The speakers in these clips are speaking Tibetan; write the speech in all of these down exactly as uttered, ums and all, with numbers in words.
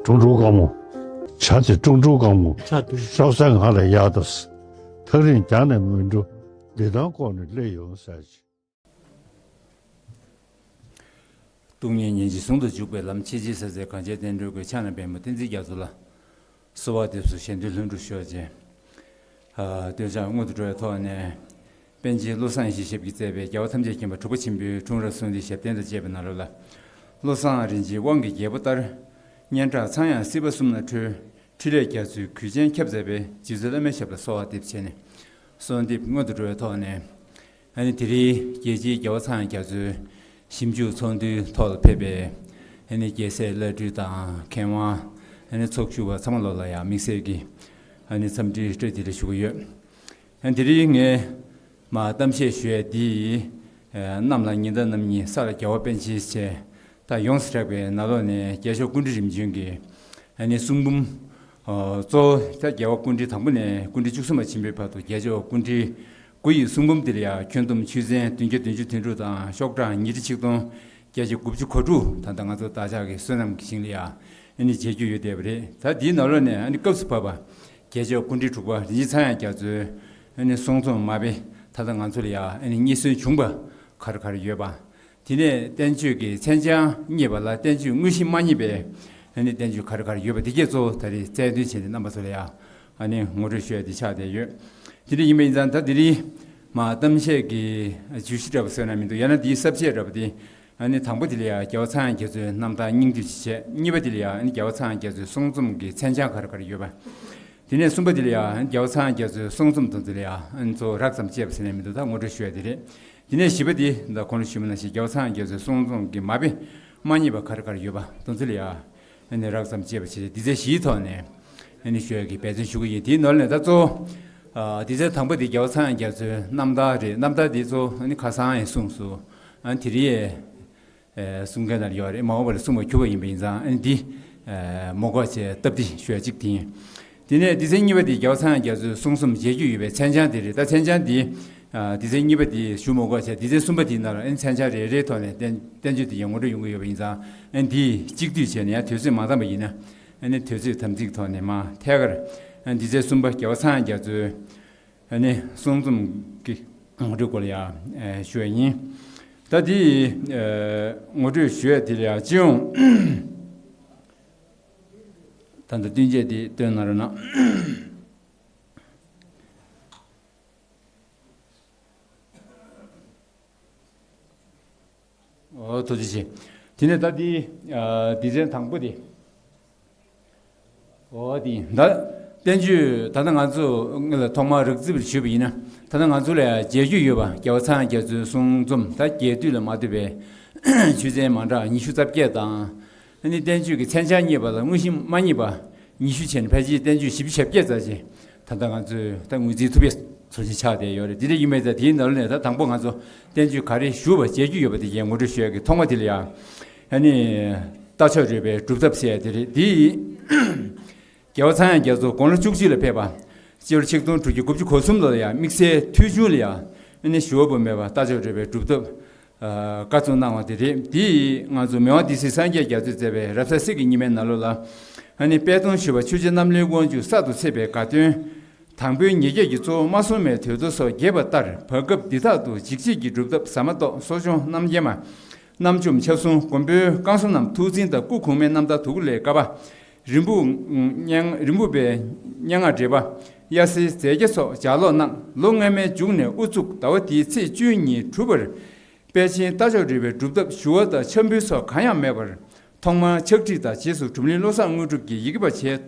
ཀྲུང་ཀྲུང་དཀར་མོ། བྱ་དེ་ཀྲུང་ཀྲུང་དཀར་མོ། ཆ་དུ། ཤོག་ས་ང་ལ་གཡར་དང་། ཐག་རིང་རྒྱང་ནས་མི་འགྲོ། བདེ་ཐང་ལྐོག་ནས་སླེབས་ཡོང་ཟེར་ཅིག་སྟོང་ཉིད་ཉིད་ཀྱིས་ཟུང་དུ་འཇུག་པའི་ལམ། ཆེས་ཆེར་གསལ་མཛད་གངས་ཅན་བསྟན་འགྲོའི་སྐུ། ཕྱག་ན་པདྨོ་བསྟན་འཛིན་རྒྱ་མཚོ་ལ། གསོལ་བ་འདེབས་སོ། གཞན་དོན་ལྷུན་གྲུབ་ཤོག་ཅེས། ཨ། སྟོན་ཆ་སྔོན་དུ་འགྲོ་བའི་ཐོག་ནས། པཎ་ཆེན་བློ་བཟང་ཡེ་ཤེས་ཞབས་ཀྱིས་མཛད་པའི་རྒྱལ་བ་ཐམས་ཅད་མཁྱེན་པ་འཁྲུགས་པ་ཆེན་པོའི་འཁྲུངས་རབས་གསུང་འདི་ཞབས་བརྟན་དུ་བཅས་པའི་ནང་ལོགས་ལ། བློ་བཟང་རིན་ཆེན་དབང་གི་རྒྱལ་པོ་ལྟར། སྙན་གྲགས་ཚངས་དབྱངས་སྲིད་པ་གསུམ་ན་འཕྲོས། འཕྲིན་ལས་རྒྱ་མཚོའི་གུས་ཅན་ཁྱབ་མཛད་པའི། རྗེ་བཙུན་བླ་མའི་ཞབས་ལ་གསོལ་བ་འདེབས་བྱས་ནས། གསོལ་འདེབས་སྔོན་དུ་འགྲོ་བའི་ཐོག་ནས། ཨ་ནི་དེ་རིང་རྒྱལ་སྤྱིའི་རྒྱལ་བ་ཚངས་དབྱངས་རྒྱ་མཚོའི་ཞིབ་འཇུག་ཚོགས་འདུའི་ཐོག་ལ་ཕེབས་པའི། ཨ་ནི་རྒྱལ་སྲས་བླ་སྤྲུལ་དང་མཁས་དབང་། ཨ་ནི་ཚོགས་ཞུགས་པ་ཚང་མ་ལོག་ལ་ཡང་དམིགས་བསལ་གྱི། ཨ་ནི་འཚམས་འདྲི་བཀྲ་ཤིས་བདེ་ལེགས་ཞུ་གི་ཡོད། ཨ་ནི་དེ་རིང་ངས་མར་གཏམ་བཤད་ཞུ་ཡས་འདི། ཨ། གནམ་ལ་ཉི་ཟླ་གནམ་ཉིན་ས་ལ་རྒྱལ་བ་པཎ་ཆེན་བཅས། ད་ཡོངས་སུ་གྲགས་པའི་ནང་ལོགས་ནས་རྒྱལ་མཆོག་སྐུ་ཕྲེང་རིམ་བྱོན་གྱི། ཨ་ནི་གསུང་འབུམ། ཨ། གཙོ་བོ་ད་རྒྱལ་བ་སྐུ་ཕྲེང་དང་པོ་ནས་སྐུ་ཕྲེང་བཅུ་གསུམ་པ་ཆེན་པོའི་བར་དུ་རྒྱལ་མཆོག་སྐུ་ཕྲེང་དགུ་ཡི་གསུང་འབུམ་འདི་ལ་ཡང་ཁྱོན་བསྡོམས་ཆོས་ཚན་བདུན་བརྒྱ་བདུན་ཅུ་དོན་དྲུག་དང་ཤོག་གྲངས་ཉིས་ཁྲི་ཆིག་སྟོང་བརྒྱད་བརྒྱ་དགུ་བཅུ་གོ་དྲུག་ད་ལྟ་ང་ཚོ་བདག་ཅག་གི་བསོད་ནམས་ཀྱི་ཞིང་ལ་ཡང་ཨ་ནི་མཇལ་རྒྱུ་ཡོད་བསྡད་པ་རེད། ད་འདིའི་ནང་ལོགས་ནས་ཨ་ནི་སྐབས་སུ་བབས་པ་རྒྱལ་མཆོག་སྐུ་ཕྲེང་དྲུག་པ་རིན་ཆེན་ཚངས་དབྱངས་རྒྱ་མཚོའི་ཨ་ནི་གསུང་རྩོམ་མ་དཔེ་ད་ལྟ་ང་ཚོ་ལ་ཡང་ཨ་ནི་རྙེད་སོན་བྱུང་པ་ག་རེ་ག་རེ་ཡོད་པ། དེ་ནས་བསྟན་བཅོས་ཀྱི་མཚན་བྱང་རྙེད་པ་ལ་བསྟན་བཅོས་དངོས་གཞི་མ་རྙེད་པའི་ཨ་ནི་བསྟན་བཅོས་ག་རེ་ག་རེ་ཡོད་པ་དེ་གས་གཙོ་བོ་ད་རེས་རྩལ་འདོན་བྱས་ཏེ་རྣམ་པ་ཚོ་ལ་ཡང་ཨ་ནི་ངོ་སྤྲོད་ཞུ་ཡ་དེ་ཆགས་བསྡད་ཡོད། དེ་འདྲ་ཡིན་པ་ཡིན་ཙང་ད་དེ་རིང་མར་གཏམ་བཤད་ཀྱི་བརྗོད་གཞི་འདྲ་པོ་བཟོས་ན་མི་འདུག་ཡང་ན་དེའི་ས་བཅད་འདྲ་པོ་དེ། ཨ་ནི་དང་པོ་དེ་ལ་ཡང་རྒྱལ་བ་ཚངས་དབྱངས་རྒྱ་མཚོའི་རྣམ་ཐར་སྙིང་བསྡུས་ཅིག་བྱས། གཉིས་པ་དེ་ལ་ཡང་ཨ་ནི་རྒྱལ་བ་ཚངས་དབྱངས་རྒྱ་མཚོའི་གསུང་རྩོམ་གྱི་མཚན་བྱང་ག་རེ་ག་རེ་ཡོད་པ། དེ་ནས་གསུམ་པ་དེ་ལ་ཡང་རྒྱལ་བ་ཚངས་དབྱངས་རྒྱ་མཚོའི་གསུང་རྩོམ་དེ་ཚོ་ལ་ཡང་ཨ་ནི་གཙོ་བོ་རགས་ཙམ་བཅད་པ་ཟེར་ནས་མི་འདུག་ད་ངོ་སྤྲོད་ཞུ་ཡ་དེ་རེད། དེ་ནས་བཞི་པ་དེ་ད་གོང་ལ་ཞུས་པ་ནང་བཞིན་རྒྱལ་བ་ཚངས་དབྱངས་རྒྱ་མཚོའི་གསུང་རྩོམ་གྱི་མ་དཔེ་མ་རྙེད་པ་ག་རེ་ག་རེ་ཡོད་པ་དེ་ཚོ་ལ་ཡང་ཨ་ནི་རགས་ཙམ་བཅད་པ་བྱས་ཏེ་འདི་ཚོ་བཞིའི་ཐོག་ནས་ཨ་ནི་ཞུ་ཡ་གི་འབད་བརྩོན་ཞུ་གི་ཡིན། དེའི་ནང་ལ་ད་གཙོ་བོ་ཨ་འདི་ཚོ་དང་པོ་དེ་རྒྱལ་བ་ཚངས་དབྱངས་རྒྱ་མཚོའི་རྣམ་ཐར་རེད། རྣམ་ཐར་དེ་གཙོ་བོ་ཨ་ནི་ཁ་སང་ཡང་གསུངས་སོང་། ཨ་ནི་དེ་རིང་ཨེ། གསུང་མཁན་ནང་ཡོད་རེད། མ་འོངས་པ་ལ་གསུང་བར་འགྱུར་བ་ཡིན་པ་ཡིན་ཙང་ཨ་ནི་འདི། ཨེ། མ་གོ་བྱས་སྟབས་བདེ་ཞུ་ཡ་གཅིག་དེ་ཡིན། དེ་ནས་སྡེ་ཚན་གཉིས་པ་དེ་རྒྱལ་བ་ཚངས་དབྱངས་རྒྱ་མཚོའི་གསུང་རྩོམ་མཇལ་རྒྱུ་ཡོད་པའི་མཚན་བྱང་དེ་རེད། ད་མཚན་བྱང་འདི། ཨ། སྡེ་ཚན་གཉིས་པ་དེ་ཞུ་མ་དགོས་བྱས་སྡེ་ཚན་གསུམ་པ་དེའི་ནང་ལ་ཨ་ནི་མཚན་བྱང་རེ་རེའི་ཐོག་ནས་བསྟན་བསྟན་བཅོས་དེ་ཡང་ངོ་སྤྲོད་ཡོང་གི་ཡོད་པ་ཡིན་ཙང་ཨ་ནི་འདི་གཅིག་བསྡུས་བྱས་ནས་ཡང་དུས་ཚོད་མ་འདང་པ་ཡིན་ན་ཨ་ནི་དུས་ཚོད་དམ་ཚིག་ཐོག་ནས་མ་ཐད་ཀར་ཨ་ནི་སྡེ་ཚན་གསུམ་པ་རྒྱལ་བ་ཚངས་དབྱངས་རྒྱ་མཚོའི། ཨ་ནི་གསུང་རྩོམ་གྱི་ངོ་སྤྲོད་སྐོར་ལ་ཡང་ཞུ་བ་ཡིན། ད་དེ་ངོ་སྤྲོད་ཞུ་ཡ་དེ་ལ་ཡང་སྤྱི་ཡོངས་ད་ལྟ་བསྟུན་བྱས་དེ་སྟོན་གནང་རོགས་གནང་། ཨོ་ཐུགས་རྗེ་ཆེ། དེ་ནས་ད་འདི་ཨ་སྡེ་ཚན་དང་པོ་དེ། ཨོ་དེ་ད་བསྟན་བཅོས་ད་ལྟ་ང་ཚོ་ལ་ཐོག་མར་རགས་རྩིས་པར་ཞུས་པ་ཡིན་ན་ད་ལྟ་ང་ཚོ་ལ་མཇལ་རྒྱུ་ཡོད་པ་རྒྱལ་བ་ཚངས་དབྱངས་རྒྱ་མཚོའི་གསུང་རྩོམ་ད་རྒྱས་བསྡུས་ལ་མ་ལྟོས་པའི་ཆོས་ཚན་མ་འདྲ་ཉི་ཤུ་རྩ་བརྒྱད་དང་། ཨ་ནི་བསྟན་བཅོས་ཀྱི་མཚན་བྱང་རྙེད་པ་ལ་དངོས་གཞི་མ་རྙེད་པ་ཉི་ཤུ་བྱས་ནས་ཕལ་ཆེར་བསྟན་བཅོས་བཞི་བཅུ་ཞེ་བརྒྱད་ཙམ་ཞིག་ད་ལྟ་ང་ཚོས་ད་ངོས་འཛིན་ཐུབ་པའི་ཚོར་ཤེས་ཆགས་བསྡད་ཡོད་རེད། དེ་འདྲ་ཡིན་པས་ད་དེའི་ནང་ལ་ནས་ད་དང་པོ་ང་ཚོ་བསྟན་བཅོས་ག་རེ་ཞུ་བ་མཇལ་རྒྱུ་ཡོད་པ་དེ་ཡང་ངོ་སྤྲོད་ཞུ་ཡག་གི་ཐོག་མ་དེ་ལ་ཡང་ཨ་ནི་རྟ་མཆོག་རོལ་པའི་སྒྲུབ་ཐབས་ཟེར་ཡ་དེ་རེད། དེ་ཡིན། རྒྱལ་བ་ཚངས་དབྱངས་རྒྱ་མཚོ་དགུང་ལོ་བཅུ་གཅིག་ལ་ཕེབས་པ། སྤྱི་ལོ་ཆིག་སྟོང་དྲུག་བརྒྱ་དགུ་བཅུ་གོ་གསུམ་ལོ་ལ་ཡང་དམིགས་བསལ་ཐོས་བྱུང་ལ་ཡང་ཨ་ནི་ཞུ་བ་སྦོམ་མེད་པ་རྟ་མཆོག་རོལ་པའི་སྒྲུབ་ཐབས། ཨ། བཀའ་གཙུགས་གནང་བ་དེ་རེད། དེ་ཡིས་ང་ཚོ་མི་དབང་སྡེ་སྲིད་སངས་རྒྱས་རྒྱ་མཚོས་མཛད་པའི་རབ་གསལ་གཟིགས་ཀྱི་ཉི་མའི་ནང་ལོགས་ལ། ཨ་ནི་དཔལ་སྟོང་ཞུ་བ་ཆོས་རྗེ་རྣམ་གླིང་དབང་ཕྱུག་གསར་དུ་ཚེས་པའི་དགའ་སྟོན། དང་པོའི་ཉེར་བརྒྱད་ཀྱི་གཙོ་བོ་མ་སྲུང་མའི་དུས་གཏོར་སོགས་རྒྱས་པ་ལྟར་བར་སྐབས་འདི་དག་ཏུ་འཇིགས་བྱེད་ཀྱི་སྒྲུབ་ཐབས་ཟ་མ་ཏོག་གསོ་སྦྱོང་རྣམ་རྒྱལ་མ། རྣམ་འཇོམས་ཆབ་སྲུང་མགོན་པོའི་བསྐང་གསོ་རྣམས་ཐུགས་འཛིན་དང་སྐུ་གོང་མའི་རྣམ་ཐར་དུ་ཀུ་ལའི་ཀ་པ། རིམ་བུ་སྙན་རིམ་བུ་པའི་སྙན་ངག་འགྲེལ་པ། དབྱར་གསེར་རྫས་བརྒྱ་སོགས་ལྗགས་ཀློག་གནང་། ལོ་སྔ་མའི་མཇུག་ནས་དབུ་བཙུགས་ཟླ་བ་འདིའི་ཚེས་བཅུའི་ཉིན་གྲུབ་པར། དཔལ་ཆེན་རྟ་མཆོག་རོལ་པའི་སྒྲུབ་ཐབས་ཞུ་བ་དང་འཆམ་འབུལ་སོགས་གང་ཡང་མེད་པར། ཐོག་མར་ཕྱག་བྲིས་དང་རྗེས་སུ་གྲུབ་གླིང་བློ་བཟང་དངོས་གྲུབ་ཀྱིས་ཡི་གེ་པ་བྱས་བྱས་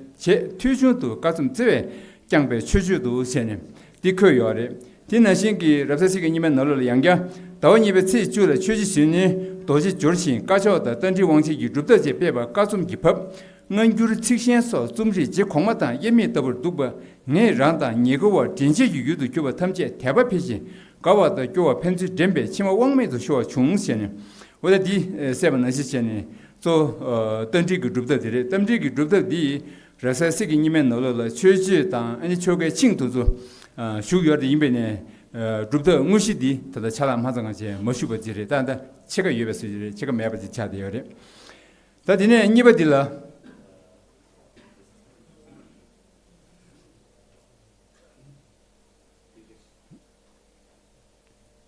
ཐོས་བྱུང་དུ་བཀའ་རྩོམ་བརྩེ་བས་བསྐྱངས་པའི་མཆོད་བརྗོད་དུ་བྱས་ནས་འདི་འཁོད་ཡོད་རེད། དེ་ནང་བཞིན་གྱི་རབ་གསལ་གཟིགས་ཀྱི་ཉི་མའི་ནང་ལོགས་ལ་ཡང་བསྐྱར་ཟླ་བ་གཉིས་པའི་ཚེས་བཅུ་ལ་ཆོས་རྗེ་ཟུར་ནི་རྡོ་རྗེ་འབྱོར་ཞིང་བཀའ་ཆོས་དང་རྟ་མགྲིན་དབང་ཆེན་གྱི་སྒྲུབ་ཐབས་བཅས་སྤེལ་བ་བཀའ་རྩོམ་གྱི་བབས། སྔ་འགྱུར་ཚིག་ཤན་སོགས་རྩོམ་རིག་རྗེ་གོང་མ་དང་དབྱེར་མེད་ལྟ་བུར་འདུག་པ། ངེད་རང་དང་ཉེ་འཁོར་བ་འདྲེན་བྱེད་ཀྱི་ཡུལ་དུ་གྱུར་པ་ཐམས་ཅད་དད་པ་འཕེལ་ཞིང་དགའ་བ་དང་སྐྱོ་བ་ཕན་ཚུན་འདྲེན་པའི་མཆི་མ་དབང་མེད་དུ་ཤོར་བ་བྱུང་ཟེར་ནས། འོ་ད་འདི་གསལ་བ་ནང་བཞིན་བྱས་ནས་གཙོ་བོ་རྟ་མགྲིན་གྱི་སྒྲུབ་ཐབས་དེ་རེད། རྟ་མགྲིན་གྱི་སྒྲུབ་ཐབས་འདི་རབ་གསལ་གཟིགས་ཀྱི་ཉི་མའི་ནང་ལོགས་ལ་ཆོས་སྤྱོད་དང་ཨ་ནི་ཆོ་གའི་ཆིངས་དེ་ཚོ་བཞུགས་ཡོད་དེ་ཡིན་པས་ནས་སྒྲུབ་ཐབས་དངོས་གཞི་འདི་ད་ལྟ་ཆ་ལག་མ་ཚང་བ་བྱས་མ་བཞུགས་པ་ཅིག་རེད། ད་ད་ཕྱེད་ཀ་ཡོད་པའི་སྲོལ་ཅིག་རེད། ཕྱེད་ཀ་མེད་པ་ཅིག་ཆགས་བསྡད་ཡོད་རེད། ད་དེ་ནས་གཉིས་པ་འདི་ལ།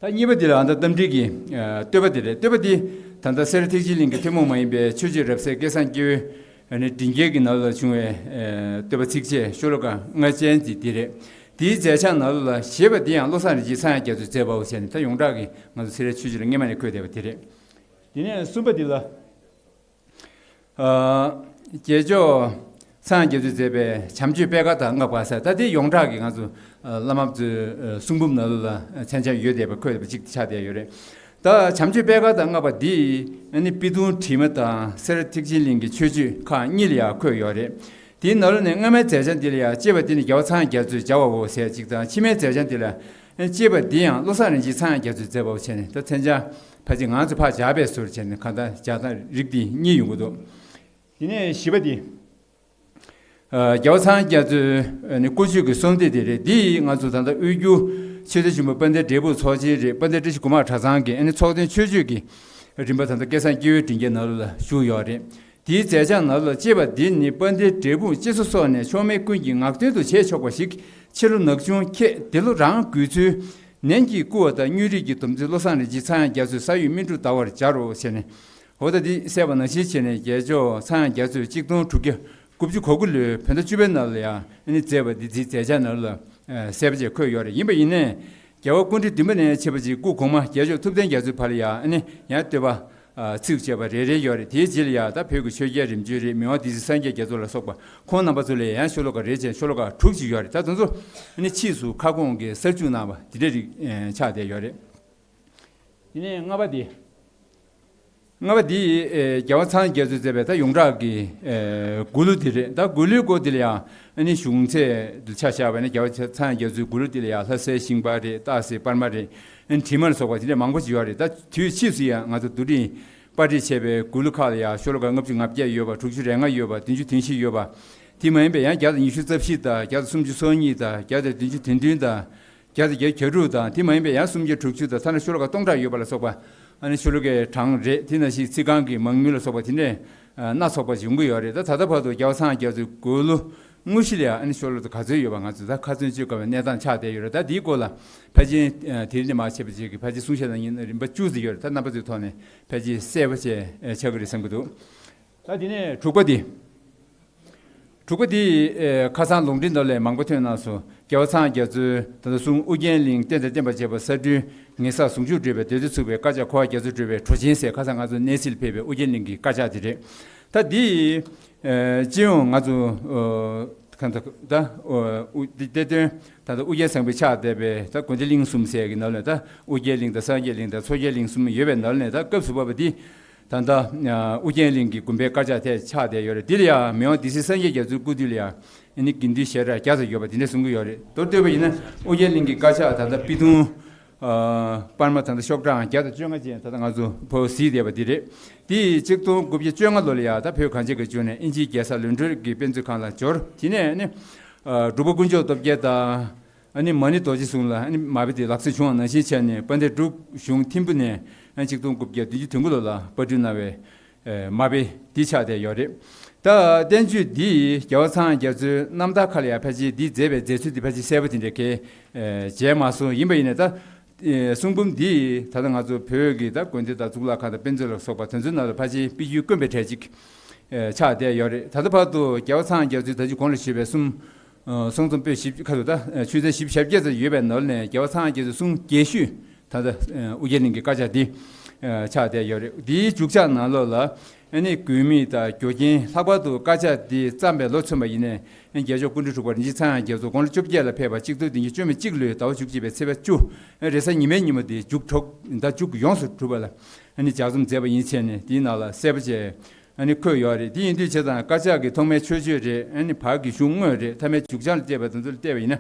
ད་གཉིས་པ་འདི་ལ་ཨ་ད་རྟ་མགྲིན་གྱི་ཨ་བསྟོད་པ་འདི་རེད། བསྟོད་པ་འདི་ད་ལྟ་སེ་ར་ཐེག་ཆེན་གླིང་གི་ཐུན་མོང་མ་ཡིན་པའི་ཆོས་སྤྱོད་རབ་གསལ་སྐལ་བཟང་སྐྱེ་བོའི་ཨ་ནི་མགྲིན་རྒྱན་གྱི་ནང་ལ་བྱུང་བའི་ཨ་བསྟོད་པ་ཚིགས་བཅད་ཤོ་ལོ་ཀ་ལྔ་ཅན་འདི་འདི་རེད། དེའི་མཛད་བྱ་ནང་ལ་ཞེས་པ་འདི་ཡང་བློ་བཟང་རིན་ཆེན་ཚངས་དབྱངས་རྒྱ་མཚོས་མཛད་པའོ་ཟེར་ནས་ད་ཡོངས་གྲགས་ཀྱི་ང་ཚོ་སེ་རའི་ཆོས་སྤྱོད་ལ་སྔས་མ་ནས་འཁོད་བསྡད་པ་འདི་རེད། དེ་ནས་གསུམ་པ་འདི་ལ། ཨ། རྒྱལ་མཆོག་ཚངས་དབྱངས་རྒྱ་མཚོས་མཛད་པའི་བྱམས་ཆོས་པད་དཀར་དང་ལྔ་པ་ཟེར། ད་དེ་ཡོངས་གྲགས་ཀྱི་ང་ཚོ་ཨ་བླ་མ་ཚོའི་ཨ་གསུང་འབུམ་ནང་ལ་མཚན་བྱང་ཡོད་བསྡད་པ་འཁོད་བསྡད་པ་གཅིག་ཆགས་བསྡད་ཡོད་རེད། ད་བྱམས་ཆོས་པད་དཀར་དང་ལྔ་པ་འདི་ཨ་ནི་པི་ཐུང་བྲིས་མ་དང་སེ་ར་ཐེག་ཆེན་གླིང་གི་ཆོས་སྤྱོད་ཁག་གཉིས་ལ་ཡང་འཁོད་ཡོད་རེད། དེའི་ནང་ལ་ནས་སྔ་མའི་མཛད་བྱ་འདི་ལ་ཡང་ཅེས་པ་འདི་ནི་རྒྱལ་བ་ཚངས་དབྱངས་རྒྱ་མཚོས་སྦྱར་བའོ་ཟེར་གཅིག་དང་། ཕྱི་མའི་མཛད་བྱ་འདི་ལ་ཅེས་པ་འདི་ཡང་བློ་བཟང་རིན་ཆེན་ཚངས་དབྱངས་རྒྱ་མཚོས་མཛད་པའོ་བྱས་ནས་ད་མཚན་བྱང་ཕལ་ཆེར་ང་ཚོས་ཕར་སྦྱར་བའི་ཟུར་བྱས་ནས་གང་ལྟར་སྦྱར་སྟངས་རིགས་འདི་གཉིས་ཡོང་གི་འདུག་དེ་ནས་བཞི་པ་འདི། ཨ། རྒྱལ་བ་ཚངས་དབྱངས་རྒྱ་མཚོའི་ཨ་ནི་སྐུ་མཆོད་ཀྱི་གསོལ་འདེབས་དེ་རེད། འདི་ང་ཚོ་ད་ལྟ་དབུས་འགྱུར་ཆོས་སྡེ་ཆེན་མོ་དཔལ་ལྡན་འབྲས་སྤུངས་ཚོགས་ཆེན་རེད། དཔལ་ལྡན་བཀྲ་ཤིས་སྒོ་མང་གྲྭ་ཚང་གི་ཨ་ནི་ཚོགས་ཐུན་མཆོད་བརྗོད་ཀྱི་རིམ་པ་ད་ལྟ་སྐལ་བཟང་སྐྱེ་བོའི་མགྲིན་རྒྱན་ནང་ལ་བཞུགས་ཡོད་རེད། དེའི་མཛད་བྱ་ནང་ལ་ཅེས་པ་འདི་ནི་དཔལ་ལྡན་འབྲས་སྤུངས་སྤྱི་ཚོགས་སོགས་ནས་ཕྱོགས་མེད་ཀུན་གྱིས་ངག་འདོན་དུ་བྱས་ཆོག་པ་ཞིག་ཕྱི་ལོ་ནག་ཆུང་ཁྱེད་འདི་ལོ་རང་དགོས་ཚུལ། ནན་གྱིས་བསྐུལ་བ་དང་སྙུན་རེས་ཀྱིས་སྡོམ་ཚིག་བློ་བཟང་རིན་ཆེན་ཚངས་དབྱངས་རྒྱ་མཚོས་ས་ཡོམ་སྨིན་དྲུག་བདའ་བར་སྦྱར་རོ་ཟེར་ནས། འོ་ད་འདི་གསལ་བ་ནང་བཞིན་བྱས་ནས་རྒྱལ་མཆོག་ཚངས་དབྱངས་རྒྱ་མཚོས་གཅིག་སྟོང་དྲུག་བརྒྱ་དགུ་བཅུ་གོ་དགུ་ལོའི་བོད་ཟླ་བཅུ་པའི་ནང་ལ་ཡང་ཨ་ནི་མཛད་པ་འདི་འདིའི་མཛད་བྱ་ནང་ལ་གསལ་པོ་བྱས་འཁོད་ཡོད་རེད། ཡིན་པ་ཡིན་ནའི་རྒྱལ་བ་སྐུ་ཕྲེང་བདུན་པ་ནས་བྱས་པ་ཅིག་སྐུ་གོང་མ་རྒྱལ་མཆོག་ཐུབ་བསྟན་རྒྱ་མཚོའི་བར་ལ་ཡང་ཨ་ནི་ཡང་བསྟོད་པ། ཨ། ཚིགས་བཅད་པ་རེ་རེ་ཡོད་རེད། དེའི་རྗེས་ལ་ཡང་ད་བོད་ཀྱི་ཆོས་རྒྱལ་རིམ་བྱོན་རེད། མི་དབང་སྡེ་སྲིད་སངས་རྒྱས་རྒྱ་མཚོ་ལ་སོགས་པ་ཁོང་རྣམ་པ་ཚོ་ལ་ཡང་ཤོ་ལོ་ཀ་རེ་བྱས་ཤོ་ལོ་ཀ་དྲུག་ཅིག་ཡོད་རེད། ད་དེ་ཚོ་ནི་ཕྱིས་སུ་ཁ་སྐོང་གི་གསར་བཅུག་གནང་བ་དེ་འདྲ་རིགས་ཆགས་བསྡད་ཡོད་རེད། དེ་ནས་ལྔ་པ་དེ། ལྔ་པ་དེ་ཨེ་རྒྱལ་བ་ཚངས་དབྱངས་རྒྱ་མཚོས་མཛད་པའི་ད་ཡོངས་གྲགས་ཀྱི་ཨེ་མགུར་གླུ་དེ་རེད། ད་མགུར་གླུའི་སྐོར་དེ་ལ་ཡང་ཨ་ནི་གཞུང་ཚད་དུ་ཆ་བཞག་པ་ཡིན་ན་རྒྱལ་བ་ཚངས་དབྱངས་རྒྱ་མཚོའི་མགུར་གླུ་དེ་ལ་ཡང་ལྷ་སའི་ཤིང་པར་རེད། སྟག་གཟིག་པར་མ་རེད། ཨ་ནི་བྲིས་མ་ལ་སོགས་པ་དེ་འདྲ་མང་པོ་ཅིག་ཡོད་རེད། ད་དུས་ཕྱིས་སུ་ཡང་ང་ཚོ་བསྡུ་སྒྲིག་པར་སྐྲུན་བྱས་པའི་མགུར་གླུ་ཁག་ལ་ཡང་ཤོ་ལོ་ཀ་ལྔ་བཅུ་ང་བརྒྱད་ཡོད་པ། དྲུག་ཅུ་རེ་ལྔ་ཡོད་པ། བདུན་ཅུ་དོན་བཞི་ཡོད་པ། དེ་མ་ཡིན་པའི་ཡང་བརྒྱ་དང་ཉི་ཤུ་རྩ་བཞི་དང་། བརྒྱ་དང་སུམ་ཅུ་སོ་གཉིས་དང་། བརྒྱ་དང་བདུན་ཅུ་དོན་བདུན་དང་། བརྒྱ་དང་བརྒྱད་ཅུ་གྱ་དྲུག་དང་། དེ་མ་ཡིན་པའི་ཡང་སུམ་བརྒྱ་དྲུག་ཅུ་དང་། ཐ་ན་ཤོ་ལོ་ཀ་སྟོང་ཕྲག་ཡོད་པ་ལ་སོགས་པ་ཨ་ནི་ཤོ་ལོ་ཀའི་གྲངས་རེད། དེ་ནང་བཞིན་ཚིག་རྐང་གི་མང་ཉུང་ལ་སོགས་པ་དེ་འདྲས་སྣ་ཚོགས་པ་ཞིག་ཡོང་གི་ཡོད་རེད། ད་ད་ལྟ་བར་དུ་རྒྱལ་བ་ཚངས་དབྱངས་རྒྱ་མཚོའི་མགུར་གླུ་དངོས་གཞི་ལ་ཡང་ཨ་ནི་ཤོ་ལོ་ཀ་ག་ཚོད་ཡོད་པ་ང་ཚོས་ད་ཁ་ཚོན་གཅོད་དཀའ་བའི་གནས་སྟངས་ཆགས་བསྡད་ཡོད་རེད། ད་འདིའི་སྐོར་ལ་ཕལ་ཆེར་དེ་རིང་ནས་མར་བྱས་པ་ཅིག་གི་ཕལ་ཆེར་གསུང་བཤད་གནང་མཁན་རིམ་པ་བཅུ་ཙམ་ཡོད་རེད། ད་རྣམ་པ་ཚོའི་ཐོག་ནས་ཕལ་ཆེར་གསལ་པོ་བྱས་ཆགས་ཀྱི་རེད་བསམ་གྱི་འདུག་ད་དེ་ནས་དྲུག་པ་འདི། དྲུག་པ་འདི་ཨེ་ཁ་སང་ལུང་འདྲེན་ནང་ལས་མང་པོ་ཐོན་གནང་སོང་། རྒྱལ་བ་ཚངས་དབྱངས་རྒྱ་མཚོའི་ད་ལྟ་གསུང་ཨུ་རྒྱན་གླིང་རྟེན་དང་བརྟེན་པར་བཅས་པ་གསར་སྐྲུན་ཉེར་གསུམ་ཞུགས་སྤྲོས་པའི་མདོར་བསྡུས་ཚུགས་པའི་བཀའ་ཕྱག་འཁོར་བ་རྒྱ་མཚོ་སྤྲུལ་པའི་གྲོ་ཆེན་ཟེར། ཁ་སང་ང་ཚོ་གནས་ཚུལ་ཕེབས་པའི་ཨུ་རྒྱན་གླིང་གི་བཀའ་ཕྱག་དེ་རེད། ད་འདི་ཨེ་སྤྱི་ཡོངས་ང་ཚོ་ཨོ་གང་ལྟར་ད་ཨོ་ཨུ་འདི་གཏེར་སྟོན་ད་ལྟ་ཨུ་རྒྱན་བཟང་པོས་ཕྱག་བཏབ་པའི་ད་དགོན་སྡེ་གླིང་གསུམ་ཟེར་གྱི་ནང་ལས་ད་ཨུ་རྒྱན་གླིང་དང་སངས་རྒྱས་གླིང་དང་མཚོ་རྒྱལ་གླིང་གསུམ་ཡོད་པའི་ནང་ལས་ད་སྐབས་སུ་བབས་པ་འདི། ད་ལྟ་ཨུ་རྒྱན་གླིང་གི་དགོན་པའི་དཀར་ཆག་དེ་ཆགས་བསྡད་ཡོད་རེད། འདི་ལ་ཡང་མི་དབང་སྡེ་སྲིད་སངས་རྒྱས་རྒྱ་མཚོའི་སྐུ་དུས་ལ་ཡང་ཨ་ནི་དགེ་འདུན་ཞལ་གྲངས་བརྒྱ་ཙམ་ཡོད་པ་དེ་འདྲ་གསུང་གི་ཡོད་རེད། མདོར་བསྡུས་པ་ཡིན་ན་ཨུ་རྒྱན་གླིང་གི་དཀར་ཆག་ད་ལྟ་པི་ཐུང་པར་མ་ད་ལྟ་ཤོག་གྲངས་བརྒྱ་དང་བཅོ་ལྔ་ཅན་ད་ལྟ་ང་ཚོ་བོད་གཟིགས་བསྡད་པ་འདི་རེད། དེ་ཡི་གཅིག་སྟོང་དགུ་བརྒྱ་བཅོ་ལྔ་ལོ་ལ་ཡང་ད་བོད་གངས་ཅན་གྱི་ལྗོངས་ནས་དབྱིན་ཇིའི་རྒྱལ་ས་ལོན་ཌོན་གྱི་དཔེ་མཛོད་ཁང་ལ་འབྱོར། དེ་ནས་ཨ་ནི་འབྲུག་པ་དཀོན་མཆོག་སྟོབས་རྒྱལ་དང་། ཨ་ནི་མ་ཎི་རྡོ་རྗེ་གསུམ་ལ་ཨ་ནི་མ་དཔེ་དེ་ལག་རྩལ་བྱུང་བ་ནང་བཞིན་བྱས་ནས་དཔལ་ལྡན་འབྲུག་གཞུང་ཐིམ་ཕུ་ནས་ཨ་ནི་གཅིག་སྟོང་དགུ་བརྒྱ་བདུན་ཅུ་དོན་དགུ་ལོ་ལ་པར་སྐྲུན་གནང་བའི་ཨེ་མ་དཔེ་འདི་ཆགས་བསྡད་ཡོད་རེད། ད་བསྟན་བཅོས་འདི་རྒྱལ་བ་ཚངས་དབྱངས་རྒྱ་མཚོའི་རྣམ་ཐར་ཁག་ལ་ཡང་ཕལ་ཆེར་འདི་མཛད་པའི་མཛད་ཚུལ་འདི་ཕལ་ཆེར་གསལ་པོ་དེ་འདྲ་གས་ཨེ་མཇལ་མ་སོང་། ཡིན་པ་ཡིན་ནའི་ད་ཨེ་གསུང་འབུམ་འདི་ད་ལྟ་ང་ཚོ་བོད་ཀྱི་ད་དགོན་སྡེ་དང་གཙུག་ལག་ཁང་དང་དཔེ་མཛོད་ལ་སོགས་པ་དེ་ཚོའི་ནང་ལ་ཕལ་ཆེར་དཔེ་རྒྱུན་དཀོན་པའི་གྲས་ཅིག་ཨེ་ཆགས་བསྡད་ཡོད་རེད། ད་ལྟ་བར་དུ་རྒྱལ་བ་ཚངས་དབྱངས་རྒྱ་མཚོས་ད་ཅི་གོང་ལ་ཞུས་པའི་གསུང་། ཨ་གསུང་རྩོམ་པོད་བཞི་བཅུ་ཁ་ཐུག་ད་ཆོས་ཚན་བཞི་བཅུ་ཞེ་བརྒྱད་ཙམ་ཡོད་པའི་ནང་ནས་རྒྱལ་བ་ཚངས་དབྱངས་རྒྱ་མཚོའི་གསུང་རྒྱས་ཤོས་ད་ལྟ་ཨ་ཨུ་རྒྱན་གླིང་གི་དཀར་ཆག་འདི་ཨ་ཆགས་བསྡད་ཡོད་རེད། འདིའི་མཇུག་ཆག་ནང་ལོགས་ལ་ཨ་ནི་དགོས་དམིགས་དང་རྒྱུ་རྐྱེན། ལྷག་པར་དུ་དཀར་ཆག་འདི་བརྩམས་པའི་ལོ་མཚོན་པ་ཡིན་ནའི་ཨ་རྒྱལ་མཆོག་སྐུ་ཕྲེང་དྲུག་པ་རིན་ཆེན་ཚངས་དབྱངས་རྒྱ་མཚོ་དགུང་ལོ་བཅོ་བརྒྱད་ལ་ཕེབས་པ་གཅིག་སྟོང་བདུན་བརྒྱ་བཅུ་མེད་གཅིག་ལོའི་ཟླ་བ་བཅུ་གཅིག་པའི་ཚེས་པ་བཅུ་ཨ་རེས་གཟའ་ཉི་མའི་ཉིན་མོ་འདི་མཇུག་གྲོགས་ཟླ་མཇུག་ཡོངས་སུ་གྲུབ་པ་ལ་ཨ་ནི་ལྗགས་རྩོམ་མཛད་པ་ཡིན་བྱས་ནས་འདིའི་ནང་ལ་གསལ་པོ་བྱས། ཨ་ནི་འཁོད་ཡོད་རེད། དེ་ཡིན་དུས་བྱས་ཙང་དཀར་ཆག་གི་ཐོག་མའི་མཆོད་བརྗོད་རེད། ཨ་ནི་བར་གྱི་གཞུང་དངོས་རེད། མཐའ་མའི་མཇུག་བྱང་ལ་བལྟས་པ་དེ་ཚོ་ལ་བལྟས་པ་ཡིན་ན་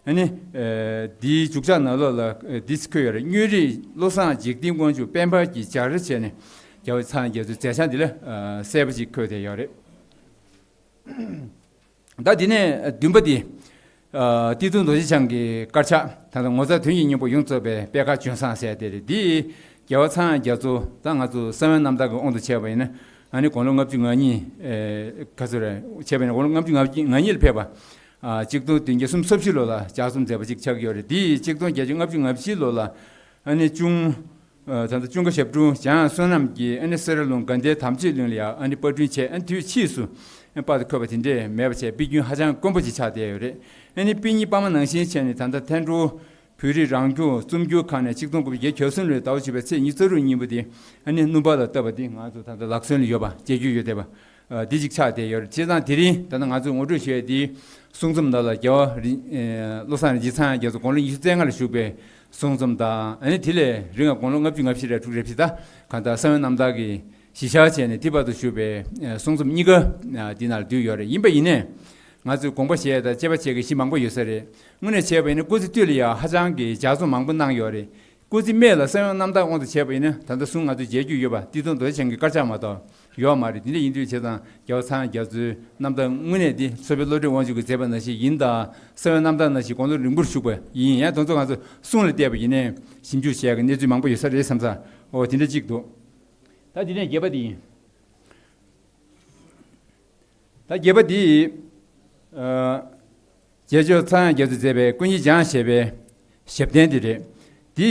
ཨ་ནི་ཨ་འདིའི་མཇུག་བྱང་ནང་ལོགས་ལ་ཨ་འདི་འཁོད་ཡོད་རེད། སྙུན་རེས་བློ་བཟང་འཇིག་རྟེན་དཀོན་མཆོག་དཔལ་འབར་གྱིས་སྦྱར་བྱས་ནས་རྒྱལ་བ་ཚངས་དབྱངས་རྒྱ་མཚོའི་མཛད་བྱང་འདི་ལ་ཨ་གསལ་པོ་ཅིག་འཁོད་བསྡད་ཡོད་རེད། ད་འདི་ནས་བདུན་པ་འདི། ཨ་ཏི་ཐུང་རྡོ་རྗེ་འཆང་གི་དཀར་ཆག་ད་ལྟ་ངོ་མཚར་དོན་གྱི་སྙིང་པོ་ཡོངས་རྫོགས་པའི་པད་དཀར་ལྗོན་བཟང་ཟེར་དེ་རེད། འདི་རྒྱལ་བ་ཚངས་དབྱངས་རྒྱ་མཚོ་ད་ང་ཚོ་གསང་བའི་རྣམ་ཐར་གྱི་དབང་དུ་བྱས་པ་ཡིན་ན་ཨ་ནི་དགུང་ལོ་ལྔ་བཅུ་ང་གཉིས་ཨེ་ག་ཚོད་རེད་བྱས་པ་ཡིན་ན་དགུང་ལོ་ལྔ་བཅུ་ང་གཉིས་ལ་ཕེབས་པ། ཨ་གཅིག་སྟོང་བདུན་བརྒྱ་སུམ་ཅུ་སོ་བཞི་ལོ་ལ་ལྗགས་རྩོམ་མཛད་པ་ཅིག་ཆགས་ཀྱི་ཡོད་རེད། འདི་གཅིག་སྟོང་བརྒྱད་བརྒྱ་ལྔ་བཅུ་ང་བཞི་ལོ་ལ་ ཨ་ནི་གཅུང་། ད་ལྟ་གཅུང་མཁར་ཞབས་དྲུང་འཇམ་དབྱངས་བསོད་ནམས་ཀྱིས་ཨ་ནི་སེ་ར་ལུང་དགའ་ལྡན་དམ་ཆོས་གླིང་ལ་ཡང་ཨ་ནི་པར་སྐྲུན་བྱས། ཨ་ནི་དུས་ཕྱིས་སུ་ཨ་ནི་པར་དུ་འཁོད་པ་དེ་འདྲས་མེད་པ་བྱས། དཔེ་རྒྱུན་ཧ་ཅང་དཀོན་པོ་ཅིག་ཆགས་བསྡད་ཡོད་རེད། ཨ་ནི་དཔེ་རྙིང་པར་མ་ནང་བཞིན་བྱས་ནས་ད་ལྟ་ཐན་ཀྲུའུ་བོད་རིགས་རང་སྐྱོང་རྩོམ་སྒྱུར་ཁང་ནས་ཆིག་སྟོང་དགུ་བརྒྱ་བརྒྱད་ཅུ་གྱ་གསུམ་ལོའི་ཟླ་བ་བཅུ་པའི་ཚེས་ཉི་ཤུ་རྩ་དྲུག་ཉིན་མོ་དེ་ཨ་ནི་སྣུམ་པ་ལ་བཏབ་པ་དེ་ང་ཚོ་ད་ལྟ་ལག་སོན་ལ་ཡོད་པ་མཇལ་རྒྱུ་ཡོད་བསྡད་པ། འདི་གཅིག་ཆགས་བསྡད་ཡོད་རེད། བྱས་ཙང་དེ་རིང་ད་ལྟ་ང་ཚོས་ངོ་སྤྲོད་ཞུ་ཡས་འདི་གསུང་རྩོམ་ནང་ལ་རྒྱལ་བ་རིན་བློ་བཟང་རིན་ཆེན་ཚངས་དབྱངས་རྒྱ་མཚོ་དགུང་ལོ་ཉི་ཤུ་རྩ་ལྔ་ལ་བཞུགས་པའི་གསུང་རྩོམ་དང་། ཨ་ནི་དེ་ལས་རིང་བ་དགུང་ལོ་ལྔ་བཅུ་ང་བཞི་རེ་དྲུག་རེ་བཞི་ད་གང་ལྟར་ས་བོན་རྣམ་དག་གི་གཞི་བཞག་བྱས་ནས་དེ་བར་དུ་བཞུགས་པའི་གསུང་རྩོམ་གཉིས་ཀ་འདི་ནང་ལ་འདུས་ཡོད་རེད། ཡིན་པ་ཡིན་ནའི་ང་ཚོས་དགོངས་པ་བཞེས་དང་དཔྱད་པ་བྱེད་མཁན་གཞི་མང་པོ་ཡོད་ས་རེད། དངོས་གནས་བྱས་པ་ཡིན་ན་སྐུ་ཚེ་དུས་ལ་ཡང་ཧ་ཅང་གི་ལྗགས་རྩོམ་མང་པོ་གནང་ཡོད་རེད། སྐུ་ཚེ་སྨད་ལ་ས་བོན་རྣམ་དག་དབང་དུ་བྱས་པ་ཡིན་ན་ད་ལྟ་གསུང་ང་ཚོས་མཇལ་རྒྱུ་ཡོད་པ་ཏི་ཏུ་རྡོ་རྗེ་འཆང་གི་དཀར་ཆག་མ་གཏོགས་ཡོད་མ་རེད། དེ་འདྲ་ཡིན་དུས་བྱས་ཙང་རྒྱལ་བ་ཚངས་དབྱངས་རྒྱ་མཚོའི་རྣམ་ཐར་དངོས་གནས་འདི་མཚོ་པའི་བློ་གྲོས་དབང་ཕྱུག་གིས་མཛད་པ་ནང་བཞིན་ཡིན་དང་། ས་བོན་རྣམ་དག་ནང་བཞིན་དགུང་ལོ་རིང་པོར་བཞུགས་པ་ཡིན། ཡང་དེ་ཚོ་ང་ཚོ་གསུང་ལ་བལྟས་པ་ཡིན་ནའི་ཞིབ་འཇུག་བྱས་ཀྱི་གནས་ཚུལ་མང་པོ་ཡོད་ས་རེད་བསམ་ས། འོ་དེ་འདྲ་གཅིག་འདུག་ད་དེ་ནས་བརྒྱད་པ་དེ་ཡིན། ད་བརྒྱད་པ་འདི། ཨ། རྒྱལ་མཆོག་ཚངས་དབྱངས་རྒྱ་མཚོས་མཛད་པའི་ཀུན་མཁྱེན་འཇམ་དབྱངས་བཞད་པའི་ཞབས་བརྟན་འདི་རེད། འདི།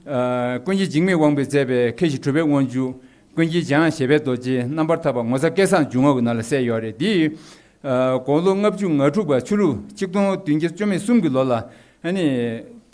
ཨ། ཀུན་མཁྱེན་འཇིགས་མེད་དབང་པོས་མཛད་པའི་མཁས་ཞི་གྲུབ་པའི་དབང་ཕྱུག་ཀུན་མཁྱེན་འཇམ་དབྱངས་བཞད་པའི་རྡོ་རྗེ་རྣམ་པར་ཐར་པ་ངོ་མཚར་སྐལ་བཟང་འཇུག་ངོགས་ཀྱི་ནང་ལ་གསལ་ཡོད་རེད། འདི། ཨ། དགུང་ལོ་ལྔ་བཅུ་ང་དྲུག་པ་ཆུ་ལུག་ཆིག་སྟོང་བདུན་བརྒྱ་བཅུ་མེད་གསུམ་གྱི་ལོ་ལ། ཨ་ནི།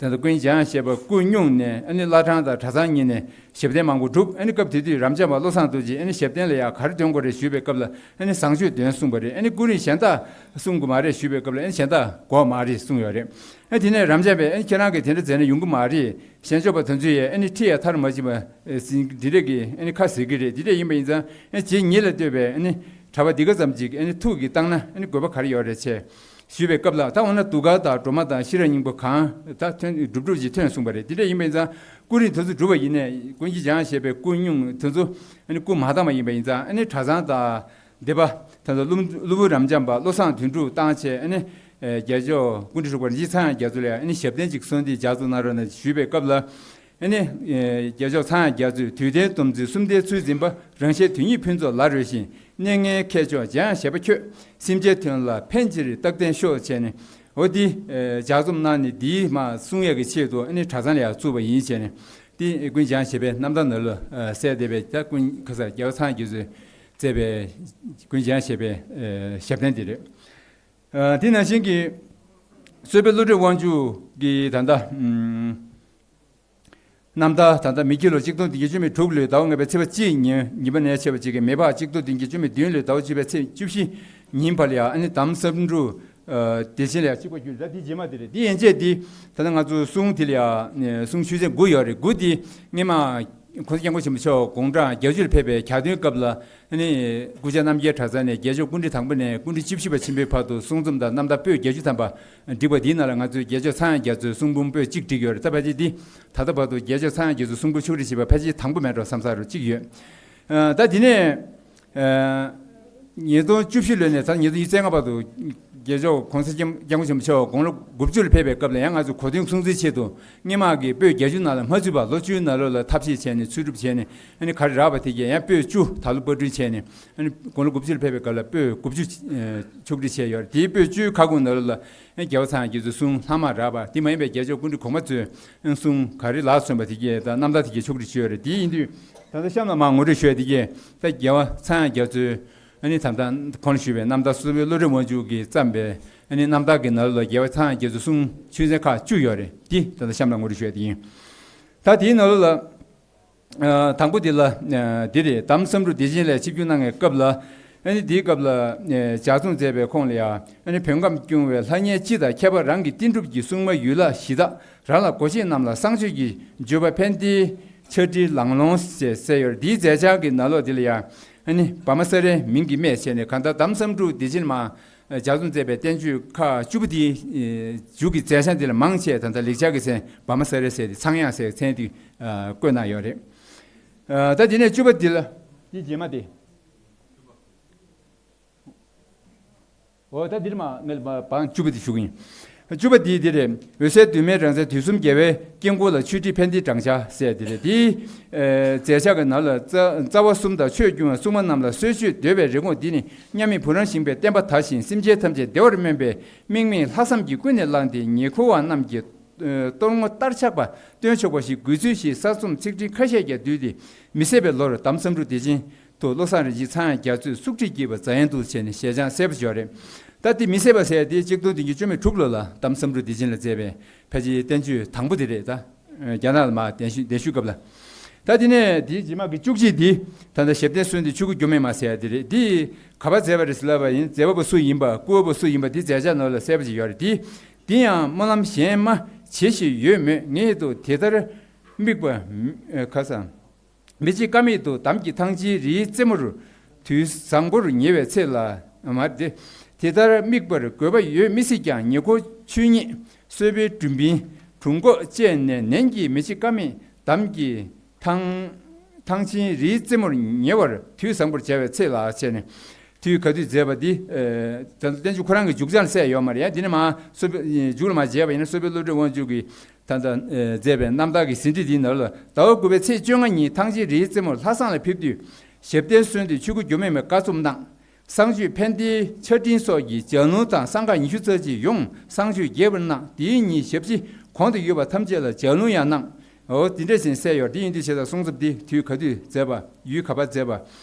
ད་ལྟ་ཀུན་མཁྱེན་འཇམ་དབྱངས་བཞད་པ་སྐུ་སྙུང་ནས་ཨ་ནི་བླ་བྲང་དང་གྲྭ་ཚང་གཉིས་ནས་ཞབས་བརྟན་མང་པོ་བསྒྲུབས། ཨ་ནི་སྐབས་དེ་དུས་རབ་འབྱམས་པ་བློ་བཟང་རྡོ་རྗེས་ཨ་ནི་ཞབས་བརྟན་ལ་ཡང་ག་རེ་འདོན་དགོས་རེད་ཞུས་པའི་སྐབས་ལ་ཨ་ནི་བཟང་སྤྱོད་འདོན་གསུངས་པ་རེད། ཨ་ནི་སྐུ་རིམ་གཞན་དག་གསུང་དགོས་མ་རེད་ཞུས་པའི་སྐབས་ལ་ཨ་ནི་གཞན་དག་དགོས་མ་རེད་གསུངས་ཡོད་རེད། ཨ་དེ་ནས་རབ་འབྱམས་པས་ཨ་ནི་ཁྱེད་རང་གིས་དེ་འདྲ་མཛད་ན་ཡོང་གི་མ་རེད། ཞལ་འཇོག་པ་དེ་ཚོས་ཡང་ཨ་ནི་ཁྲི་ཡང་མཐར་མ་ཕྱིན་པ་ཟིན་འདི་འདྲ་གི་ཨ་ནི་ཁ་ཟེར་གི་རེད། འདི་འདྲ་ཡིན་པ་ཡིན་ཙང་ཨ་ནི་རྗེ་ཉིད་ལ་ལྟོས་པའི་ཨ་ནི་གྲྭ་པ་འདི་ག་ཙམ་ཅིག་ཨ་ནི་ཐུགས་ཀྱིས་བཏང་ན་ཨ་ནི་དགོས་པ་ག་རེ་ཡོད་རེད་ཅེས། ཞུས་པའི་སྐབས་ལ་ད་འོ་ན་གདུགས་དཀར་དང་སྒྲོལ་མ་དང་ཤེས་རབ་སྙིང་པོ་གང་ད་ཐོན་སྒྲུབ་སྒྲུབ་ཅིག་ཐོན་གསུངས་པ་རེད། དེ་འདྲ་ཡིན་པ་ཡིན་ཙང་སྐུ་རིམ་དེ་ཚོ་སྒྲུབ་པ་ཡིན་ནས་ཀུན་མཁྱེན་འཇམ་དབྱངས་བཞད་པའི་སྐུ་སྙུང་དེ་ཚོ་ཨ་ནི་སྐུ་མ་བཏང་བ་ཡིན་པ་ཡིན་ཙང་ཨ་ནི་གྲྭ་ཚང་དང་སྡེ་པ་ད་ལྟ་ཀླུ་ཀླུ་སྦུག་རབ་འབྱམས་པ་བློ་བཟང་དོན་གྲུབ་བཏང་བྱས་ཨ་ནི་རྒྱལ་མཆོག་སྐུ་ཕྲེང་དྲུག་པ་རིན་ཆེན་ཚངས་དབྱངས་རྒྱ་མཚོ་ལ་ཨ་ནི་ཞབས་བརྟན་ཅིག་གསོལ་འདེབས་ལྗགས་རྩོམ་གནང་རོགས་གནང་ཞུས་པའི་སྐབས་ལ། ཨ་ནི། རྒྱལ་མཆོག་ཚངས་དབྱངས་རྒྱ་མཚོས་དུས་མཐའི་སྡོམ་རྩིས་གསུམ་ལྡན་ཚུལ་འཛིན་པ། རང་གཞན་དོན་གཉིས་ཕུན་ཚོགས་ལ་རོལ་ཞིང་། གནད་ངན་མཁས་མཆོག་འཇམ་དབྱངས་བཞད་པ་ཁྱོད། སེམས་ཅན་དོན་ལ་ཕན་ཕྱིར་རྟག་བརྟན་ཤོག་བྱས་ནས། འོ་འདི། ལྗགས་རྩོམ་གནང་ནས་འདིའི་མ་གསུང་ཡས་ཀྱི་ཆེད་དུ་ཨ་ནི་གྲྭ་ཚང་ལ་ཡང་བཙུགས་པ་ཡིན་བྱས་ནས། འདི་ཀུན་མཁྱེན་འཇམ་དབྱངས་བཞད་པའི་རྣམ་ཐར་ནང་ལ་གསལ་བསྡད་པའི་ད་ཀུན་ཁ་སར་རྒྱལ་བ་ཚངས་དབྱངས་རྒྱ་མཚོས་མཛད་པའི་ཀུན་མཁྱེན་འཇམ་དབྱངས་བཞད་པའི་ཞབས་བརྟན་འདི་རེད། དེ་ནང་བཞིན་གྱི། གསོལ་དཔོན་བློ་གྲོས་དབང་ཕྱུག་གི་ད་ལྟ། རྣམ་ཐར་ད་ལྟ་མེ་ཁྱི་ལོ་ཆིག་སྟོང་བདུན་བརྒྱ་བཅུ་མེད་དྲུག་ལོའི་ཟླ་བ་ལྔ་པའི་ཚེས་པ་གཅིག་ཉིན་ཉི་མ་ནས་ཆེ་བ་གཅིག་གི་མེ་ཕག་ཆིག་སྟོང་བདུན་བརྒྱ་བཅུ་མེད་བདུན་ལོའི་ཟླ་བ་བཅུ་པའི་ཚེས་བཅུ་བཞི་ཉིན་བར་ལ་ཡང་ཨ་ནི་དམ་བསམ་འགྲུབ་བདེ་ཆེན་ལ་ཡང་གཅིག་པ་གྱུར་ད་འདི་རྗེས་མ་དེ་རེད། འདི་ཡན་ཆད་འདི་ད་ལྟ་ང་ཚོ་གསུང་དེ་ལ་ཡང་གསུང་ཆོས་ཚན་དགུ་ཡོད་རེད། དགུ་འདི་སྔས་མ་༸གོང་ས་༸སྐྱབས་མགོན་ཆེན་པོ་མཆོག་དགུང་གྲངས་བརྒྱད་ཅུ་ལ་ཕེབས་པའི་གྱ་སྟོན་སྐབས་ལ། ཨ་ནི། སྐུ་བཅར་རྣམ་རྒྱལ་གྲྭ་ཚང་ནས་རྒྱལ་མཆོག་སྐུ་ཕྲེང་དང་པོ་ནས་སྐུ་ཕྲེང་བཅུ་བཞི་པ་ཆེན་པོའི་བར་དུ་གསུང་རྩོམ་དང་རྣམ་ཐར་པོད་བརྒྱད་ཅུ་ཐམ་པ་བསྒྲིགས་པ་འདིའི་ནང་ལ་ང་ཚོས་རྒྱལ་མཆོག་ཚངས་དབྱངས་རྒྱ་མཚོའི་གསུང་འབུམ་པོད་གཅིག་བསྒྲིགས་ཡོད་རེད། ད་ཕལ་ཆེར་འདི་ད་ལྟ་བར་དུ་རྒྱལ་མཆོག་ཚངས་དབྱངས་རྒྱ་མཚོའི་གསུང་འབུམ་ཕྱོགས་སྒྲིག་བྱས་པ་ཕལ་ཆེར་དང་པོ་མེད་འགྲོ་བསམ་ས་རུ་གཅིག་ཡོད། ཨ། ད་འདི་ནས། ཨ། ཉིས་སྟོང་བཅུ་བཞི་ལོ་ནས་ད་ཉིས་སྟོང་ཉི་ཤུ་རྩ་ལྔ་བར་དུ་རྒྱལ་མཆོག་༸གོང་ས་༸སྐྱབས་མགོན་ཆེན་པོ་མཆོག་དགུང་ལོ་དགུ་བཅུ་ལ་ཕེབས་པའི་སྐབས་ལ་ཡང་ང་ཚོས་གོ་སྟོན་སྲུང་བརྩིའི་ཆེད་དུ་སྔས་མ་གི་པོད་བརྒྱད་ཅུ་ནང་ལ་མ་ཚུད་པར་ལོ་བཅུའི་ནང་ལོགས་ལ་ཐབས་ཤེས་བྱས་ནས་འཚོལ་སྒྲུབ་བྱས་ནས་ཨ་ནི་ག་རེ་རག་པ་དེ་གས་ཡང་པོད་བཅུ་ད་ལོ་པར་སྐྲུན་བྱས་ནས་ཨ་ནི་དགུང་ལོ་དགུ་བཅུ་ལ་ཕེབས་པའི་སྐབས་ལ་པོད་དགུ་བཅུ་ཕྱོགས་སྒྲིག་བྱས་ཡོད་རེད། དེའི་པོད་བཅུའི་ཁ་སྐོང་ནང་ལོགས་ལ་ཨ་ནི་རྒྱལ་བ་ཚངས་དབྱངས་རྒྱ་མཚོའི་གསུང་ལྷག་མ་རག་པ་དེ་མ་ཡིན་པའི་རྒྱལ་མཆོག་སྐུ་ཕྲེང་གོང་མ་ཚོའི་གསུང་ག་རེ་ལགས་སོན་པ་དེ་གས་དང་རྣམ་ཐར་དེ་གས་ཕྱོགས་སྒྲིག་བྱས་ཡོད་རེད། དེའི་ཡིན་དུས་ད་ལྟ་གཤམ་ལ་མར་ངོ་སྤྲོད་ཞུ་ཡ་དེ་གས་ད་རྒྱལ་བ་ཚངས་དབྱངས་རྒྱ་མཚོའི་ཨ་ནི་ད་ལྟ་གོང་ལ་ཞུས་པའི་རྣམ་ཐར་གསོལ་དཔོན་བློ་གྲོས་དབང་ཕྱུག་གིས་བརྩམས་པའི་ཨ་ནི་རྣམ་ཐར་གྱི་ནང་ལོགས་ལ་རྒྱལ་བ་ཚངས་དབྱངས་རྒྱ་མཚོའི་གསུང་ཆོས་ཚན་ཁག་བཅུ་ཡོད་རེད། འདི་ད་ལྟ་གཤམ་ལ་ངོ་སྤྲོད་ཞུ་ཡ་དེ་ཡིན། ད་དེའི་ནང་ལོགས་ལ། ཨ། དང་པོ་འདི་ལ། ཨ། འདི་རེད། དམ་བསམ་འགྲུབ་བདེ་ཆེན་ལ་ཆིབས་བསྒྱུར་གནང་བའི་སྐབས་ལ། ཨ་ནི་འདིའི་སྐབས་ལ། ཨ། ལྗགས་རྩོམ་མཛད་པའི་ཁོངས་ལ་ཡང་ཨ་ནི་བོད་ཁམས་སྐྱོང་བའི་ལྷ་གཉེར་སྤྱི་དང་ཁྱད་པར་རང་གི་བསྟན་སྒྲུབ་ཀྱི་སྲུང་མ་ཡུལ་ལྷ་གཞི་བདག་རང་ལ་སྒོ་ཕྱེས་རྣམས་ལ་གསང་མཆོད་ཀྱི་བརྗོད་པ་ཕན་བདེའི་ཕྱག་བྲིས་ལང་ལོང་ཞེས་གསལ་ཡོད། འདིའི་མཛད་འཆར་གྱི་ནང་ལོགས་འདི་ལ་ཡང་ཨ་ནི་བ་མ་ས་རའི་མིང་གིས་སྨད་བྱས་ནས་གང་ལྟར་དམ་བསམ་འགྲུབ་བདེ་ཆེན་མ། ལྗགས་རྩོམ་མཛད་པའི་བསྟན་བཅོས་ཁག་བཅུ་པོ་དེའི་མཇུག་གི་མཛད་འཆར་འདི་ལ་མང་ཆེ་ད་ལྟ་ལེགས་སྦྱར་གྱི་མཚན་བ་མ་ས་ར་ཟེར་ཏེ་ཚངས་དབྱངས་ཟེར་མཚན་དེ་བཀོད་གནང་ཡོད་རེད། ད་དེ་ནས་བཅུ་པ་འདི་ལ་འདི་རྗེས་མ་དེ། འོ་ད་འདིར་མ་ངས་བང་བཅུ་པ་འདི་ཞུ་གི་ཡིན། བཅུ་པ་འདི་འདི་རེད། འོད་གསལ་གདོད་མའི་རང་མཚན་དུས་གསུམ་རྒྱལ་བའི་དཀྱིལ་འཁོར་ལ་མཆོད་ཁྲིའི་ཕན་བདེའི་སྦྲང་ཆར་ཟེར་འདི་རེད། འདིའི་མཛད་འཆར་གྱི་ནང་ལ་རྩ་རྩ་བ་གསུམ་དང་ཆོས་སྐྱོང་བའི་སྲུང་མ་རྣམས་ལ་གསོལ་མཆོད་འདོད་པའི་རེ་སྐོང་འདི་ནི་མཉམ་མེད་བུ་རམ་ཤིང་པའི་བསྟན་པ་དར་ཞིང་སེམས་ཅན་ཐམས་ཅད་བདེ་བར་སྨོན་པའི་དམིགས་མེད་ལྷག་བསམ་གྱིས་ཀུན་ནས་བསླངས་ཏེ་ཉེ་འཁོར་བ་རྣམས་ཀྱི་ གཏོར་བསྔོ་བསྟར་ཆགས་པ་སྟོན་ཆོག་པ་ཞིག་དགོས་ཚུལ་ཞིག་གསར་རྩོམ་ཚིག་ཕྲེང་ཁ་ཤས་ཀྱང་བསྡུས་ཏེ། མི་ཟད་པའི་ལོར་དམ་བསམ་འགྲུབ་བདེ་ཆེན་དུ་བློ་བཟང་རིན་ཆེན་ཚངས་དབྱངས་རྒྱ་མཚོས་སུག་ཁྲིད་བགྱིས་པ་འཛམ་གླིང་དུ་བྱས་ནས་ཞལ་བྱང་གསལ་པོ་ཞིག་ཡོད་རེད། ད་དེ་མི་ཟད་པ་ཟེར་ཡ་དེ་ཆིག་སྟོང་བདུན་བརྒྱ་བཅུ་མེད་དྲུག་ལོ་ལ་དམ་བསམ་འགྲུབ་བདེ་ཆེན་ལ་མཛད་པའི་ཕལ་ཆེར་བསྟན་བཅོས་དང་པོ་དེ་རེད་ད། རྒྱ་ནག་ལ་མར་གདན་ཞུ་གདན་ཞུ་སྐབས་ལ། ད་དེ་ནས་དེའི་རྗེས་མ་གི་བཅུ་གཅིག་འདི་ད་ལྟ་ཞབས་བརྟན་གསོལ་འདེབས་ཆོས་སྐུ་འགྱུར་མེད་མ་ཟེར་ཡ་དེ་རེད། འདི་ག་པར་མཛད་པ་རེད་ཟེར་ལབ་པ་ཡིན། མཛད་པ་པོ་སུ་ཡིན་པ། བསྐུར་བ་པོ་སུ་ཡིན་པ་འདི་མཛད་བྱ་ནང་ལ་གསལ་པོ་ཞིག་ཡོད་རེད། དེ་འདི་ཡང་སྨོན་ལམ་གཞན་མ་བྱེད་ཞིག་ཡོད་མོད། ངེས་དུ་དེ་ལྟར་དམིགས་པ་མི་ཁ་སང་མི་བྱེད་ཀ་མེད་དུ་དམ་གྱི་ཐང་ཆེན་རིའི་རྩེ་མོར་དུས་བཟང་པོར་ཉེ་བའི་ཚེ་ལ་མ་རེད། དེ་ལྟར་དམིགས་པར་དགོས་པ་ཡོད་མི་སྲིད་ཀྱང་། ཉེ་འཁོར་ཆོས་ཉིད་གསོལ་བའི་སྒྲུབ་པིན་དྲུང་འགོག་བཅས་ནས་ནན་གྱིས་མི་བྱེད་ཀ་མེད་དམ་གྱི་ཐང་ཐང་ཆེན་རིའི་རྩེ་མོར་ཉེ་བར་དུས་བཟང་པོར་བྱ་བའི་ཚེ་ལ་བྱས་ནས། དུས་ག་དུས་མཛད་པ་འདི། ད་ལྟ་བསྟན་བཅོས་ཁོ་རང་གི་མཇུག་བྱང་གསལ་ཡོད་མ་རེད་ཡ། འདི་ནི་མ་གསོལ་བའི་མཇུག་ལ་མ་མཇལ་བ་ཡིན་ན་གསོལ་བའི་བློ་གྲོས་དབང་ཕྱུག་གིས་ད་ལྟ་མཛད་པའི་རྣམ་ཐར་གྱི་ཟིན་བྲིས་འདིའི་ནང་ལ། ཟླ་བ་དགུ་པའི་ཚེས་བཅོ་ལྔ་ཉིན་ཐང་ཆེན་རིའི་རྩེ་མོར་ལྷ་བསང་ལ་ཕེབས་དུས། ཞབས་བརྟན་གསོལ་འདེབས་ཆོས་སྐུ་འགྱུར་མེད་མའི་བཀའ་རྩོམ་གནང་། གསང་སྤྱོད་ཕན་བདེའི་ཆར་སྤྲིན་སོགས་ཀྱི་ལྗགས་ལུང་དང་གསང་སྔགས་ཉི་ཤུ་རྩ་གཅིག་ཡོངས་གསང་སྤྱོད་རྒྱས་པར་གནང་། དེའི་ཉིན་ཞབས་ཕྱི་གོང་དུ་ཡོད་པ་ཐམས་ཅད་ལ་ལྗགས་ལུང་ཡང་གནང་། འོ་དེ་འདྲ་ཞིག་གསལ་ཡོད། དེ་ཡིན་དུས་བྱས་ཙང་གསུང་རྩོམ་འདི་དུས་ག་དུས་མཛད་པ། ཡུལ་ག་པར་མཛད་པ།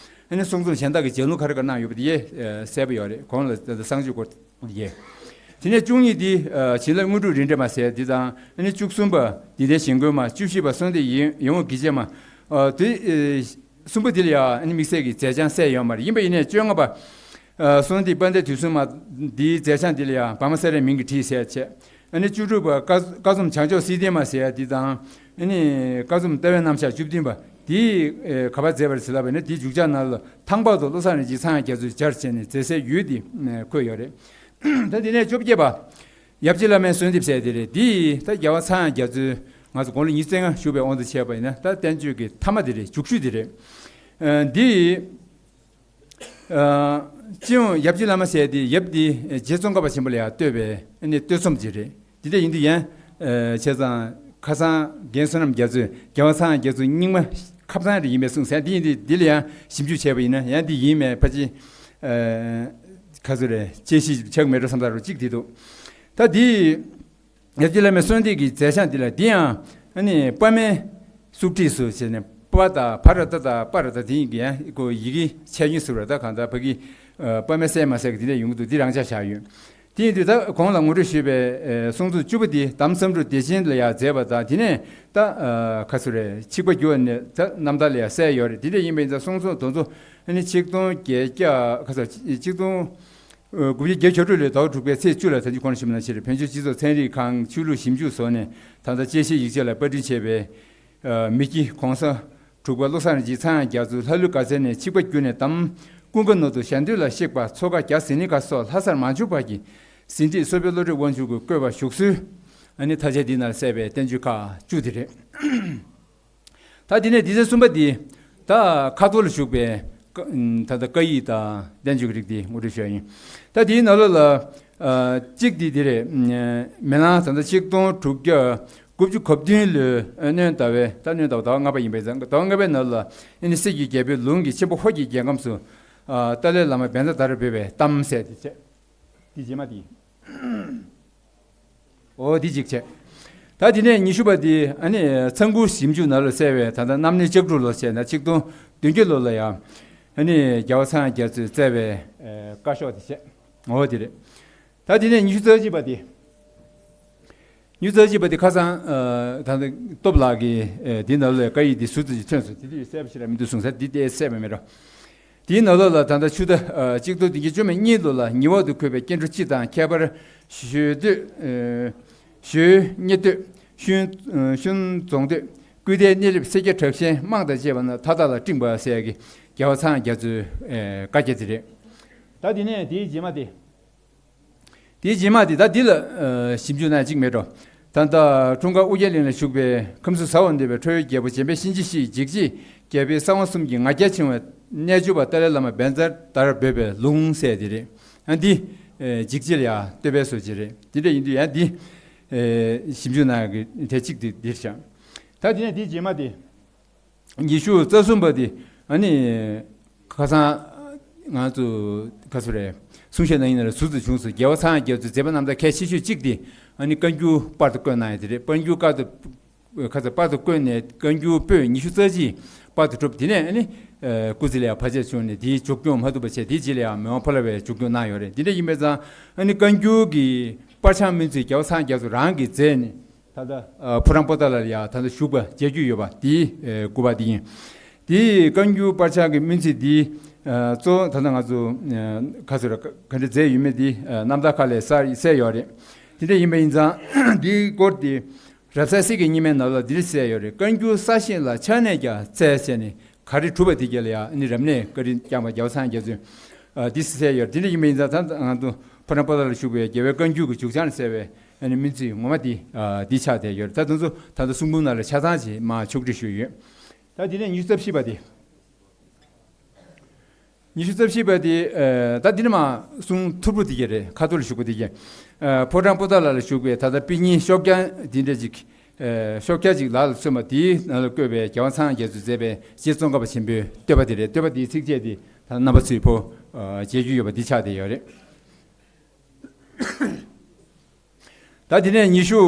ཨ་ནི་གསུང་རྩོམ་གཞན་དག་གི་ལྗགས་ལུང་ག་རེ་ག་གནང་ཡོད་པ་དེ་ཡང་གསལ་པོ་ཡོད་རེད། གོང་ལ་གསང་སྤྱོད་སྐོར་ཡས། དེ་ནས་བཅུ་གཉིས་འདི་བྱིན་རླབས་དངོས་གྲུབ་རིན་བསྲེལ་མ་ཟེར་འདི་དང་། ཨ་ནི་བཅུ་གསུམ་པ་འདི་ལྟའི་ཞིང་མགོན་མ། བཅུ་བཞི་པ་གསོལ་འདེབས་ཡིད་འོང་གི་བྱེད་མ། དེ་གསུམ་པོ་འདི་ལ་ཡང་ཨ་ནི་དམིགས་བསལ་གྱི་མཛད་བྱང་གསལ་ཡོད་མ་རེད། ཡིན་པ་ཡིན་ནའི་བཅོ་ལྔ་པ། ཨ་གསོལ་འདེབས་དཔལ་ལྡན་དུས་གསུམ་མ་འདིའི་མཛད་བྱང་འདི་ལ་ཡང་བ་མ་སེ་རའི་མིང་གིས་བྲིས་ཟེར་བྱས། ཨ་ནི་བཅུ་དྲུག་པ་བཀའ་བཀའ་རྩོམ་བྱང་ཕྱོགས་བསིལ་ལྡན་མ་ཟེར་ཡ་འདི་དང་། ཨ་ནི་བཀའ་རྩོམ་ལྟ་བའི་རྣམ་གཞག་བཅུ་བདུན་པ་འདི་ག་པར་མཛད་པ་རེད་ཟེར་ལབ་པ་ཡིན་ན། འདིའི་མཇུག་བྱང་ནང་ལ་ཐང་པ་དུ་བློ་བཟང་རིན་ཆེན་ཚངས་དབྱངས་རྒྱ་མཚོས་སྦྱར་བྱས་ནས་མཛད་སའི་ཡུལ་འདི་འཁོད་ཡོད་རེད། ད་འདི་ནས་བཅོ་བརྒྱད་པ། ཡབ་རྗེ་བླ་མའི་གསོལ་འདེབས་ཟེར་དེ་རེད། འདི་ད་རྒྱལ་བ་ཚངས་དབྱངས་རྒྱ་མཚོས་ང་ཚོ་དགུང་ལོ་ཉི་ཤུ་རྩ་ལྔ་བཞུགས་པའི་དབང་དུ་བྱས་པ་ཡིན་ན། ད་བསྟན་བཅོས་ཀྱི་ཐ་མ་དེ་རེད། མཇུག་ཤོས་དེ་རེད། ཨ་འདི། ཨ་སྤྱི་ཡོངས་ཡབ་རྗེ་བླ་མ་ཟེར་དེ་ཡབ་འདི་རྗེ་ཙོང་ཁ་པ་ཆེན་པོ་ལ་ཡང་བསྟོད་པའི་ཨ་ནི་བསྟོད་རྩོམ་ཅིག་རེད། འདི་འདྲ་ཡིན་དུས་ཡང་། ཨ་བྱས་ཙང་ཁ་སང་རྒན་བསོད་ནམས་རྒྱ་མཚོས་རྒྱལ་བ་ཚངས་དབྱངས་རྒྱ་མཚོ་རྙིང་མ་ཁ་སང་རེ་ཡིན་པའི་གསུངས་ཟེར། འདི་ཡིན་དུས་འདི་ལ་ཡང་ཞིབ་འཇུག་བྱས་པ་ཡིན་ན་ཡང་འདི་ཡིན་མེད་ཕལ་ཆེར། ཨ་ག་ཚོད་རེད། དཔྱད་གཞི་ཆགས་མེད་འགྲོ་བསམ་ས་རུ་གཅིག་འདི་འདུག་ད་འདི། ཡབ་རྗེ་བླ་མའི་གསོལ་འདེབས་ཀྱི་མཛད་བྱང་འདི་ལ། འདི་ཡང་ཨ་ནི་པདྨའི་སུག་ཁྲིད་སུ་བྱས་ནས། པ་དང་བ་ར་ཏ་དང་པ་ར་ཏ་དེ་ཡིན་གྱི་ཡང་ཁོ་ཡི་གེ་ཆད་ཉུལ་ཟེར་བ་ད་གང་ལྟར་ཕ་གི་ཨ་པདྨའི་སྲས་མ་ཟེར་གི་དེ་འདྲ་ཡོང་གི་འདུག་འདི་རང་འཇགས་བཞག་ཡོད། དེ་ཡིན་དུས་ད་གོང་ལ་ངོ་སྤྲོད་ཞུས་པའི་ཨ་གསུང་རྩོམ་བཅུ་པོ་འདི་དམ་བསམ་འགྲུབ་བདེ་ཆེན་ལ་ཡང་མཛད་པ་དང་། དེ་ནས་ད་ཨ་ག་ཚོད་རེད། ཆིག་པ་འགྱུར་བ་ནས་ད་རྣམ་ཐར་ལ་ཡང་གསལ་ཡོད་རེད། དེ་འདྲ་ཡིན་པ་ཡིན་ཙང་གསུང་རྩོམ་དེ་ཚོ་ཨ་ནི་ཆིག་སྟོང་བརྒྱད་བརྒྱ་ག་ཚོད་ཆིག་སྟོང་། དགུ་བརྒྱ་བརྒྱད་ཅུ་གྱ་དྲུག་ལོའི་ཟླ་བ་དྲུག་པའི་ཚེས་བཅུ་ལ་ད་ཅི་གོང་ཞིབ་ན་ཕྱིར་བོད་ཆོས་སྤྱི་ཚོགས་ཚན་རིག་ཁང་ཆོས་ལུགས་ཞིབ་འཇུག་སོགས་ནས་ད་ལྟ་དཔྱད་ཤེས་ཡིག་ཆ་ལ་པར་སྐྲུན་བྱས་པའི་མི་དཀྱིལ་གོང་ས་དྲུག་པ་བློ་བཟང་རིན་ཆེན་ཚངས་དབྱངས་རྒྱ་མཚོས་ལྷ་ཀླུ་དགའ་ཚལ་ནས་ཆིག་པ་བརྒྱུད་ནས་འདམ་ཀུན་དགའ་ནོར་བུ་ཞལ་འདོན་ལ་གཤེགས་པ་མཚོ་ཁ་རྒྱ་ཟི་ལིང་ཁ་སོགས་ལྷ་སར་མ་བྱོན་བར་གྱི་ཟིན་བྲིས་གསོལ་དཔོན་བློ་གྲོས་དབང་ཕྱུག་གིས་བཀོད་པ་བཞུགས་སྲོལ། ཨ་ནི་མཐའ་དཔྱད་འདི་ནང་གསལ་བའི་བསྟན་བཅོས་ཁག་བཅུ་དེ་རེད། ད་དེ་ནས་སྡེ་ཚན་གསུམ་པ་འདི། ད་ཁ་ཐོར་ལ་བཞུགས་པའི་ཀ་ད་ལྟ་བཀའ་ཡིག་དང་བསྟན་བཅོས་ཀྱི་རིགས་འདི་ངོ་སྤྲོད་ཞུ་ཡ་ཡིན། ད་དེའི་ནང་ལོགས་ལ་ཨ་གཅིག་འདི་འདི་རེད། མི་ལང་ད་ལྟ་ཆིག་སྟོང་དྲུག་བརྒྱ་དགུ་བཅུ་གོ་བདུན་ལོའི་སྣྲོན་ཟླ་བའི་ད་སྣྲོན་ཟླ་བ་ཟླ་བ་ལྔ་པ་ཡིན་པས། ཟླ་བ་ལྔ་པའི་ནང་ལ་ཨ་ནི་སྲིད་ཀྱི་རྒྱལ་པོའི་ལུང་གིས་ཆེན་པོ་ཧོར་གྱི་རྒྱལ་ཁམས་སུ་ཨ་ཏཱ་ལའི་བླ་མ་བཛྲ་དྷ་ར་འབོད་པའི་གཏམ་ཟེར་དེ་བྱས། འདི་རྗེས་མ་འདི། འོ་འདི་གཅིག་བྱས། ད་འདི་ནས་ཉི་ཤུ་པ་འདི་ཨ་ནི་ཚང་ཁུག་ཞིབ་འཇུག་ནང་ལ་གསལ་བའི་ད་ལྟ་རྣམ་གནོན་ལྕགས་འབྲུག་ལོ་བྱས་ན་ཆིག་སྟོང་བདུན་བརྒྱ་ལོ་ལ་ཡང་ཨ་ནི་རྒྱལ་བ་ཚངས་དབྱངས་རྒྱ་མཚོས་བསྩལ་བའི་ཨ་བཀའ་ཤོག་འདི་བྱས། འོ་འདི་རེད། ད་འདི་ནས་ཉི་ཤུ་རྩ་གཅིག་པ་འདི། ཉི་ཤུ་རྩ་གཅིག་པ་འདི་ཁ་སང་ཨ་ད་ལྟ་སྟོབས་ལགས་ཀྱིས་ཨ་འདི་ནང་ལ་བཀའ་ཡིག་འདི་ཟུར་དུ་ཅིག་ཐོན་སོང་། དེ་དུས་གསལ་པོ་ཞིག་ར་མི་འདུག་གསུངས་ས་འདི་ལྟས་གསལ་པོ་མེད་འགྲོ། དེའི་ནང་ལོགས་ལ་ད་ལྟ་ཆུ་ཟླ་ཨ་གཅིག་སྟོང་བདུན་བརྒྱ་བཅུ་མེད་གཉིས་ལོ་ལ་ཉི་འོག་ཏུ་འཁོད་པའི་སྐྱེ་འགྲོ་སྤྱི་དང་ཁྱད་པར་ཞོལ་སྟོད་ཨ་ཞོལ་གཉེར་སྟོད་ཤུན་ཨ་ཤུན་རྫོང་སྟོད་ཀུན་ལྡན་གནས་རིམ་སེར་སྐྱ་བྲག་ཆེན་དམངས་དང་བཅས་པ་རྣམས་མཐའ་དག་ལ་སྤྲིངས་པ་ཟེར་ཡ་གི་རྒྱལ་བ་ཚངས་དབྱངས་རྒྱ་མཚོའི་ཨ་བཀའ་རྒྱ་དེ་རེད། ད་དེ་ནས་དེའི་རྗེས་མ་དེ། དེའི་རྗེས་མ་དེ་ད་འདི་ལ་ཨ་ཞིབ་འཇུག་གནང་གཅིག་མེད་འགྲོ། ད་ལྟ་འཁྲུངས་སྐར་ཨོ་རྒྱན་གླིང་ལ་བཞུགས་པའི་ཁམས་གསུམ་ཟ་འོག་འདུས་པའི་ཁྲོ་བོའི་རྒྱལ་པོ་འཇམ་དཔལ་གཤིན་རྗེ་ཞིག་འཇིགས་བྱེད་རྒྱལ་པོའི་གསང་བ་གསུམ་གྱི་ང་རྒྱལ་འཆིང་བའི་རྣལ་འབྱོར་པ་ཏཱ་ལའི་བླ་མ་བཛྲ་དྷ་ར་འབོད་པའི་ལུང་ཟེར་དེ་རེད། ཨ་འདི་ཨེ་འཇིགས་བྱེད་ལ་ཡང་བསྟོད་པའི་སྲོལ་ཅིག་རེད། དེ་འདྲ་ཡིན་དུས་ཡང་འདི་ཨེ་ཞིབ་འཇུག་གནང་གི་དེ་གཅིག་དེ་འདིར་བཞག་ད་དེ་ནས་འདིའི་རྗེས་མ་དེ། ཉི་ཤུ་རྩ་གསུམ་པ་དེ་ཨ་ནི་ཁ་སང་ང་ཚོ་ཁ་སུ་རེད། གསུང་བཤད་གནང་ཡིན་ན་ལ་ཟུར་དུ་བྱུང་སོང་། རྒྱལ་བ་ཚངས་དབྱངས་རྒྱ་མཚོའི་མཛད་པ་རྣམ་ཐར་གལ་ཆེ་ཤོས་གཅིག་དེ་ཨ་ནི་བཀའ་འགྱུར་པར་དུ་བརྐོས་གནང་ཡ་དེ་རེད། བཀའ་འགྱུར་པར་དུ་ཁ་ཚ་པར་དུ་བརྐོས་ནས་བཀའ་འགྱུར་པོད་ཉི་ཤུ་རྩ་གཅིག་པར་དུ་གྲུབ། དེ་ནས་ཨ་ནི་སྐུ་ཚེ་ལ་ཡང་བར་ཆད་བྱུང་ནས་དེའི་མཇུག་སྐྱོང་མ་ཐུབ་པ་བྱས། དེའི་རྗེས་ལ་ཡང་མི་དབང་ཕོ་ལྷ་བས་མཇུག་སྐྱོང་གནང་ཡོད་རེད། དེ་འདྲ་ཡིན་པས་ཙང་ཨ་ནི་བཀའ་འགྱུར་གྱི་པར་ཆས་མིན་ཚིག་རྒྱལ་བ་ཚངས་དབྱངས་རྒྱ་མཚོ་རང་གིས་མཛད་ནས། ད་ལྟ་ཕོ་བྲང་པོ་ཏཱ་ལ་ལ་ཡང་ད་ལྟ་བཞུགས་པ་མཇལ་རྒྱུ་ཡོད་པ་དེའི་སྐུ་པར་དེ་ཡིན། དེའི་བཀའ་འགྱུར་པར་ཆས་ཀྱི་སྨོན་ཚིག་འདི་གཙོ་བོ་ད་ལྟ་ང་ཚོ་ག་ཚོད་ར་ག་འདྲ་མཛད་ཡོད་མེད་འདི་རྣམ་ཐར་ཁག་ལས་གསལ་གསལ་ཡོད་རེད། དེ་འདྲ་ཡིན་པ་ཡིན་ཙང་འདིའི་སྐོར་དེ་རབ་གསལ་གཟིགས་ཀྱི་རྙིང་མའི་ནང་ལ་འདི་འདྲ་གསལ་ཡོད་རེད། བཀའ་འགྱུར་གསར་བཞེངས་ལ་ཕྱག་ནས་ཀྱང་བཙལ་བྱས་ནས་ག་རེ་གྲུབ་པ་དེ་རྒྱ་ལ་ཡང་ནི་རབ་གནས་བཀའ་དྲིན་བསྐྱངས་པ་རྒྱལ་བ་ཚངས་དབྱངས་རྒྱ་མཚོས་འདི་གསལ་ཡོད་རེད། དེ་འདྲ་ཡིན་པ་ཡིན་ཙང་ད་ང་ཚོ་ཕོ་བྲང་པོ་ཏཱ་ལ་བཞུགས་པའི་རྒྱལ་བའི་བཀའ་འགྱུར་གྱི་མཇུག་བྱང་ལ་གསལ་བའི་ཨ་ནི་སྨོན་ཚིག་ངོ་མ་དེ་འདི་ཆགས་བསྡད་ཡོད་རེད། ད་དེ་ཚོ་ད་ལྟ་གསུང་འབུམ་ནང་ལ་ཆ་ཚང་ཅིག་མར་ཕྱོགས་སྒྲིག་ཞུས་ཡོད། ད་དེ་ནས་ཉི་ཤུ་རྩ་བཞི་པ་དེ། ཉི་ཤུ་རྩ་བཞི་པ་དེ་ད་འདི་ནས་མར་གསུང་ཐུར་པོ་དེ་གྱད་རེད། ཁ་ཐོར་ལ་བཞུགས་པ་དེ་གྱད། ཕོ་བྲང་པོ་ཏཱ་ལ་ལ་བཞུགས་པའི་ད་ལྟ་པི་ཉིན་ཤོག་རྐྱང་འདི་འདྲ་ཅིག་ཤོག་རྐྱང་ཅིག་ལག་ལ་སོན་པ་དེའི་ནང་ལ་བཀོད་པའི་རྒྱལ་བ་ཚངས་དབྱངས་རྒྱ་མཚོས་མཛད་པའི་རྗེ་ཙོང་ཁ་པ་ཆེན་པོའི་བསྟོད་པ་དེ་རེད། བསྟོད་པ་དེའི་ཚིགས་བཅད་དེ་ད་རྣམ་པ་ཚོས་ཕོ་མཇལ་རྒྱུ་ཡོད་པ་འདི་ཆགས་བསྡད་ཡོད་རེད། ད་དེ་ནས་ཉི་ཤུ་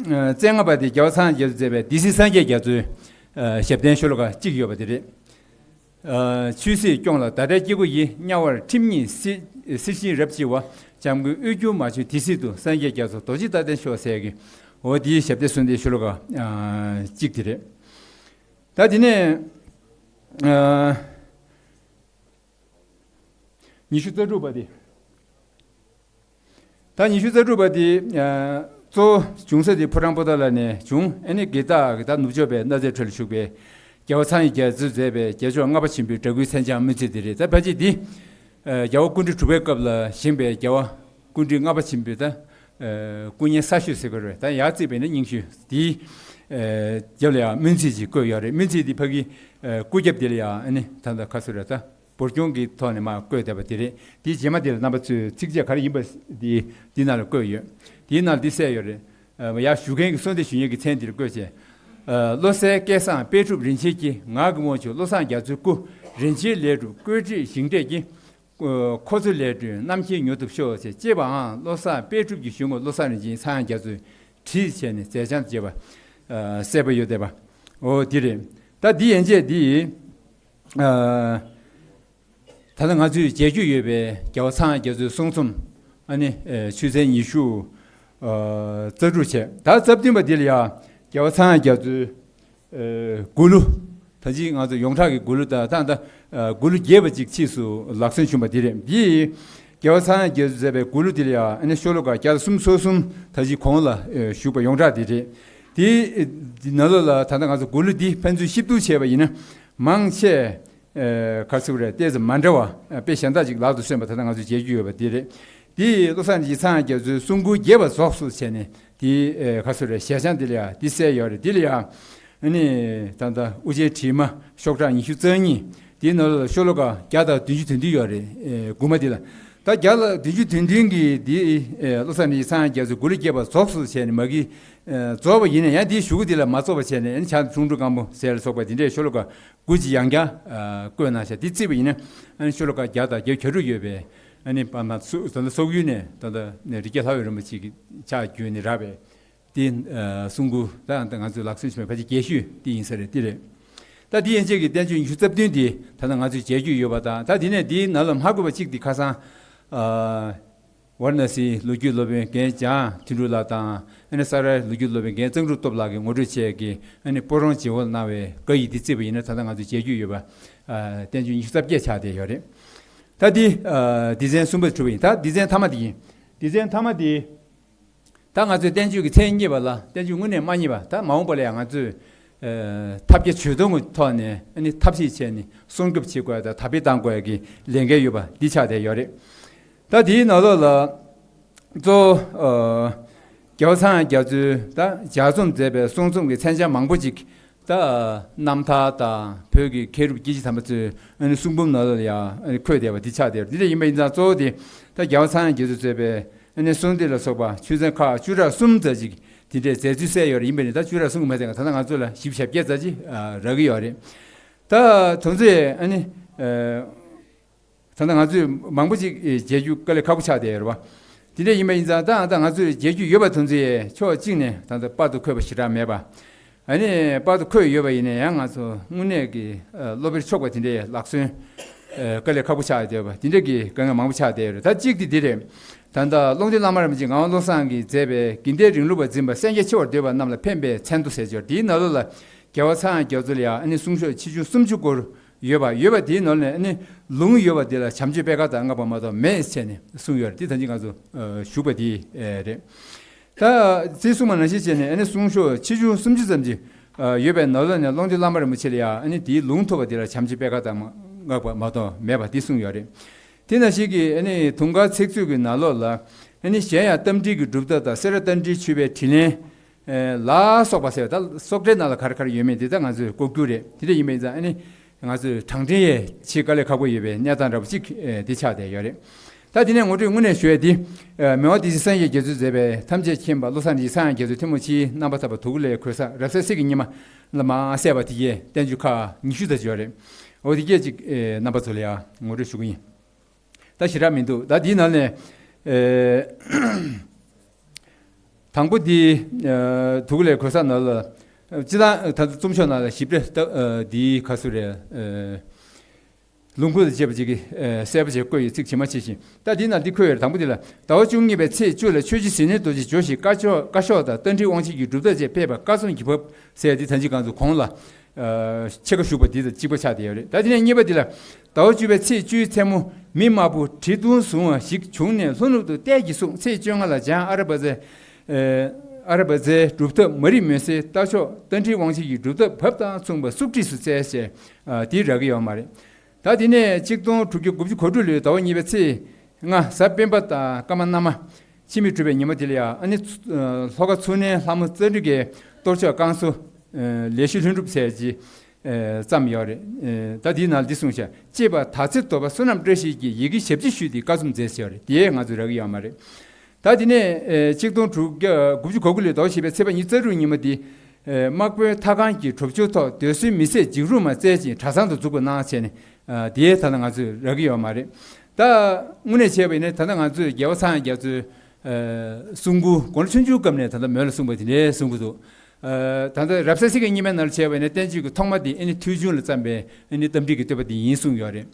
རྩ་ལྔ་པ་དེ་རྒྱལ་བ་ཚངས་དབྱངས་རྒྱ་མཚོས་མཛད་པའི་སྡེ་སྲིད་སངས་རྒྱས་རྒྱ་མཚོའི་ཞབས་བརྟན་ཤོ་ལོ་ཀ་གཅིག་ཡོད་པ་དེ་རེད། ཆོས་སྲིད་སྐྱོང་ལ་ཟླ་བྲལ་སྐྱེ་དགུ་ཡི། དམྱལ་བར་ཁྲིམས་ཉིད་སྲིད་སྲིད་ཞིང་རབ་ལྕི་བ། འཇམ་མགོན་དབུས་འགྱུར་མ་བྱོན་དེ་སྲིད་དུ། སངས་རྒྱས་རྒྱ་མཚོ་རྡོ་རྗེ་རྟག་བརྟན་ཤོག་ཟེར་གི། འོ་དེའི་ཞབས་བརྟན་གསོལ་འདེབས་ཤོ་ལོ་ཀ་གཅིག་དེ་རེད། ད་དེ་ནས་ཉི་ཤུ་རྩ་དྲུག་པ་དེ། ད་ཉི་ཤུ་རྩ་དྲུག་པ་དེ་གཙོ་བོ་བྱུང་ས་དེ་ཕོ་བྲང་པོ་ཏཱ་ལ་ནས་བྱུང་། ཨ་ནི་དགེ་སྟག་གི་ད་ནུབ་ཕྱོགས་པའི་གནའ་རྫས་ཁྲོད་ལ་བཞུགས་པའི་རྒྱལ་བ་ཚངས་དབྱངས་རྒྱ་མཚོས་མཛད་པའི་རྒྱལ་མཆོག་ལྔ་པ་ཆེན་པོའི་འདྲ་སྐུའི་མཚན་བྱང་སྨོན་ཚིག་དེ་རེད། ད་ཕལ་ཆེར་འདི་རྒྱལ་བ་སྐུ་ཕྲེང་དྲུག་པའི་སྐབས་ལ་བཞེངས་པའི་རྒྱལ་བ་སྐུ་ཕྲེང་ལྔ་པ་ཆེན་པོའི་ད་སྐུ་བརྙན་གསར་ཤོས་ཟེར་དགོས་རེད། ད་ཡར་བརྩིས་པས་ན་རྙིང་ཤོས་དེའི་རྒྱབ་ལ་ཡང་སྨོན་ཚིག་ཅིག་བཀོད་ཡོད་རེད། སྨོན་ཚིག་འདི་ཕ་གི་སྐུ་རྒྱབ་དེ་ལ་ཡང་ཨ་ནི་ད་ལྟ་ཁ་སུ་རེད་ད། འབུར་གྱོང་གི་ཐོག་ནས་མར་བཀོད་བསྡད་པ་དེ་རེད། དེའི་རྗེས་མ་དེ་ལ་རྣམ་པ་ཚོས་ཚིགས་བཅད་ག་རེ་ཡིན་པ་དེ་དེའི་ནང་ལ་བཀོད་ཡོད། དེའི་ནང་ལ་འདི་གསལ་ཡོད་རེད། ཡར་ཞུ་མཁན་གྱི་གསོལ་འདེབས་ཞུ་མཁན་གྱི་མཚན་དེ་ལ་བཀོད་བྱས། བློ་གསལ་སྐལ་བཟང་དཔལ་གྲུབ་རིན་ཆེན་གྱི། ངག་གི་དབང་ཕྱུག་བློ་བཟང་རྒྱ་མཚོའི་སྐུ། རིན་ཆེན་ལས་གྲུབ་བཀོད་སྒྲིག་ཞིང་འབྲས་ཀྱི། ཁོ་ཚོ་ལས་སྒྲོན་རྣམ་མཁྱེན་མྱུར་ཐོབ་ཤོག་ཅེས་གཅེས་པའང་བློ་བཟང་དཔལ་གྲུབ་ཀྱི་གཞུང་ངོ་། བློ་བཟང་རིན་ཆེན་ཚངས་དབྱངས་རྒྱ་མཚོས་བྲིས་བྱས་ནས་མཛད་བྱང་དུ་བརྗོད་པ་གསལ་པོ་ཡོད་བསྡད་པ། འོ་འདི་རེད། ད་འདི་ཡན་ཆད་འདི། ད་ལྟ་ང་ཚོས་མཇལ་རྒྱུ་ཡོད་པའི་རྒྱལ་བ་ཚངས་དབྱངས་རྒྱ་མཚོའི་གསུང་རྩོམ་ཨ་ནི་ཆོས་ཚན་ཉི་ཤུ་རྩ་དྲུག་བྱས། ད་རྩ་བདུན་པ་འདི་ལ་ཡང་རྒྱལ་བ་ཚངས་དབྱངས་རྒྱ་མཚོའི་མགུར་གླུ། ད་ཅི་ང་ཚོ་ཡོངས་གྲགས་ཀྱི་མགུར་གླུ་དང་ད་ད་མགུར་གླུ་རྒྱས་པ་ཅིག་ཕྱིས་སུ་ལག་སོན་བྱུང་བ་འདི་རེད། འདི་རྒྱལ་བ་ཚངས་དབྱངས་རྒྱ་མཚོས་མཛད་པའི་མགུར་གླུ་འདི་ལ་ཡང་ཨ་ནི་ཤོ་ལོ་ཀ་བརྒྱ་དང་སུམ་ཅུ་སོ་གསུམ་ད་ཅི་གོང་ལ་བཞུགས་པ་ཡོངས་གྲགས་འདི་རེད། དེའི་ནང་ལོགས་ལ་ད་ལྟ་ང་ཚོ་མགུར་གླུ་འདི་ཕན་ཚུན་ཞིབ་ཏུ་བྱས་པ་ཡིན་ན་མང་ཆེ། ཁ་སུ་རེ་ཏོག་ཙམ་མ་འདྲ་བ་དཔེ་གཞན་དག་ཅིག་ལག་ཏུ་སོན་པ་ད་ལྟ་ང་ཚོས་མཇལ་རྒྱུ་ཡོད་པ་འདི་རེད། འདི་བློ་བཟང་རིན་ཆེན་ཚངས་དབྱངས་རྒྱ་མཚོའི་གསུང་མགུར་རྒྱས་པ་རྫོགས་སུ་བྱས་ནས་འདི་ཁ་སུ་རེ་ཞལ་བྱང་འདི་ལ་ཡང་འདི་གསལ་ཡོད་རེད། འདི་ལ་ཡང་ཨ་ནི་ད་ལྟ་དབུ་ཅན་བྲིས་མ་ཤོག་གྲངས་ཉི་ཤུ་རྩ་གཉིས། འདིའི་ནང་ལ་ཤོ་ལོ་ཀ་བརྒྱ་དང་བདུན་ཅུ་དོན་བདུན་ཡོད་རེད། མགུར་མ་འདི་ལ་ད་བརྒྱ་ལ་བདུན་ཅུ་དོན་བདུན་གྱི་འདི་བློ་བཟང་རིན་ཆེན་ཚངས་དབྱངས་རྒྱ་མཚོའི་མགུར་གླུ་རྒྱས་པ་རྫོགས་སུ་བྱས་ནས་མ་གི་རྫོགས་པ་ཡིན་ན་ཡང་འདིའི་གཞུག་གུ་འདི་ལ་མ་རྫོགས་པ་བྱས་ནས་ཨ་ནི་བྱང་ཁྲུང་ཁྲུང་སྒམ་པོ་ཟེར་ལ་སོགས་པ་འདི་འདྲའི་ཤོ་ལོ་ཀ་དགུ་ཅིག་ཡང་བསྐྱར་བཀོད་གནང་ཤག་འདི་བརྩིས་པ་ཡིན་ན་ཨ་ནི་ཤོ་ལོ་ཀ་བརྒྱ་དང་བརྒྱད་ཅུ་གྱ་དྲུག་ཡོད་པའི་ཨ་ནི་པདྨ་སུ་ད་ལྟ་སོག་ཡུལ་ནས་ད་ལྟ་ནས་རི་སྐྱེས་ལྷ་འོད་རིན་པོ་ཆེ་གི་ཕྱག་བརྒྱུད་ནས་རག་པའི་འདི་གསུང་མགུར་ད་ང་ཚོས་ལག་སོན་བྱུང་བའི་ཕལ་ཆེར་རྒྱས་ཤོས་འདི་ཡིན་ས་རེད། འདི་རེད། ད་འདི་ཡན་ཆད་ཀྱི་བསྟན་བཅོས་ཉི་ཤུ་རྩ་བདུན་འདི་ད་ལྟ་ང་ཚོས་མཇལ་རྒྱུ་ཡོད་པ་དང་ད་འདི་ནས་འདིའི་ནང་ལ་མ་དགོས་པ་གཅིག་འདི་ཁ་སང་ཝཱ་ར་ཎ་སིའི་ལོ་རྒྱུས་སློབ་དཔོན་རྒན་འཇམ་དབྱངས་དོན་གྲུབ་ལགས་དང་ཨ་ནི་ས་རཱའི་ལོ་རྒྱུས་སློབ་དཔོན་རྒན་གཙང་ཕྲུག་སྟོབས་ལགས་ཀྱིས་ངོ་སྤྲོད་བྱས་ཀྱི་ཨ་ནི་སྤོ་རོང་བྱེ་བོ་གནང་བའི་བཀའ་ཡིག་འདི་བརྩིས་པ་ཡིན་ན་ད་ལྟ་ང་ཚོས་མཇལ་རྒྱུ་ཡོད་པ་བསྟན་བཅོས་ཉི་ཤུ་རྩ་བརྒྱད་ཆགས་བསྡད་ཡོད་རེད། ད་འདི་སྡེ་ཚན་གསུམ་པ་གྲུབ་པ་ཡིན། ད་སྡེ་ཚན་མཐའ་མ་འདི་ཡིན། སྡེ་ཚན་མཐའ་མ་འདི། ད་ང་ཚོས་བསྟན་བཅོས་ཀྱི་མཚན་ཉིད་པ་ལ་བསྟན་བཅོས་དངོས་གནས་མ་རྙེད་པ་ད་མ་འོངས་པ་ལ་ཡང་ང་ཚོས་ཐབས་བརྒྱ་ཇུས་སྟོང་གི་ཐོག་ནས་ཨ་ནི་ཐབས་ཤེས་བྱས་ནས་སྲུང་སྐྱོབ་བྱེད་དགོས་ཡ་དང་དར་སྤེལ་གཏང་དགོས་ཡ་གི་ལས་འགན་ཡོད་པ་འདི་ཆགས་བསྡད་ཡོད་རེད། ད་དེའི་ནང་ལོགས་ལ་གཙོ་བོ་རྒྱལ་བ་ཚངས་དབྱངས་རྒྱ་མཚོས་ད་ལྗགས་རྩོམ་མཛད་པའི་གསུང་རྩོམ་གྱི་མཚན་བྱང་མང་པོ་ཅིག་ད་རྣམ་ཐར་དང་བོད་ཀྱི་མཁས་གྲུབ་སྐྱེས་ཆེན་དམ་པ་ཚོའི་ཨ་ནི་གསུང་འབུམ་ནང་ལོགས་ལ་ཡང་ཨ་ནི་འཁོད་བསྡད་པ་འདི་ཆགས་བསྡད་ཡོད་རེད། འདི་འདྲ་ཡིན་པ་ཡིན་ཙང་གཙོ་བོ་དེ་ད་རྒྱལ་བ་ཚངས་དབྱངས་རྒྱ་མཚོས་མཛད་པའི་ཨ་ནི་གསུང་འདི་ལ་སོགས་པ་ཆོས་ཚན་ཁག་བཅུ་ཕྲག་གསུམ་ཙམ་ཅིག་དེ་འདྲའི་མཛད་ཚུལ་གསལ་ཡོད་རེད། ཡིན་པས་ནི་ད་བཅུ་ཕྲག་གསུམ་གྱི་མ་ཚད་ཀྱང་ད་ལྟ་ང་ཚོ་ལ་བཞི་བཅུ་ཞེ་བརྒྱད་ཙམ་ཅིག་རག་གི་ཡོད་རེད། ད་དོན་ཚོད་ཨ་ནི་ད་ ད་ལྟ་ང་ཚོས་མང་པོ་ཅིག་མཇལ་རྒྱུ་དཀའ་ལས་ཁག་པོ་ཆགས་བསྡད་ཡོད་རེད་བ། དེ་འདྲ་ཡིན་པ་ཡིན་ཙང་ད་ད་ང་ཚོས་མཇལ་རྒྱུ་ཡོད་པ་དེ་ཚོ་ཡི་ཕྱོགས་གཅིག་ནས་ད་ལྟ་པར་དུ་འཁོད་པ་ཞེ་དྲག་མེད་པ། ཨ་ནི་པར་དུ་འཁོད་ཡོད་པ་ཡིན་ན་ཡང་ང་ཚོ་དངོས་གནས་ཀྱི་ཨ་སློབ་དཔོན་ཆོག་པ་དེ་འདྲའི་ལག་སོན་ཨ་དཀའ་ལས་ཁག་པོ་ཆགས་བསྡད་པ་དེ་འདྲ་གི་དཀའ་ངལ་མང་པོ་ཆགས་བསྡད་ཡོད་རེད། ད་གཅིག་དེ་འདི་རེད། ད་ལྟ་ཀློང་རྡོལ་བླ་མ་རིན་པོ་ཆེ་ངག་དབང་བློ་བཟང་གིས་མཛད་པའི་དགེ་ལྡན་རིང་ལུགས་པ་འཛིན་པ་སེམས་རྒྱ་ཆེ་བར་འདོད་པ་རྣམས་ལ་ཕན་པའི་མཚན་ཐོ་ཟེར་ཅིག་ཡོད་རེད། དེའི་ནང་ལོགས་ལ་རྒྱལ་བ་ཚངས་དབྱངས་རྒྱ་མཚོ་ལ་ཡང་ཨ་ནི་གསུང་ཤོག་ཆེ་ཆུང་སུམ་ཅུ་སྐོར་ཡོད་པ། ཡོད་པ་དེའི་ནང་ལ་ཨ་ནི་ལུང་ཡོད་པ་དེ་ལ་བྱམས་ཆོས་པད་དཀར་དང་སྔགས་པ་མ་གཏོགས་མེད་ཟེར་ནས་གསུངས་ཡོད་རེད། དེ་ད་ཅི་ང་ཚོ་ཨ་ཞུགས་པ་དེ་ཨ་རེད། ད་ཅི་གསུངས་པ་ནང་བཞིན་བྱས་ནས་ཨ་ནི་གསུང་ཤོག་ཆེ་ཆུང་སུམ་ཅུ་ཙམ་ཅིག་ཨ་ཡོད་པའི་ནང་ལོགས་ནས་ཀློང་རྡོལ་བླ་མ་རིན་པོ་ཆེ་ལ་ཡང་ཨ་ནི་དེའི་ལུང་ཐོབ་པ་དེ་ལ་བྱམས་ཆོས་པད་དཀར་དང་སྔགས་པ་མ་གཏོགས་མེད་པ་དེ་གསུངས་ཡོད་རེད། དེ་ནང་བཞིན་གྱི་ཨ་ནི་དུང་དཀར་ཚིག་མཛོད་ཀྱི་ནང་ལོགས་ལ་ཨ་ནི་གཞན་ཡང་རྟ་མགྲིན་གྱི་སྒྲུབ་ཐབས་དང་སེ་ར་རྟ་མགྲིན་ཆོས་པའི་དྲིན་ལན་ལ་སོགས་པ་ཟེར་བ་ད་སོགས་གྲྭའི་ནང་ལ་ག་རེ་ག་རེ་ཡོད་མེད་དེ་ད་ང་ཚོས་ལྐོག་གྱུར་རེད། དེ་འདྲ་ཡིན་པ་ཡིན་ཙང་ཨ་ནི་ང་ཚོས་དྲང་འདྲེན་ཡས་ཆེས་དཀའ་ལས་ཁག་པོ་ཡོད་པའི་གནས་སྟངས་འདྲ་པོ་ཅིག་དེ་ཆགས་བསྡད་ཡོད་རེད། ད་དེ་ནས་ངོ་སྤྲོད་དངོས་གནས་ཞུ་ཡས་དེ་མི་དབང་བདེ་ཆེན་སངས་རྒྱས་རྒྱ་མཚོས་མཛད་པའི་ཐམས་ཅད་མཁྱེན་པ་བློ་བཟང་རིན་ཆེན་སངས་རྒྱས་རྒྱ་མཚོའི་ཐལ་མོ་ཆེའི་རྣམ་པར་ཐར་པ་དུ་ཀུ་ལའི་གོས་གསར་རབ་གསལ་གསེར་གྱི་སྙེ་མ་ལ་མར་གསལ་བ་དེ་གས་བསྟན་བཅོས་ཁག་ཉི་ཤུ་ཙམ་ཅིག་ཡོད་རེད། འོ་དེ་གས་ཅིག་རྣམ་པ་ཚོ་ལ་ཡང་ངོ་སྤྲོད་ཞུ་གི་ཡིན། ད་ཞེ་དྲག་མི་འདུག་ད་དེའི་ནང་ནས་ཨེ་དང་པོ་འདི་ཨེ་དུ་ཀུ་ལའི་གོས་གསར་ནང་ལ་སྤྱི་བཏང་ད་ལྟ་རྩོམ་ཤོག་ནང་ལ་ཞིབ་ཕྲ་ལྟ་ཨེ་འདིའི་ཁ་སུ་རེད། ཨེ་ལུང་ཁུངས་དང་བཅས་པ་ཅིག་གིས་ཨེ་གསལ་པོ་བྱས་བཀོད་ཡོད། ཚིག་ཇི་མ་ཇི་བཞིན། ད་འདི་ནང་འདི་འཁོད་ཡོད་རེད། དང་པོ་འདི་ལ་ཟླ་བ་བཅུ་གཉིས་པའི་ཚེས་བཅུ་ལ་ཆོས་རྗེ་ཟིལ་གནོན་རྡོ་རྗེ་ཇོ་བོ་ཡི་བཀའ་ཤོག་བཀའ་ཤོག་དང་རྟ་མགྲིན་དབང་ཆེན་གྱི་སྒྲུབ་ཐབས་བཅས་ཕེབས་པ་བཀའ་རྩོམ་གྱི་བབས་ཟེར་འདི་ད་ཅི་ང་ཚོ་གོང་ལ་ཨ་ཕྱེད་ཀ་ཞུས་པ་འདི་དང་གཅིག་པ་ཆགས་བསྡད་ཡོད་རེད། ད་དེ་ནས་གཉིས་པ་འདི་ལ་ཟླ་བ་བཅུ་པའི་ཚེས་བཅུའི་མཚན་མོ་མི་དམར་པོ་གྲི་མདུང་བཟུང་བ་ཞིག་བྱུང་ནས་ལྷོ་ནུབ་ཏུ་གཏད་ཀྱིས་བཟུང་། ཚེས་བཅོ་ལྔ་ལ་བྱང་ཨ་ར་བ་ཙའི་ཨ་ར་བ་ཙའི་སྒྲུབ་ཐབས་མ་རིག་མུན་སེལ་རྟ་མཆོག་རྟ་མགྲིན་དབང་ཆེན་གྱི་སྒྲུབ་ཐབས་བབས་དང་མཚུངས་པ་སུག་བྲིས་སུ་བསྩལ་ཞེས་ཨ་འདི་རག་གི་ཡོད་མ་རེད། ད་དེ་ནས་གཅིག་སྟོང་དྲུག་བརྒྱ་དགུ་བཅུ་གོ་དྲུག་ལོའི་ཟླ་བ་གཉིས་པའི་ཚེས་ལྔ་གཟའ་སྤེན་པ་དང་སྐར་མ་སྣ་མ་འཆི་མེད་གྲུབ་པའི་ཉི་མ་དེ་ལ་ཡང་ཨ་ནི་ཚུ་ཨ་ལྷོ་ཁ་ཚུར་གནས་ལྷ་མོ་རྩ་འགྲུལ་གྱི་གཏོར་ཆོག་བསྐང་གསོ་ཨ་ལས་ཞུ་ལྷུན་གྲུབ་ཟེར་གྱི་ཨ་བརྩམས་ཡོད་རེད། ཨ་ད་འདིའི་ནང་ལ་འདི་གསུངས་ཤག་ཅེས་པ་དག་ཚེ་དོལ་པ་བསོད་ནམས་བཀྲ་ཤིས་ཀྱིས་ཡི་གེ་ཞབས་ཕྱི་ཞུས་ཏེ་བཀའ་རྩོམ་མཛད་ཟེར་ཡོད་རེད། དེ་ང་ཚོས་རག་གི་ཡོད་མ་རེད། ད་དེ་ནས་ཨ་གཅིག་སྟོང་དྲུག་བརྒྱ་དགུ་བཅུ་གོ་དགུ་ལོའི་ཟླ་བ་བཞི་པའི་ཚེས་པ་ཉི་ཤུ་རྩ་དྲུག་ཉིན་མོ་འདི་ཨ་དམག་དཔོན་ཐར་ཁང་གི་གྲུབ་མཆོད་ཐོག་འདོད་གསོལ་མི་ཟད་འཇིགས་རུང་མ་བསྩལ་ཅིང་གྲྭ་ཚང་དུ་འཛུགས་པ་གནང་བྱས་ནས་ཨ་དེའི་ཐད་ལ་ང་ཚོས་རག་གི་ཡོད་མ་རེད། ད་དངོས་གནས་བྱས་པ་ཡིན་ན་ད་ལྟ་ང་ཚོས་རྒྱལ་བ་ཚངས་དབྱངས་རྒྱ་མཚོའི་ཨ་གསུང་མགུར་དགུང་ལོ་ཆུང་ཆུང་སྐབས་ནས་ད་ལྟ་མོད་ལ་གསུངས་པ་དེ་འདྲའི་གསུང་གི་འདུག་ཨ་ད་ལྟ་རབ་གསལ་གསེར་གྱི་སྙེ་མའི་ནང་ལ་བྱས་པ་ཡིན་ན་བསྟན་བཅོས་ཀྱི་ཐོག་མ་དེ་ཨ་ནི་ཐོས་ཆུང་ལ་བརྩམས་པའི་ཨ་ནི་རྟ་མགྲིན་གྱི་བསྟོད་པ་དེ་ཡིན་གསུངས་ཡོད་རེད།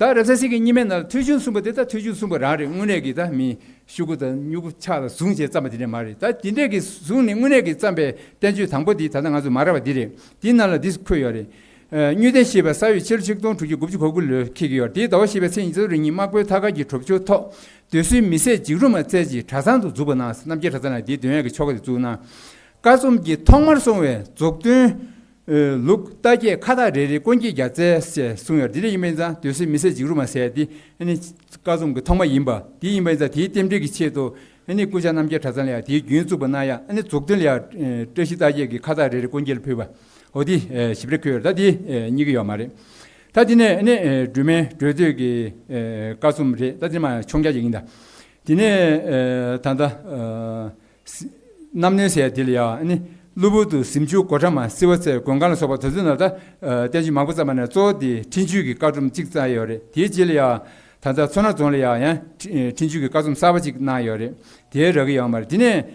ད་རབ་གསལ་གསེར་གྱི་སྙེ་མའི་ནང་ལ་ཐོས་ཆུང་གསུངས་པ་དེ་ད་ཐོས་ཆུང་གསུངས་པ་རང་རེད། དངོས་གནས་ཀྱི་ད་མི་ཤུ་གུ་དང་སྨྱུ་གུ་ཕྱག་ལ་བཟུང་བྱས་བརྩམས་པ་དེ་འདྲ་མ་རེད། ད་དེ་འདྲས་ཀྱི་བཟུང་ནས་དངོས་གནས་ཀྱི་བརྩམས་པའི་བསྟན་བཅོས་དང་པོ་དེ་ད་ལྟ་ང་ཚོ་མ་རག་པ་འདི་རེད། དེའི་ནང་ལ་འདི་འཁོད་ཡོད་རེད། ཨ་དངོས་བསྟན་ཞེས་པ་ས་ཡོས་ཕྱི་ལོ་ཆིག་སྟོང་དྲུག་བརྒྱ་དགུ་བཅུ་གོ་དགུ་ལོར་འཁེལ་གྱི་ཡོད་རེད། དེའི་ཟླ་བ་བཞི་པའི་ཚེས་ཉི་ཤུ་རྩ་དྲུག་ཉིན་དམག་དཔོན་ཐར་ཁང་གི་གྲུབ་མཆོད་ཐོག་འདོད་གསོལ་མི་ཟད་འཇིགས་རུང་མ་བསྩལ་ཅིང་གྲྭ་ཚང་དུ་འཛུགས་པ་གནང་། རྣམ་རྒྱལ་གྲྭ་ཚང་ལ་དེའི་འདོན་ཡག་གི་ཆོ་ག་དེ་བཙུགས་གནང་། བཀའ་རྩོམ་གྱི་ཐོག་མར་སོང་བའི་རྫོགས་ལྡན་ལུགས་རྟ་བརྒྱད་ཁ་བཏགས་རེ་རེ་ཀུན་གྱིས་རྒྱ་བཙལ་ཞེས་གསུངས་ཡོད། འདི་འདྲ་ཡིན་པ་ཡིན་ཙང་འདོད་གསོལ་མི་ཟད་འཇིགས་རུང་མ་ཟེར་ཡ་འདི་ཨ་ནི་བཀའ་རྩོམ་གྱི་ཐོག་མ་ཡིན་པ་འདི་ཡིན་པ་ཡིན་ཙང་དེའི་རྟེན་འབྲེལ་གྱི་ཆེད་དུ་ཨ་ནི་སྐུ་བཅར་རྣམ་རྒྱལ་གྲྭ་ཚང་ལ་ཡང་དེའི་རྒྱུན་བཙུགས་པ་གནང་ཡ། ཨ་ནི་རྫོགས་ལྡན་ལ་ཡང་བཀྲ་ཤིས་རྟ་བརྒྱད་ཀྱི་ཁ་བཏགས་རེ་རེ་ཀུན་གྱིས་ཕུལ་བ། འོ་འདི་ཞིབ་རེ་འཁོད་ཡོད་རེད། ད་འདི་རྙེད་ཀྱི་ཡོད་མ་རེད། ད་འདི་ནས་ཨ་ནི་སྒྲོལ་མའི་གྲོལ་སྡོད་ཀྱི་བཀའ་རྩོམ་རེད། ད་འདི་མ་མཆོང་རྒྱག་ཅིག་ཡིན་ད། དེ་ནས་ད་ལྟ། རྣམ་གནོན་ཟེར་དེ་ལ་ཡང་ནི་གློ་བུར་དུ་གཟིམ་ཆུང་སྒོ་ཁྲ་མ་བསིལ་བ་ཚལ་མགོན་ཁང་ལ་སོགས་པ་དེ་ཚོའི་ནང་ད་བསྟན་བཅོས་མང་པོ་བརྩམས་པ་ནས་གཙོ་བོ་དེ་འཕྲིན་བཅོལ་གྱི་བཀའ་སྒྲོམ་གཅིག་བརྩམས་ཡོད་རེད། དེའི་རྗེས་ལ་ཡང་ད་ལྟ་མཚོ་སྣ་རྫོང་ལ་ཡང་ཡང་འཕྲིན་བཅོལ་གྱི་བཀའ་རྩོམ་གསར་པ་གཅིག་གནང་ཡོད་རེད། དེ་རག་གི་ཡོད་མ་རེད། དེ་ནས་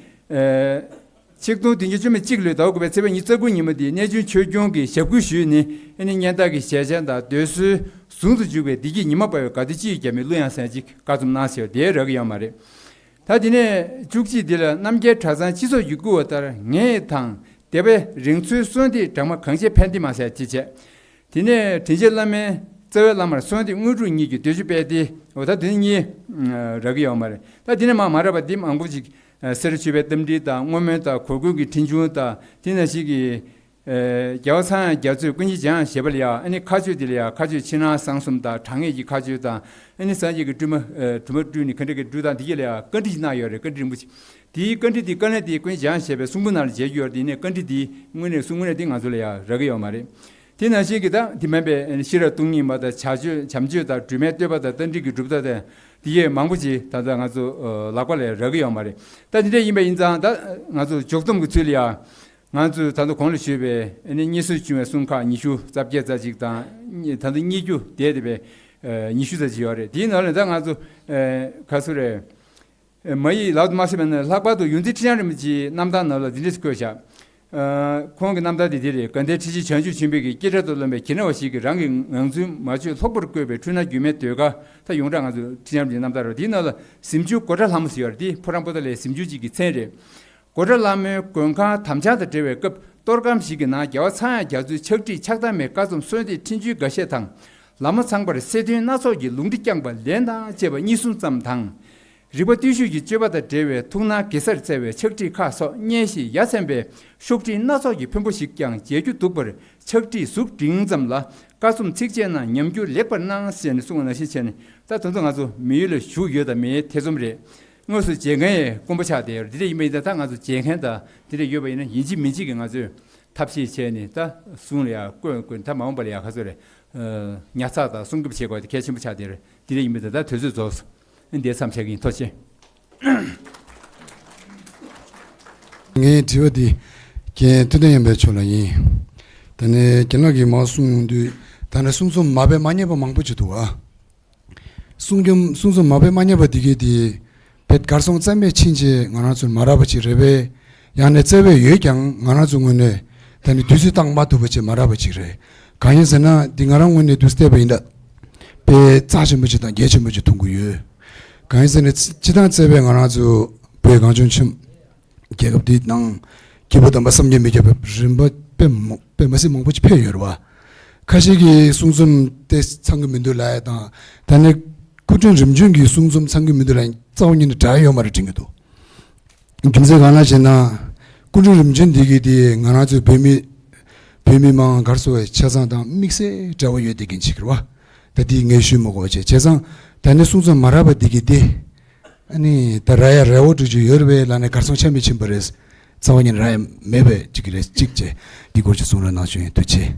ཆིག་སྟོང་བདུན་བརྒྱ་བཅུ་མེད་གཅིག་ལོའི་ཟླ་བ་དགུ་པའི་ཚེས་པ་ཉི་ཤུ་རྩ་དགུ་ཉིན་མོ་དེ་གནས་ཆུང་ཆོས་སྐྱོང་གིས་ཞབས་སྐུ་ཞུས་ནས་ཨ་ནི་སྙན་དར་གྱི་ཞལ་ཆད་དང་འདོད་གསོལ་ཟུང་དུ་འཇུག་པའི་བདེ་སྐྱིད་ཉི་མ་འབར་བའི་དགའ་སྟོན་སྤྱི་ཡི་རྒྱ་མའི་གླུ་དབྱངས་ཟེར་ཅིག་བཀའ་རྩོམ་གནང་ཟེར་བ་དེ་རག་གི་ཡོད་མ་རེད། ད་དེ་ནས་བཅུ་གཅིག་འདི་ལ་རྣམ་རྒྱལ་གྲྭ་ཚང་སྤྱི་ཚོགས་ཀྱིས་བསྐུལ་བ་ལྟར་ངེད་དང་སྡེ་པའི་རིང་འཚོའི་གསོལ་འདེབས་སྦྲགས་མ་གངས་ཅན་ཕན་བདེ་མ་ཟེར་ཅིག་བྱས། དེ་ནས་དྲིན་ཅན་བླ་མའི་རྩ་བའི་བླ་མར་གསོལ་འདེབས་དངོས་གྲུབ་གཉིས་ཀྱི་འདོད་འཇོ་དཔལ་ལྡན། འོ་ད་དེ་གཉིས་རག་གི་ཡོད་མ་རེད། ད་དེ་ནས་མ་མ་རག་པ་འདི་མང་པོ་ཅིག་སེ་ར་ཆོས་པའི་རྟ་མགྲིན་དང་བསྔོ་སྨོན་དང་གོ་བསྐུལ་གྱི་འཕྲིན་ཆུང་དང་དེ་ནང་བཞིན་གྱི། རྒྱལ་བ་ཚངས་དབྱངས་རྒྱ་མཚོས་ཀུན་མཁྱེན་འཇམ་དབྱངས་བཞད་པ་ལ་ཡང་ཨ་ནི་མཁའ་སྤྱོད་དེ་ལ་ཡང་མཁའ་སྤྱོད་ཕྱི་ནང་གསང་གསུམ་དང་དྲང་ངེས་ཀྱི་མཁའ་སྤྱོད་དང་ཨ་ནི་སངས་རྒྱས་ཀྱི་སྤྲུལ་མ་སྒྲོལ་མ་སྤྲུལ་ནས་ག་འདྲ་གི་སྤྲུལ་སྟངས་དེ་གྱད་ལ་ཡང་བཀའ་འདྲི་ཞིག་གནང་ཡོད་རེད། བཀའ་འདྲི་རིན་པོ་ཆེ། དེའི་བཀའ་འདྲི་དེ་དཀའ་ལས་དེ་ཀུན་མཁྱེན་འཇམ་དབྱངས་བཞད་པས་གསུང་འབུམ་ནང་ལ་མཇལ་རྒྱུ་ཡོད་རེད། དེ་ནས་བཀའ་འདྲི་དེ་དངོས་གནས་གསུང་དངོས་གནས་དེ་ང་ཚོ་ལ་ཡང་རག་གི་ཡོད་མ་རེད། དེ་ནང་བཞིན་གྱི་ད་དེ་མིན་པའི་ཤེས་རབ་སྟོང་ཉིད་མ་དང་བྱ་སྤྱོད་བྱམས་ཆོས་དང་སྒྲོལ་མའི་བསྟོད་པ་དང་རྟ་མགྲིན་གྱི་སྒྲུབ་ཐབས་དང་དེ་གྱད་མང་པོ་ཅིག་ད་ལྟ་ང་ཚོ་ལག་པ་ལ་ཡང་རག་གི་ཡོད་མ་རེད། ད་དེ་འདྲ་ཡིན་པ་ཡིན་ཙང་ད་ང་ཚོ་འཇོག་སྡོམ་གྱི་ཚུལ་ལ་ཡང་། ང་ཚོས་ད་ལྟ་གོང་ལ་ཞུས་པའི་ཨ་ནི་རྙེད་སོར་བྱུང་བའི་གསུང་ཁག་ཉི་ཤུ་རྩ་བརྒྱད་རྩ་གཅིག་དང་ད་ལྟ་རྙེད་རྒྱུ་བསྡད་བསྡད་པའི་ ཉི་ཤུ་ཙམ་ཅིག་ཡོད་རེད། དེའི་ནང་ལ་ད་ང་ཚོ་ག་ཚོད་རེད། མ་ཡིག་ལག་ཏུ་མ་གསོལ་བའི་ནང་ལྷག་པར་དུ་ཡོངས་འཛིན་ཁྲི་བྱང་རིན་པོ་ཆེའི་རྣམ་ཐར་ནང་ལ་འདི་འདྲས་བཀོད་བཞག་ཁོང་གི་རྣམ་ཐར་འདི་འདི་རེད། དགའ་ལྡན་ཁྲི་ཆེན་བྱང་ཆུབ་ཆེན་པོས་ཀྱི་སྐད་སྒྲ་དུ་རློམ་པའི་གྱེར་ནས་བ་ཞིག་གིས། རང་གི་ངང་ཚུལ་མ་བཅོས་ལྷུག་པོར་བཀོད་པའི་འཁྲུལ་སྣང་སྒྱུ་མའི་ཟློས་གར། ད་ཡོངས་གྲགས་ང་ཚོ་ཁྲི་བྱང་རིན་པོ་ཆེའི་རྣམ་ཐར་རེད། དེའི་ནང་ལ་གཟིམ་ཆུང་སྒོ་ཁྲ་ལྷ་མོ་ཟེར་ཡོད་རེད། དེ་ཕོ་བྲང་པོ་ཏཱ་ལའི་གཟིམ་ཆུང་གཅིག་གི་མཚན་རེད། སྒོ་ཁྲ་ལྷ་མོའི་མགོན་ཁང་དམ་བཅའ་དང་འབྲེལ་བའི་སྐབས། གཏོར་སྒམ་ཞིག་གི་ནང་རྒྱལ་བ་ཚངས་དབྱངས་རྒྱ་མཚོའི་ཕྱག་བྲིས་ཕྱག་བསྟར་མའི་བཀའ་རྩོམ་གསོལ་འདེབས་འཕྲིན་བཅོལ་འགའ་ཤས་དང་། ལ་མོ་ཚངས་པར་གསེར་ཐུན་སྣ་ཚོགས་ཀྱི་ལུང་འདྲེན་བསྐྱངས་པ་ལན་དང་བཅས་པ་གཉིས་གསུམ་ཙམ་དང་། རིག་པ་བརྟུལ་ཞུགས་ཀྱི་སྤྱོད་པ་དང་འབྲེལ་བའི་ཐུགས་སྣང་གེ་སར་རྩེ་བའི་ཕྱག་བྲིས་ཁག་སོགས་སྙན་ཞིང་ཡ་མཚན་པའི་ཤོག་དྲིལ་སྣ་ཚོགས་ཀྱི་ཕོན་པོ་ཞིག་ཀྱང་མཇལ་རྒྱུ་འདུག་པར། ཕྱག་བྲིས་གཟུགས་འབྲིང་ཙམ་ལ་བཀའ་རྩོམ་ཚིགས་བཅད་རྣམས་ཉམས་འགྱུར་ལེགས་པར་གནང་ཟེར་ནས་གསུངས་པ་ནང་བཞིན་བྱས་ནས། ད་དེ་ཚོ་ང་ཚོ་མི་ཡུལ་ལ་བཞུགས་ཡོད་དང་མེད་ཐེ་ཚོམ་རེད། དངོས་སུ་མཇལ་མཁན་ཡང་དཀོན་པོ་ཆགས་བསྡད་ཡོད་རེད། འདི་འདྲ་ཡིན་པ་ཡིན་ད། ད་ང་ཚོ་མཇལ་མཁན་དང་འདི་འདྲ་ཡོད་པ་ཡིན་ན། ཡིན་གཅིག་མིན་གཅིག་གིས་ང་ཚོས་ཐབས་ཤེས་བྱས་ནས་ད་གསུང་ལ་ཡང་བཀོད་བཀོད། ད་མ་འོངས་པ་ལ་ཡང་ག་ཚོད་རེད། ཉར་ཚགས་དང་སྲུང་སྐྱོབ་བྱེད་དགོས་དེ་གལ་ཆེན་པོ་ཆགས་བསྡད་ཡོད་རེད། འདི་འདྲ་ཡིན་པ་ཡིན་ད། ད་དུས་ཚོད་རྫོགས་སོང་། འདིར་མཚམས་བཞག་གི་ཡིན། ཐུགས་རྗེ་ཆེ། ངའི་དྲི་བ་འདི་རྒན་ཐུབ་བསྟན་སྙན་པའི་མཆོག་ལ་ཡིན། ད་ནི་རྒན་ལགས་ཀྱིས་མར་གསུངས་ཡོང་དུས། ད་ནི་གསུང་རྩོམ་མ་དཔེ་མ་རྙེད་པ་མང་པོ་ཅིག་འདུག་ཨ། གསུང་རྩོམ་གསུང་རྩོམ་མ་དཔེ་མ་རྙེད་པ་འདི་གའི་དེ་དཔེ་གར་སོང་རྩ་མེད་ཕྱིན་ཆད་ང་རང་ཚོར་མ་རག་པ་ཅིག་རེད་པས། ཡང་ན་བཙལ་བས་ཡོད་ཀྱང་ང་རང་ཚོ་ངོས་ནས་ད་ནི་དུས་ཚོད་བཏང་མ་ཐུབ་པ་ཅིག་མ་རག་པ་ཅིག་རེད། གང་ཡིན་ཟེར་ན། འདི་ང་རང་ངོས་ནས་དུས་བལྟས་པ་ཡིན་ན་དཔེ་རྩ་ཆེན་པོ་ཅིག་དང་གལ་ཆེན་པོ་ཅིག་མཐོང་གི་ཡོད། གང་ཡིན་ཟེར་ན། སྤྱི་བཏང་བཙལ་བས་ང་རང་ཚོ་བོད་གངས་ལྗོངས་ཆེན་རྒྱལ་ཁབ་འདིའི་ནང་སྐྱེས་བུ་དམ་པ་བསམ་གྱིས་མི་ཁྱབ་པའི་རིམ་པ་དཔེ་མང་དཔེ་མ་སྲིད་མང་པོ་ཅིག་ཕེབས་ཡོད་རེད་བ། ཁ་ཤས་ཀྱིས་གསུང་རྩོམ་དེ་ཚང་གི་མི་འདུག་ལབ་ཡ་དང་། ད་ནི་སྐུ་ཕྲེང་རིམ་བྱོན་གྱི་གསུང་རྩོམ་ཚང་གི་མི་འདུག་ལབ་ཡ། རྩ་བ་ཉིད་ནས་འདྲ་ཡོད་མ་རེད་དྲན་གྱི་འདུག་རྒྱུ་མཚན་གང་ལ་ཞེ་ན། སྐུ་ཕྲེང་རིམ་བྱོན་འདི་གིས་དེ་ང་རང་ཚོའི་བོད་མི་བོད་མི་མང་གར་སོང་བའི་ཆ་ཚང་དང་དམིགས་བསལ་འབྲེལ་བ་ཡོད་བསྡད་མཁན་ཅིག་རེད་བ། ད་དེ་ངས་ཞུས་མ་དགོས་པ་བྱས། བྱས་ཙང་ད་ནི་གསུང་རྩོམ་མ་རག་པ་འདི་གིས་དེ། ཨ་ནི་ད་རག་ཡ་རེ་བ་འགྲོ་རྒྱུ་ཡོད་རེད་པས་ལབ་ནས་གར་སོང་ཆ་མེད་ཕྱིན་པ་རེད། རྩ་བ་ཉིད་ནས་རག་ཡ་མེད་པའི་ཅིག་རེད། གཅིག་བྱས། འདི་སྐོར་གྱི་གསུང་རོགས་གནང་ཞུ་ཡིན། ཐུགས་རྗེ་ཆེ།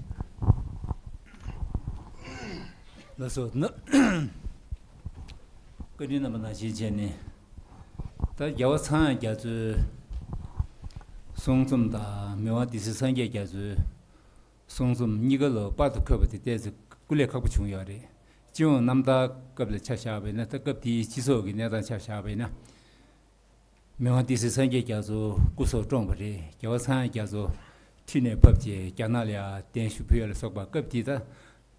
ལགས་སོ། ན། བཀའ་དྲིན་རྣམ་པ་ནང་བཞིན་བྱས་ནས། ད་རྒྱལ་བ་ཚངས་དབྱངས་རྒྱ་མཚོའི་གསུང་རྩོམ་དང་། མི་དབང་སྡེ་སྲིད་སངས་རྒྱས་རྒྱ་མཚོའི་གསུང་རྩོམ་གཉིས་ཀ་ལ་པར་དུ་འཁོད་པ་དེ་ཏོག་ཙམ་སྐུ་ལས་ཁག་པོ་བྱུང་ཡོད་རེད། སྤྱི་ཡོངས་རྣམ་ཐར་སྐབས་ལ་ཆ་བཞག་པ་ཡིན་ན། ད་སྐབས་དེའི་སྤྱི་ཚོགས་ཀྱི་གནས་སྟངས་ཆ་བཞག་པ་ཡིན་ན། མི་དབང་སྡེ་སྲིད་སངས་རྒྱས་རྒྱ་མཚོ་སྐུ་སྲོག་བཀྲོངས་པ་རེད། རྒྱལ་བ་ཚངས་དབྱངས་རྒྱ་མཚོ་ཁྲི་ནས་ཕབ་རྗེས་རྒྱ་ནག་ལ་ཡང་གདན་ཞུ་ཕུལ་ཡ་ལ་སོགས་པ། སྐབས་དེ་ད་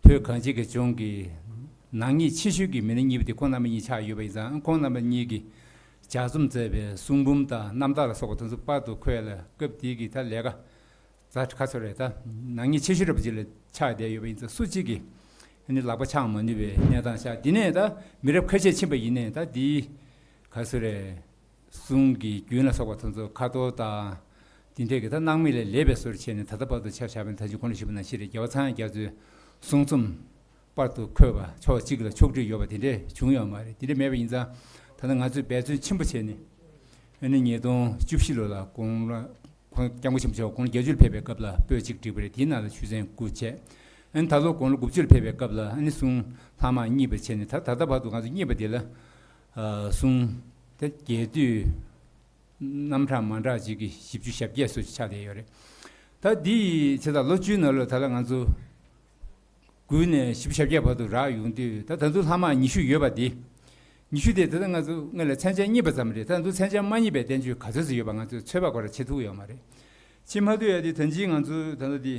བོད་གངས་ཅན་གྱི་ལྗོངས་ཀྱི་ནག་ཉེས་ཆེ་ཤོས་ཀྱི་མི་སྣ་གཉིས་པོ་དེ་ཁོང་རྣམ་པ་གཉིས་ཆགས་ཡོད་པ་ཡིན་ཙང་། ཁོང་རྣམ་པ་གཉིས་ཀྱིས་ལྗགས་རྩོམ་མཛད་པའི་གསུང་འབུམ་དང་རྣམ་ཐར་ལ་སོགས་པ་དེ་ཚོ་པར་དུ་འཁོད་ཡ་ལ། སྐབས་དེ་གི་ད་ལས་ཀ་ཛ་དྲག་ཚོ་རེད། ད་ནག་ཉེས་ཆེ་ཤོས་རེད་པ་ཅིག་ལ་ཆགས་བསྡད་ཡོད་པ་ཡིན་ཙང་། སུ་གཅིག་གིས་ཨ་ནི་ལག་པ་འཆང་མ་ནུས་པའི་གནས་སྟངས་ཤར། དེ་ནས་ད་མི་རབས་ཁ་ཤས་ཕྱིན་པ་ཡིན་ནའི། ད་འདིའི་ག་ཚོད་རེད། གསུང་གི་རྒྱུན་ལ་སོགས་པ་དེ་ཚོ་ཁ་ཐོར་དང་དེ་འདྲས་ཀྱི་ད་སྣང་མེད་ལས་ལེགས་པའི་བཟོ་འདྲ་བྱས་ནས་ད་ལྟ་བར་དུ་ཆ་བཞག་པ་ཡིན་ན། ད་ཅི་གོང་ལ་ཞུས་པ་ནང་བཞིན་རེད། རྒྱལ་བ་ཚངས་དབྱངས་རྒྱ་མཚོའི་གསུང་རྩོམ་པར་དུ་འཁོད་པ་ཕྱོགས་གཅིག་ལ་ཕྱོགས་སྒྲིག་ཡོད་པ་དེ་འདྲས་བྱུང་ཡོད་མ་རེད། དེ་འདྲས་མེད་པ་ཡིན་ཙང་། ད་ལྟ་ང་ཚོས་འབད་བརྩོན་ཆེན་པོ་བྱས་ནས། ཨ་ནི་ཉིས་སྟོང་བཅུ་བཞི་ལོ་ལ་དགུང་ལོ། ཁོང་སྐྱབས་མགོན་ཆེན་པོ་མཆོག་དགུང་ལོ་བརྒྱད་ཅུ་ལ་ཕེབས་པའི་སྐབས་ལ་པོད་གཅིག་བསྒྲིགས་པ་རེད། དེའི་ནང་ལ་ཆོས་ཚན་དགུ་བྱས། ཨ་ནི་ད་ལོ་དགུང་ལོ་དགུ་བཅུ་ལ་ཕེབས་པའི་སྐབས་ལ་ཨ་ནི་གསུང་ལྷག་མ་གཉིས་པ་བྱས་ནས། ད་ད་ལྟ་བར་དུ་ང་ཚོ་གཉིས་པ་དེ་ལ་ཨ་གསུང་དེ་རྒྱས་བསྡུས་རྣམ་གྲངས་མ་འདྲ་ཅིག་གི་བཞི་བཅུ་ཞེ་བརྒྱད་སོགས་ཆགས་བསྡད་ཡོད་རེད། ད་འདི་བྱས་ཙང་ལོ་བཅུའི་ནང་ལ་ད་ལྟ་ང་ཚོ་དགུ་ནས་བཞི་བཅུ་ཞེ་བརྒྱད་བར་དུ་རག་ཡོང་དུས། ད་ད་དུང་ལྷག་མ་ཉི་ཤུ་ཡོད་པ་འདི། ཉི་ཤུ་དེ་ད་ལྟ་ང་ཚོ་སྔོན་ལ་མཚན་བྱང་གཉིས་པ་ཙམ་རེད། ད་དུང་མཚན་བྱང་མ་རྙེད་པའི་བསྟན་བཅོས་ག་ཚོད་ཙམ་ཡོད་པ་ང་ཚོས་ཚོད་དཔག་སྐོར་བྱེད་ཐུབ་ཡོད་མ་རེད། བྱེད་མ་ཐུབ་ཡ་དེ་ད་གིན་ང་ཚོ་ད་ལྟ་དེ་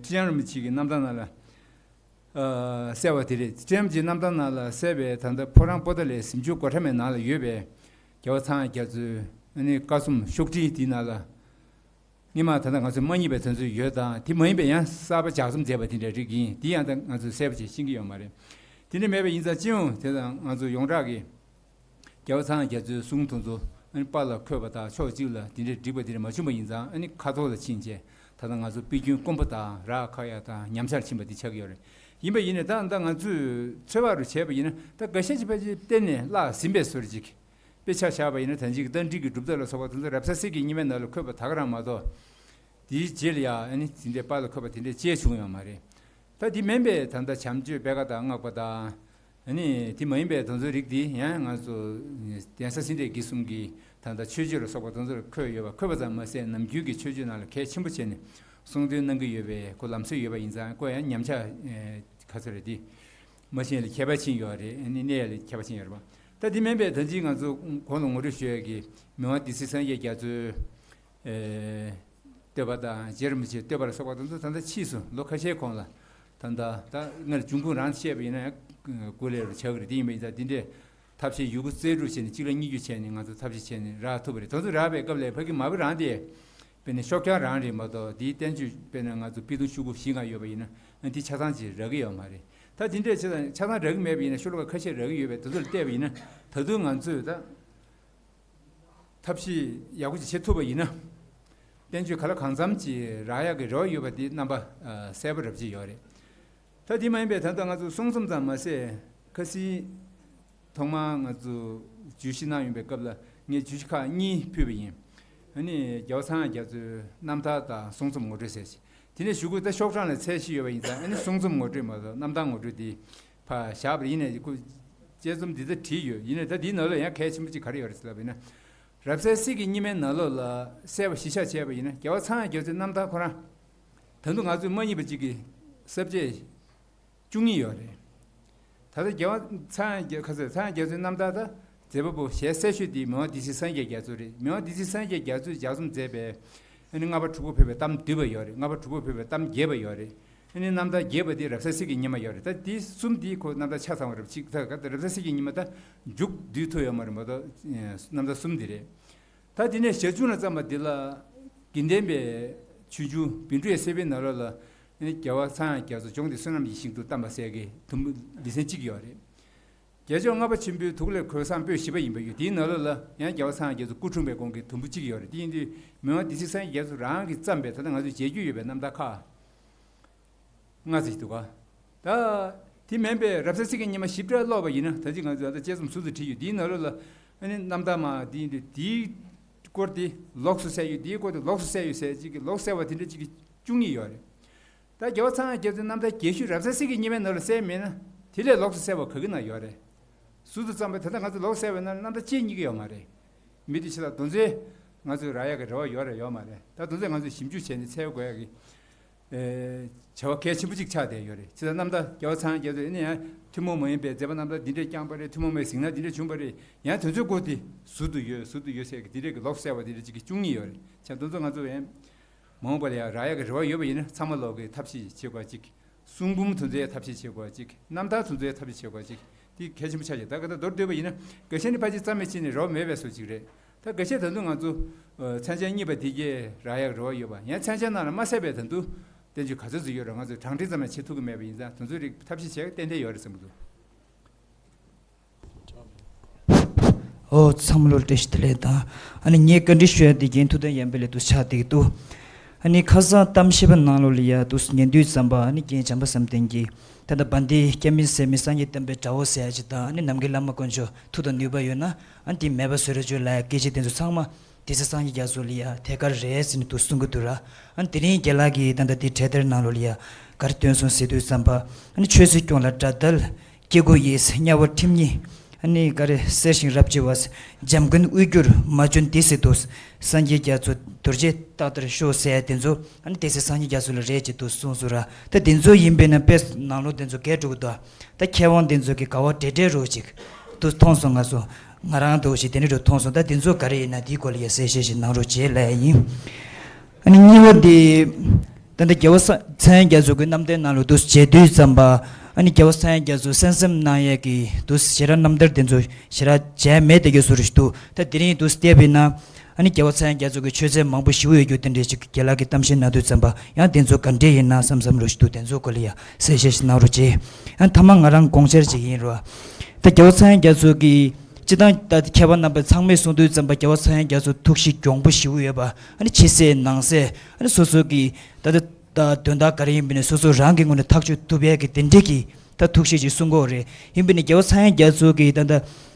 ཁྲི་བྱང་རིན་པོ་ཆེ་གི་རྣམ་ཐར་ནང་ལ་ཨ་གསལ་བ་དེ་རེད། ཁྲི་བྱང་རིན་པོ་ཆེའི་རྣམ་ཐར་ནང་ལ་གསལ་བའི། ད་ལྟ་ཕོ་བྲང་པོ་ཏཱ་ལའི་གཟིམ་ཆུང་སྒོ་ཁྲ་མའི་ནང་ལ་ཡོད་པའི་རྒྱལ་བ་ཚངས་དབྱངས་རྒྱ་མཚོའི་ཨ་ནི་བཀའ་གསུང་ཤོག་དྲིལ་དེའི་ནང་ལ། སྔོན་མ་ད་ལྟ་ང་ཚོས་མ་རྙེད་པའི་དོན་ཚུལ་ཡོད་དང་། དེ་མ་ཡིན་པའི་ཡང་གསར་པ་ལྗགས་རྩོམ་མཛད་པ་དེ་འདྲའི་རིགས་ཡིན། དེ་ཡང་ད་ང་ཚོས་གསལ་པོ་བྱས་ཤེས་ཀྱི་ཡོད་མ་རེད། དེ་འདྲ་མེད་པ་ཡིན་ཙང་། སྤྱི་ཡོངས་དེ་དང་ང་ཚོ་ཡོངས་གྲགས་ཀྱི་རྒྱལ་བ་ཚངས་དབྱངས་རྒྱ་མཚོའི་གསུང་དེ་ཚོ་ཨ་ནི་པར་ལ་འཁོད་པ་དང་ཕྱོགས་གཅིག་ལ་དེ་འདྲའི་བསྒྲིགས་པ་དེ་འདྲ་མ་བྱུང་བ་ཡིན་ཙང་། ཨ་ནི་ཁ་ཐོར་ལ་ཕྱིན་བྱས་ད་ལྟ་ང་ཚོ་པར་རྒྱུན་དཀོན་པོ་དང་རག་ཁག་ཡ་དང་ཉམས་ཆག་ཕྱིན་པ་དེ་ཆགས་ཀྱི་ཡོད་རེད། ཡིན་པ་ཡིན་ནའི་ད་ད་ང་ཚོས་ཚོད་དཔག་རུ་བྱས་པ་ཡིན་ན། ད་འགའ་ཤས་ཅིག་ཕལ་ཆེར་གཏན་ནས་བརླག་ཟིན་པའི་བཟོ་འདྲ་ཅིག་དཔེ་ཆ་བཞག་པ་ཡིན་ན། ད་ཅིག་རྟ་མགྲིན་གྱི་གྲུབ་མཐའ་ལ་སོགས་པ་དེ་ཚོ་རབ་གསལ་གསལ་གྱི་རྙིང་མའི་ནང་ལ་འཁོད་པ་དེ་ག་རང་མ་གཏོགས། དེའི་རྗེས་ལ་ཡང་ཨ་ནི་དེ་འདྲའི་པར་ལ་འཁོད་པ་དེ་འདྲའི་ཅིག་བྱུང་ཡོད་མ་རེད། ད་དེ་མིན་པའི་ད་ལྟ་བྱམས་ཆོས་པད་དཀར་དང་སྔགས་པ་དང་། ཨ་ནི་དེ་མ་ཡིན་པའི་དེ་ཚོའི་རིགས་དེ་ཡང་ང་ཚོ་གདན་ས་སེ་འབྲས་དགེ་གསུམ་གྱི་ད་ལྟ་མཆོད་བརྗོད་ལ་སོགས་པ་དེ་ཚོར་འཁོད་ཡོད་པ། འཁོད་པ་ཙམ་མ་ཟད་ནམ་རྒྱུན་གྱི་མཆོད་བརྗོད་ནང་ལ་གལ་ཆེན་པོ་བྱས་ནས་གསུང་འདོན་གནང་གི་ཡོད་པའི་ཁོ་ལམ་སྲོལ་ཡོད་པ་ཡིན་ཙང་། ཁོ་ཡང་ཉམས་ཆག་ཨེ་ག་ཚོད་རེད་དེ། མ་ཤེས་ལ་ཁྱད་པར་ཕྱིན་ཡོད་རེད། ཨ་ནི་གནས་ཡ་ལ་ཁྱད་པར་ཕྱིན་ཡོད་རེད་པ། ད་དེ་མིན་པའི་ད་ཅི་ང་ཚོ་གོང་ལ་ངོ་སྤྲོད་ཞུ་ཡ་གི་མི་དབང་སྡེ་སྲིད་སངས་རྒྱས་རྒྱ་མཚོའི་ཨེ་བསྟོད་པ་དང་རྗེ་རིན་པོ་ཆེའི་བསྟོད་པ་ལ་སོགས་པ་དེ་ཚོ་ད་ལྟ་ཕྱིས་སུ་ལོ་ཁ་ཤས་གོང་ལ་ད་ལྟ་ད་སྔར་འབྱུང་ཁུངས་རང་བཤད་པ་ཡིན་ན་ཡང་སྐུ་ལས་རུ་ཆགས་ཀྱི་རེད། དེ་ཡིན་པ་ཡིན་ཙང་དེ་འདྲའི་ཐབས་ཤེས་ཡོད་རྒུ་རྩལ་སྤྲུགས་བྱས་ནས་གཅིག་ལ་གཉིས་བརྒྱུད་བྱས་ནས་ང་ཚོ་ཐབས་ཤེས་བྱས་ནས་རག་ཐུབ་པ་རེད། དེ་ཚོ་རག་པའི་སྐབས་ལ་ཕ་གི་མ་བུ་རང་དེ་དཔེར་ན་ཤོག་བྱང་རང་རེད་མ་གཏོགས་དེའི་བསྟན་བཅོས་དཔེར་ན་ང་ཚོ་པི་ཏུང་ཤོག་གུ་བཞི་ལྔ་ཡོད་པ་ཡིན་ན་ཨ་དེ་ཆ་ཚང་ཅིག་རག་གི་ཡོད་མ་རེད། ད་དེ་འདྲས་ཆ་ཚང་ཆ་ཚང་རག་གི་མེད་པ་ཡིན་ན་ཤོ་ལོ་ཀ་ཁ་ཤས་རག་གི་ཡོད་པས་དེ་ཚོ་ལ་བལྟས་པ་ཡིན་ན་ད་དུང་ང་ཚོས་ད་ཐབས་ཤེས་ཡག་པོ་ཅིག་བྱེད་ཐུབ་པ་ཡིན་ན་བསྟན་བཅོས་ག་ལ་གང་འཚམ་ཅིག་རག་ཡག་གི་རེ་བ་ཡོད་པ་དེ་རྣམ་པ་ཨ་གསལ་པོ་རབ་ཅིག་ཡོད་རེད། ད་དེ་མ་ཡིན་པའི་ད་ལྟ་ང་ཚོ་གསུང་རྩོམ་ཙམ་མ་ཟད་ཁ་སང་ཐོག་མར་ང་ཚོ་བརྗོད་གཞི་གནང་ཡོང་པའི་སྐབས་ལ་ངས་བརྗོད་གཞི་ཁག་གཉིས་ཕུལ་བ་ཡིན། ཨ་ནི་རྒྱལ་བ་ཚངས་དབྱངས་རྒྱ་མཚོའི་རྣམ་ཐར་དང་གསུང་རྩོམ་ངོ་སྤྲོད་ཟེར་ཞིང་། དེ་ནས་གཞུག་གུ་ད་ཤོག་གྲངས་ལ་ཚད་གཞི་ཡོད་པ་ཡིན་ཙང་ཨ་ནི་གསུང་རྩོམ་ངོ་སྤྲོད་མ་གཏོགས་རྣམ་ཐར་ངོ་སྤྲོད་དེ་ཕར་བཞག་པ་ཡིན་ནའི་ཁོ་དཔྱད་རྩོམ་འདི་ལྟར་བྲིས་ཡོད། ཡིན་ནའི་ད་འདིའི་ནང་ལོགས་ཡང་གལ་ཆེན་པོ་གཅིག་ག་རེ་ཡོད་རེད་ཟེར་ལབ་པ་ཡིན་ན། རབ་གསལ་གཟིགས་ཀྱི་སྙེ་མའི་ནང་ལོགས་ལ་གསལ་བ་གཞི་བཞག་བྱས་པ་ཡིན་ན་རྒྱལ་བ་ཚངས་དབྱངས་རྒྱ་མཚོའི་རྣམ་ཐར་ཁོ་རང་ད་དུང་ང་ཚོས་མ་རྙེད་པ་གཅིག་གི་ས་བཅད་བཅུ་གཉིས་ཡོད་རེད། ད་ལྟ་རྒྱལ་བ་ཚངས་དབྱངས་རྒྱ་ཁ་སང་ཚངས་དབྱངས་རྒྱ་མཚོའི་རྣམ་ཐར་ད་མཛད་པ་པོ་ཞལ་གསལ་ཤོས་དེ་མི་དབང་སྡེ་སྲིད་སངས་རྒྱས་རྒྱ་མཚོ་རེད། མི་དབང་སྡེ་སྲིད་སངས་རྒྱས་རྒྱ་མཚོས་ལྗགས་རྩོམ་མཛད་པའི་ཨ་ནི་ལྔ་པ་དྲུག་པ་ཕེབས་པའི་གཏམ་བསྡུས་པ་ཡོད་རེད། ལྔ་པ་དྲུག་པ་ཕེབས་པའི་གཏམ་རྒྱས་པ་ཡོད་རེད། ཨ་ནི་རྣམ་ཐར་རྒྱས་པ་དེ་རབ་གསལ་གཟིགས་ཀྱི་སྙེ་མ་ཡོད་རེད། ད་དེ་གསུམ་དེ་ཁོ་རྣམ་ཐར་ཆ་ཚང་བ་རེད། གཅིག་ད་ག་ད་རབ་གསལ་གཟིགས་ཀྱི་སྙེ་མ་ད་མཇུག་བསྡུས་ཐུབ་ཡོད་མ་རེད་མ་གཏོགས་རྣམ་ཐར་གསུམ་དེ་རེད། ད་དེ་ནས་ཞར་བྱུང་ལ་བརྩམས་པ་འདི་ལ་དགེ་ལྡན་པའི་ཆོས་འབྱུང་བཻ་ཌཱུརྱ་བསྲེགས་པའི་ནང་ལོགས་ལ་ནི་རྒྱལ་བ་ཚངས་དབྱངས་རྒྱ་མཚོ་བྱུང་སྟེ་བསོད་ནམས་ཀྱི་ཞིང་དུ་བལྟམས་པ་ཟེར་གྱི་དུམ་བུ་ལེ་ཚན་གཅིག་ཡོད་རེད། རྒྱལ་མཆོག་ལྔ་པ་ཆེན་པོའི་ཐུགས་ལས་གོས་བཟང་པོད་བཞི་པ་ཡིན་པ་ཡོད། དེའི་ནང་ལོགས་ལ་ཡང་རྒྱལ་བ་ཚངས་དབྱངས་རྒྱ་མཚོ་སྐུ་འཁྲུངས་པའི་གོང་གི་དུམ་བུ་གཅིག་ཡོད་རེད། དེ་ཡིན་དུས་མི་དབང་སྡེ་སྲིད་སངས་རྒྱས་རྒྱ་མཚོ་རང་གིས་བརྩམས་པའི་ད་ལྟ་ང་ཚོས་མཇལ་རྒྱུ་ཡོད་པའི་རྣམ་ཐར་ཁག་ལྔ་ཙམ་ཞིག་འདུག་ག་ད་དེ་མིན་པའི་རབ་གསལ་གཟིགས་ཀྱི་སྙེ་མ་ཞིབ་ཕྲ་ཀློག་པ་ཡིན་ན་ད་ཅི་ང་ཚོས་ད་དཔྱད་རྩོམ་ཟུར་དུ་བྲིས་ཡོད། དེའི་ནང་ལོགས་ལ་ཨ་ནི་རྣམ་ཐར་མ་དེ་ཡིན་དུས་དེའི་སྐོར་དེ་ལོགས་སུ་གསལ་ཡོད། དེའི་སྐོར་དེ་ལོགས་སུ་གསལ་ཡོད་ཟེར་ཅིག་གི་ལོགས་གསལ་བ་དེ་འདྲ་ཅིག་གི་བཅུ་གཉིས་ཡོད་རེད། ད་རྒྱལ་བ་ཚངས་དབྱངས་རྒྱ་མཚོའི་རྣམ་ཐར་རྒྱས་ཤོས་རབ་གསལ་གཟིགས་ཀྱི་སྙེ་མའི་ནང་ལ་གསལ་མེད་ན་དེ་ལས་ལོགས་སུ་གསལ་བ་ག་གི་ནང་ཡོད་རེད། ཟུར་དུ་བརྩམས་པའི་ད་ལྟ་ང་ཚོ་ལོགས་གསལ་བའི་ནང་ལ་རྣམ་ཐར་གཅིག་གཉིས་ཀྱི་ཡོད་མ་རེད། མི་དེ་ཕྱི་ལ་དོན་ཚན་ང་ཚོས་རག་ཡག་གི་རེ་བ་ཡོད་རེད་ཡོད་མ་རེད། ད་དོན་ཚན་ང་ཚོས་ཞིབ་འཇུག་བྱས་ནས་འཚོལ་དགོས་ཡག་གི་ཨེ་བྱ་བ་གལ་ཆེན་པོ་གཅིག་ཆགས་བསྡད་ཡོད་རེད། ཕྱི་ལ་རྣམ་ཐར་རྒྱལ་བ་ཚངས་དབྱངས་རྒྱ་མཚོ་ཨ་ནི་ཡང་ཐུན་མོང་མ་ཡིན་པའི་མཛད་པ་རྣམ་ཐར་འདི་འདྲས་བསྐྱངས་པ་རེད། ཐུན་མོང་མའི་གཟིགས་སྣང་འདི་འདྲས་བྱུང་བ་རེད། ཡང་དོན་ཚན་སྐོར་དེ་ཟུར་དུ་ཡོད་ཟུར་དུ་ཡོད་ཟེར་གི་འདི་འདྲས་ཀྱི་ལོགས་གསལ་བ་འདི་འདྲས་གཅིག་གི་བཅུ་གཉིས་ཡོད་རེད། བྱས་ཙང་དོན་ཚན་ང་ཚོ་ཡང་མ་འོངས་པ་ལ་ཡང་རག་ཡག་གི་རེ་བ་ཡོད་པ་ཡིན་ན་ཚང་མ་ལོག་གི་ཐབས་ཤེས་བྱེད་དགོས་གཅིག་གསུང་འབུམ་དེ་ཚོའི་ཐབས་ཤེས་བྱེད་དགོས་གཅིག་རྣམ་ཐར་དེ་ཚོའི་ཐབས་ཤེས་བྱེད་དགོས་གཅིག་དེ་གལ་ཆེན་པོ་ཆགས་ཀྱི། ད་ག་ད་མདོར་བསྡུས་པ་ཡིན་ན་འགའ་ཤས་ནི་ཕལ་ཆེར་རྩ་མེད་ཕྱིན་ནས་རོགས་མེད་པའི་བཟོ་ཅིག་རེད། ད་འགའ་ཤས་ད་དུང་ང་ཚོ་ཨ་མཚན་ཆེན་གཉིས་པ་དེ་གས་རག་ཡག་རེ་བ་ཡོད་པ་ཡང་མཚན་ཆེན་ནང་ལ་མ་གསལ་བའི་ད་དུང་བསྟན་བཅོས་ག་ཚོད་ཙམ་ཡོད་རེད། ང་ཚོས་གྲངས་འདྲེན་ཙམ་ཡང་བྱེད་ཐུབ་ཀྱི་མེད་པ་ཡིན་ཙང་དེ་ཚོའི་རིགས་ཐབས་ཤེས་བྱེད་ཏན་ཏན་ཡོད་རེད་བསམ་གྱི་འདུག་ཨོ་ཚང་མ་ལོ་བཀྲ་ཤིས་བདེ་ལེགས་དང་། ཨ་ནི་ངས་བཀའ་འདྲི་ཞུ་ཡ་དེ་རྒན་ཐུབ་བསྟན་དབྱངས་དཔལ་ལགས་འདུག་ཆགས་བསྡད་ཀྱི་འདུག་ཨ་ནི་ཁ་སང་གཏམ་བཤད་པ་ནང་ལོགས་ལ་ཡ་འདུག་ཉན་དུས་ཙམ་པ་ཨ་ནི་རྒན་བྱམས་པ་བསམ་གཏན་གྱིས་ད་ལྟ་བན་དེ་སྐྱ་མི་ཟད་མི་སངས་རྒྱས་བསྟན་པའི་དགྲ་བོ་ཟེར་ཡ་ཅིག་དང་ཨ་ནི་ནམ་མཁའི་བླ་མ་དཀོན་མཆོག་མཐུ་དང་ནུས་པ་ཡོད་ན་ཨ་ནི་དེ་མེད་པ་བཟོ་རེ་བཅོས་ལ་ཡ་སྐད་ཆ་དེ་ཚོ་ཚང་མ་སྡེ་སྲིད་སངས་རྒྱས་རྒྱ་མཚོ་ལ་ཡ་ཐད་ཀར་རེད་ཟེར་ནས་འདུག་གསུང་གི་འདུག་ར། ཨ་ནི་དེ་རིང་རྒན་ལགས་ཀྱིས་ད་ལྟ་དེ་འཕྲེད་དར་ནང་ལོགས་ལ་ཡ་ག་རེ་བཏོན་སོང་ཟེར་དུས་ཙམ་པ་ཨ་ནི་ཆོས་སྲིད་སྐྱོང་ལ་དགྲ་དལ། སྐྱེ་དགུ་ཡིས་དམྱལ་བ་ཁྲིམས་ཉིད། ཨ་ནི་ག་རེ་གསེར་ཞིང་རབ་བྱེ་བ། འཇམ་མགོན་དབུས་འགྱུར་མ་བྱོན་དེ་སྲིད་དུ། སངས་རྒྱས་རྒྱ་མཚོ་རྡོ་རྗེ་རྟག་ལྟར་ཤོག་ཟེར་དེ་ཚོ་ཨ་ནི་སྡེ་སྲིད་སངས་རྒྱས་རྒྱ་མཚོ་ལ་རེད་ཅེས་དུ་གསུངས་སོང་ར། ད་དེ་ཚོ་ཡིན་པས་ན་དཔེ་ནང་ལོགས་དེ་ཚོ་གས་འགྲོ་གི་འདུག་ད་མཁས་དབང་དེ་ཚོ་གི་དགའ་བ་འབྲེལ་འབྲེལ་རོ་ཅིག་དུ་མཐོང་སོང་། ང་ཚོ་ང་རང་འདུག་ཞིག་དེ་འདྲ་རུ་མཐོང་སོང་། ད་དེ་ཚོ་ག་རེ་ཡིན་ན་དེའི་སྐོར་ལ་ཡ་གསལ་བཤད་ཞིག་གནང་རོགས་བྱེད་ལབ་ཡ་ཡིན། ཨ་ནི་གཉིས་པ་དེ། ད་ལྟ་རྒྱལ་བ་ས་ཚངས་དབྱངས་རྒྱ་མཚོ་གི་རྣམ་ཐར་ནང་ལ་འདུག་བྱེད་དུས་ཙམ་པ། ཨ་ནི་རྒྱལ་བ་ཚངས་དབྱངས་རྒྱ་མཚོ་གསན་བསམ་གནང་ཡས་ཀྱི་འདུག་ཞེ་དྲག་རྣམ་ཐར་དེ་ཚོ་ཞེ་དྲག་མཇལ་མེད་དེ་ག་སུ་རུ་ཞིག་འདུག་ད་དེ་རིང་འདུག་བལྟས་པས་ན། ཨ་ནི་རྒྱལ་བ་ཚངས་དབྱངས་རྒྱ་མཚོ་གི་ཆོས་ཚན་མང་པོ་ཞིག་ཡོད་རྒྱུ་དེ་འདྲས་ཅིག་རྒན་ལགས་ཀྱིས་གཏམ་བཤད་གནང་དུས་ཙམ་པ་ཡང་དེ་ཚོ་ག་འདྲས་ཡིན་ན་བསམ་བསམ་རུ་ཞིག་འདུག་དེ་ཚོ་སྐོར་ལ་ཡང་གསལ་བཤད་ཞིག་གནང་རོགས་བྱེད། ཨ་ནི་ཐ་མ་ང་རང་དགོངས་འཆར་ཅིག་ཡིན་རོ། ད་རྒྱལ་བ་ཚངས་དབྱངས་རྒྱ་མཚོ་གི་སྤྱི་བཏང་ད་མཁས་པ་རྣམ་པ་ཚང་མས་གསུང་དུས་ཙམ་པ་རྒྱལ་བ་ཚངས་དབྱངས་རྒྱ་མཚོ་ཐུགས་གཤིས་གྱོང་པོ་ཞེ་པོ་ཡོད་པ། ཨ་ནི་ཕྱི་གསལ་ནང་གསལ། ཨ་ནི་སོ་སོ་གི་ད་ལྟ་ད་དོན་དག་ག་རེ་ཡིན་པ་ནས་སོ་སོ་རང་གི་ངོས་ནས་ཐག་གཅོད་ཐུབ་ཡས་ཀྱི་དེ་འདྲས་ཀྱི་ད་ཐུགས་གཤིས་ཅིག་གསུང་གི་ཡོད་རེད། ཡིན་པ་ནས་རྒྱལ་བ་ཚངས་དབྱངས་རྒྱ་མཚོ་གི་ད་ལྟ་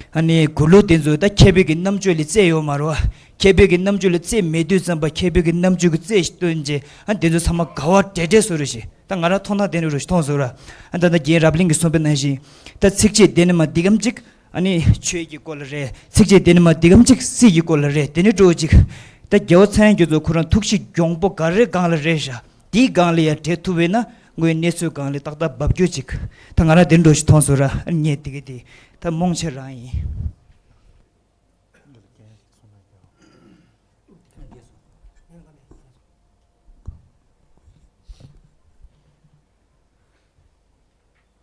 ཨ་ནི་མགུར་གླུ་དེ་ཚོ་ད་མཁས་པའི་གི་རྣམ་དཔྱོད་ལ་རྩིས་ཡོད་མ་རེད་བ། མཁས་པའི་གི་རྣམ་དཔྱོད་ལ་རྩིས་མེད་དུས་ཙམ་པ་མཁས་པའི་གི་རྣམ་དཔྱོད་ཀྱི་རྩིས་ཤིག་བཏོན་རྗེས་ཨ་ནི་དེ་ཚོ་ཚང་མ་དགའ་བ་འབྲེལ་འབྲེལ་བཟོ་རེད་ཞེས་ད་ང་རང་མཐོང་སྣང་དེ་འདྲ་རུ་ཞིག་མཐོང་སོང་ར། ཨ་ད་ད་རྒན་རབ་གླིང་གིས་གསུངས་པ་ནང་བཞིན་ད་ཚིགས་བཅད་དེ་ནི་མ་འདི་གམ་ཅིག་ཨ་ནི་ཆོས་ཀྱི་སྐོར་ལ་རེད། ཚིགས་བཅད་དེ་ནི་མ་འདི་གམ་གཅིག་སྲིད་ཀྱི་སྐོར་ལ་རེད། དེ་ནི་འགྲོ་གཅིག་ད་རྒྱལ་བ་ཚངས་དབྱངས་རྒྱ་མཚོ་ཁོ་རང་ཐུགས་གཤིས་གྱོང་པོ་ག་རེ་སྒང་ལ་རེད་ཤག་དེའི་སྒང་ལ་ཡ་བྲལ་ཐུབ་པས་ན་ དངོས་གནས་ཚུལ་སྒང་ལ་ཏག་ཏག་འབབ་རྒྱུ་ཅིག་ད་ང་རང་དེ་འདྲ་ཞིག་མཐོང་སོང་ར། ངས་དེ་གི་དེ་ད་རྨོངས་ཆེ་རང་ཡིན།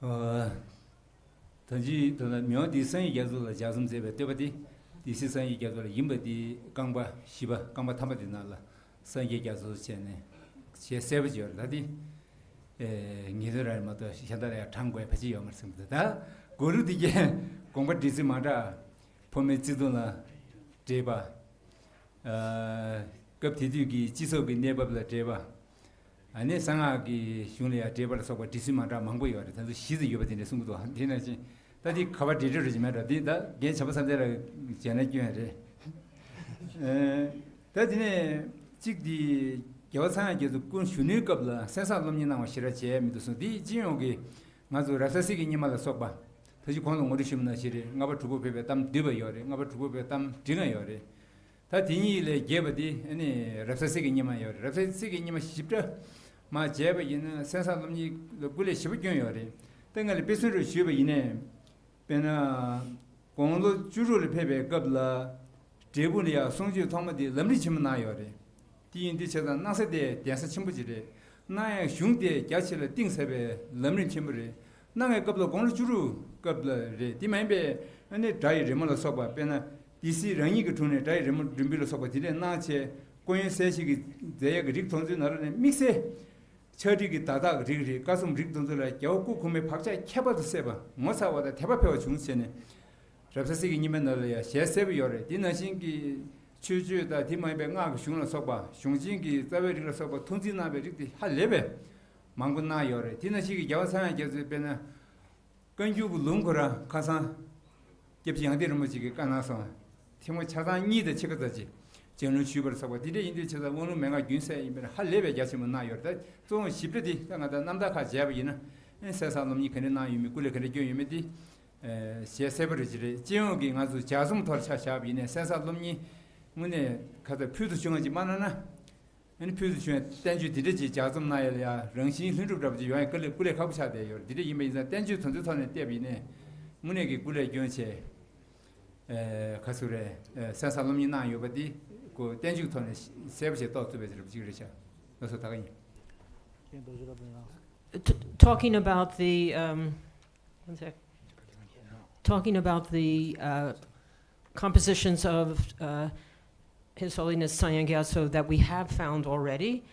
ཨ། ད་ཅི་ད་ལྟ་མི་དབང་འདི་སངས་རྒྱས་རྒྱ་མཚོ་ལ་ལྗགས་རྩོམ་མཛད་པའི་བསྟོད་པ་འདི། སྡེ་སྲིད་སངས་རྒྱས་རྒྱ་མཚོ་ལ་ཡིན་པ་འདི་རྐང་པ་བཞི་པ་རྐང་པ་ཐམ་པ་འདི་ནང་ལ་སངས་རྒྱས་རྒྱ་མཚོ་བྱས་ནས་ཞལ་གསལ་པོ་ཅིག་ཡོད་རེད། ད་འདི་ངེས་དོན་རང་རེད་མ་གཏོགས་གཞན་དག་ལ་ཡང་དྲངས་དགོས་ཡ་ཕལ་ཆེར་ཡོད་མ་རེད་བསམ་གི་འདུག་ད་མགོ་ལུག་འདི་གས་དགོངས་པ་འགྲེལ་ཚུལ་མ་འདྲ། ཕོ་མོའི་བརྩེ་དུང་ལ་འགྲེལ་པ། ཨ། སྐབས་དེ་དུས་ཀྱི་སྤྱི་ཚོགས་ཀྱི་གནས་བབ་ལ་འགྲེལ་པ། ཨ་ནི་གསང་སྔགས་ཀྱི་གཞུང་ལ་ཡང་འགྲེལ་པ་ལ་སོགས་པ་འབྲི་སྲོལ་མ་འདྲ་མང་པོ་ཡོད་རེད། ད་ཚོ་བཞི་ཙམ་ཡོད་པ་དེ་འདྲ་གསུང་གི་འདུག་དེ་ནང་བཞིན་ད་དེ་ག་པར་འགྲེལ་འགྲེལ་རེ་ཅིག་མེད་འགྲོ། དེ་ད་རྒན་བྱམས་པ་བསམ་གཏན་ལགས་མཇལ་ན་སྐྱོན་རེད། ཨ། ད་དེ་ནས་གཅིག་དེ་རྒྱལ་བ་ཚངས་དབྱངས་རྒྱ་མཚོ་སྐུ་གཞོན་ནུའི་སྐབས་ལ་གསན་བསམ་སློབ་གཉེར་གནང་བ་ཞེ་དྲག་མཇལ་མི་འདུག་གསུངས། དེ་སྤྱི་ཡོངས་ཀྱི་ང་ཚོ་རབ་གསལ་གཟིགས་ཀྱི་སྙེ་མ་ལ་སོགས་པ། ད་ཅི་གོང་དུ་ངོ་སྤྲོད་ཞུས་པ་ནང་བཞིན་རེད། ལྔ་པ་དྲུག་པ་ཕེབས་པའི་གཏམ་བསྡུས་པ་ཡོད་རེད། ལྔ་པ་དྲུག་པ་ཕེབས་པའི་གཏམ་འབྲི་ལྔ་ཡོད་རེད། ད་དེ་གཉིས་ལས་རྒྱས་པ་དེ་ཨ་ནི་རབ་གསལ་གཟིགས་ཀྱི་སྙེ་མ་ཡོད་རེད། རབ་གསལ་གཟིགས་ཀྱི་སྙེ་མ་ཞིབ་ཕྲ་མར་མཇལ་བ་ཡིན་ན་གསན་བསམ་སློབ་གཉེར་ལ་སྐུ་ལས་ཞེ་པོ་བསྐྱོན་ཡོད་རེད། ད་ང་ལ་དཔེ་མཚོན་རུ་ཞུས་པ་ཡིན་ནའི། དཔེར་ན། དགུང་ལོ་བཅུ་དྲུག་ལ་ཕེབས་པའི་སྐབས་ལ། འབྲས་སྤུངས་ལ་ཡང་གསུང་ཆོས་ཐོག་མ་དེ་ལམ་རིམ་ཆེན་མོ་གནང་ཡོད་རེད། དེ་ཡིན་དུས་བྱས་ཙང་གནང་ས་དེ་གདན་ས་ཆེན་པོ་ཅིག་རེད། གནང་ཡག་གཞུང་དེ་རྒྱ་ཆེ་ལ་གཏིང་ཟབ་པའི་ལམ་རིམ་ཆེན་པོ་རེད། གནང་བའི་སྐབས་ལ་དགུང་ལོ་བཅུ་དྲུག་སྐབས་ལ་རེད། དེ་མ་ཡིན་པའི་ཨ་ནི་སྒྲ་ཡི་རི་མོ་ལ་སོགས་པ། དཔེར་ན་སྡེ་སྲིད་རང་ཉིད་ཀྱི་དྲུང་ནས་སྒྲ་ཡི་རི་མོ་སྒྲོམ་བུ་ལ་སོགས་པ་དེ་འདྲས་གནང་བྱས། སྐུ་ཡོན་གསལ་བྱེད་ཀྱི་མཛད་ཡག་གི་རིགས་དེ་ཚོའི་ནང་ལོགས་ནས་དམིགས་བསལ། ཕྱག་བྲིས་ཀྱི་བརྡ་དག་རིགས་རེད། བཀའ་གསུང་རིགས་དེ་ཚོ་ལ་རྒྱལ་བ་སྐུ་གོང་མའི་བག་ཆགས་ཁྱད་པར་དུ་གསལ་བ། ངོ་མཚར་བ་དང་དད་པ་འཕེལ་བ་བྱུང་བྱས་ནས། རབ་གསལ་གཟིགས་ཀྱི་སྙེ་མའི་ནང་ལ་ཡང་ཞལ་གསལ་པོ་ཡོད་རེད། དེ་ནང་བཞིན་གྱི་ཆོས་སྤྱོད་དང་དེ་མ་ཡིན་པའི་སྔགས་ཀྱི་གཞུང་ལ་སོགས་པ། གཞུང་ཆེན་གྱི་རྩ་བའི་རིགས་ལ་སོགས་པ་ཐུགས་འཛིན་གནང་བའི་རིགས་དེ་ཧ་ལས་པའི་མང་པོ་གནང་ཡོད་རེད། དེ་ནང་བཞིན་གྱི་རྒྱལ་བ་ཚངས་དབྱངས་རྒྱ་མཚོས་དཔེར་ན། བཀའ་འགྱུར་གྱི་ལུང་ཁོ་རང་ཁ་སང་། སྐྱབས་རྗེ་ཡང་སྟེང་རིན་པོ་ཆེ་གིས་བཀའ་གནང་སོང་། ཐེངས་མ་ཆ་ཚང་གཉིས་དང་ཕྱེད་ཀ་ཙམ་ཅིག་སྤྱན་ལུང་ཞུས་པར་སོགས་པ་དེ་འདྲ་ཡིན་དུས་བྱས་ཙང་དབང་ལུང་མན་ངག་རྒྱུན་གསལ་ཡིན་པས་ཧ་ལས་པའི་རྒྱ་ཆེན་པོ་གནང་ཡོད་རེད། ད་གཙོ་བོ་ཞིབ་ཕྲ་དེ་ད་ང་ད་རྣམ་ཐར་ཁག་མཇལ་བ་ཡིན་ན། ཨེ་གསན་བསམ་སློབ་གཉེར་ག་འདྲ་གནང་ཡོད་མེད། སྐུ་ལས་ག་འདྲ་བསྐྱོན་ཡོད་མེད་དེ། ཨེ་ཞལ་གསལ་པོ་རེ་ཅིག་རེད། སྤྱི་ཡོངས་ཀྱི་ང་ཚོ་ལྗགས་རྩོམ་ཐོག་ཆ་བཞག་པ་ཡིན་ནའི་གསན་བསམ་སློབ་གཉེར་དངོས་གནས་ཁ་ཚ་ཕུལ་དུ་བྱུང་བ་ཅིག་མ་གནང་ན། ཨ་ནི་ཕུལ་དུ་བྱུང་བའི་བསྟན་བཅོས་འདི་འདྲ་ཅིག་ལྗགས་རྩོམ་གནང་ཡ་ལ་ཡང་རང་བཞིན་ལྷུན་གྲུབ་འདྲ་པོ་ཅིག་ཡོང་ཡ་དཀའ་ལས་སྐུ་ལས་ཁག་པོ་ཆགས་བསྡད་ཡོད་རེད། འདི་འདྲ་ཡིན་པ་ཡིན་ཙང་བསྟན་བཅོས་དེ་ཚོའི་ཐོག་ནས་བལྟས་པ་ཡིན་ནའི་དངོས་གནས་ཀྱི་སྐུ་ལས་སྐྱོན་ཆེ། ཨེ་ག་ཚོད་རེད། ཨེ་གསན་བསམ་སློབ་གཉེར་གནང་ཡོད་པ་འདི་ཁོ་བསྟན་བཅོས་ཐོག་ནས་གསལ་པོ་ཞིག་རྟོགས་ཐུབ་པའི་རབ་ཅིག་རེད་ཤག་ལགས་སོ། ད་ག་ཡིན། T- talking about the, um, one sec. Talking about the, uh, compositions of, uh, His Holiness Sangha Gyatso that we have found already.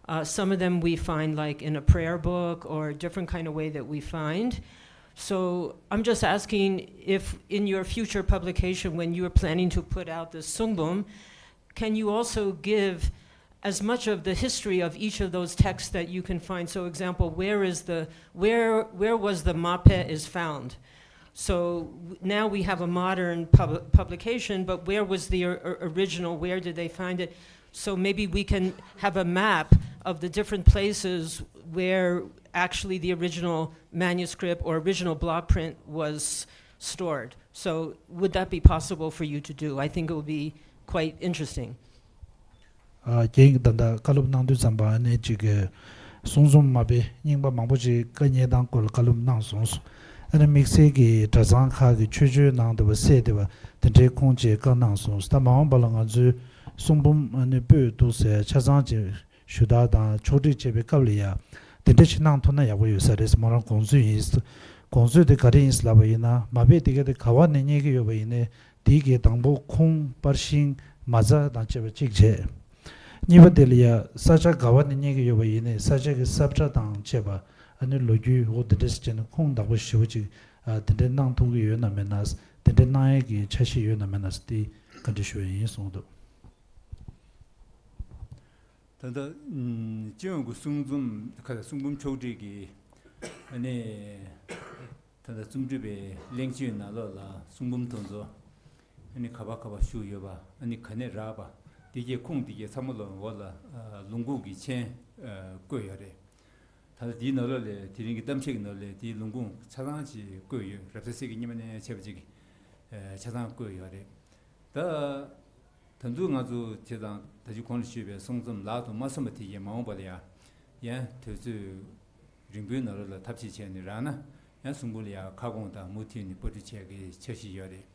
Uh, some of them we find, like, in a prayer book or a different kind of way that we find. So I'm just asking if in your future publication, when you are planning to put out the Sungbum, can you also give as much of the history of each of those texts that you can find? So, example, where is the, where, where was the Mape is found? So w- now we have a modern pub- publication, but where was the or- or- original? Where did they find it? So maybe we can have a map of the different places where actually the original manuscript or original block print was stored. So would that be possible for you to do? I think it would be quite interesting. ཨ། རྒན་གྱིས་ད་ལྟ་བཀའ་སློབ་གནང་དུས་ཙམ་པ་ཨ་ནི་གཅིག་གི་གསུང་རྩོམ་མ་དཔེ་རྙིང་པ་མང་པོ་ཅིག་བཀའ་རྙེད་སྟངས་སྐོར་ལ་བཀའ་སློབ་གནང་སོང་། ཨ་ནི་དམིགས་བསལ་གྱི་གྲྭ་ཚང་ཁག་གི་མཆོད་བརྗོད་གནང་བསྡད་པ་གསལ་བསྡད་པ་དེ་འདྲའི་ཁུངས་སྐྱེལ་བཀའ་གནང་སོང་། ད་མ་འོངས་པ་ལ་ང་ཚོའི་གསུང་འབུམ་ཨ་ནི་སྤོས་འདུག་ཟེར་ཆ་ཚང་ཅིག་ཞུ་དག་དང་ཕྱོགས་སྒྲིག་བྱེད་པའི་སྐབས་ལ་ཡ་དེ་འདྲ་ཞིག་གནང་ཐུབ་ན་ཡག་པོ་ཡོད་ས་རེད། མོ་རང་དགོངས་ཚུལ་ཡིན། དགོངས་ཚུལ་དེ་ག་རེ་ཡིན་ལབ་པ་ཡིན་ན། མ་དཔེ་དེ་ག་དེ་ག་བ་ནས་རྙེད་ཀྱི་ཡོད་པ་ཡིན་ནའི། དེའི་གི་དང་པོ་ཁུངས་པར་ཤིང་མ་རྩ་དང་བཅས་པ་གཅིག་བྱས། གཉིས་པ་དེ་ལ་ཡ་ས་ཆ་ག་བ་ནས་རྙེད་ཀྱི་ཡོད་པ་ཡིན་ནའི་ས་ཆ་གི་ས་ཁྲ་དང་བཅས་པ་ཨ་ནི་ལོ་རྒྱུས་འོ་དེ་འདྲས་བྱས་ནས་ཁུངས་དག་པོ་ཞེ་པོ་ཅིག་ཨ་དེ་འདྲས་གནང་ཐུབ་ཀྱི་ཡོད་ན་མེད་ན། དེ་འདྲས་གནང་ཡས་ཀྱི་འཆར་གཞི་ཡོད་ན་མེད་ན་དེ་བཀའ་འདྲི་ཞུ་ཡས་ཡིན་གསུངས་འདུག་ད་ལྟ་ཨུམ་སྤྱི་ཡོངས་ཀྱི་གསུང་རྩོམ་ཁ་གསུང་འབུམ་ཕྱོགས་སྒྲིག་གི་ཨ་ནི། ད་ལྟ་རྩོམ་སྒྲིག་པའི་གླེང་བརྗོད་ནང་ལོགས་ལ་གསུང་འབུམ་དེ་ཚོ་ཨ་ནི་ག་པར་ག་པར་བཞུགས་ཡོད་པ། ཨ་ནི་ག་ནས་རག་པ། དེ་གའི་ཁུངས་དེ་གའི་ཚང་མ་ལོ་འོག་ལ་ཨ་ལུང་ཁུངས་ཀྱི་མཆན་ཨ་བཀོད་ཡོད་རེད། ད་ལྟ་དེའི་ནང་ལོགས་ལས་དེ་རིང་གི་གཏམ་བཤད་ཀྱི་ནང་ལོགས་ལས་དེའི་ལུང་ཁུངས་ཆ་ཚང་ཅིག་བཀོད་ཡོད། རབ་གསལ་གཟིགས་ཀྱི་སྙེ་མ་ནས་བྱས་པ་ཅིག་ཨ་ཆ་ཚང་བཀོད་ཡོད་རེད། ད། ད་དུང་ང་ཚོ་དེ་དང་ད་ཅི་གོང་ལ་ཞུས་པའི་གསུང་རྩོམ་ལག་ཏུ་མ་སོན་པ་དེ་ཡིན་མ་འོངས་པ་ལ་ཡང་ཡང་དུས་ཚོད་ རིང་པོའི་ནང་ལོགས་ལ་ཐབས་ཤེས་བྱས་ནས་རག་ན་ཡང་གསུང་འབུམ་ལ་ཡང་ཁ་སྐོང་དང་མུ་མཐུད་ནས་པར་སྐྲུན་བྱེད་ཀྱི་འཆར་གཞི་ཡོད་རེད།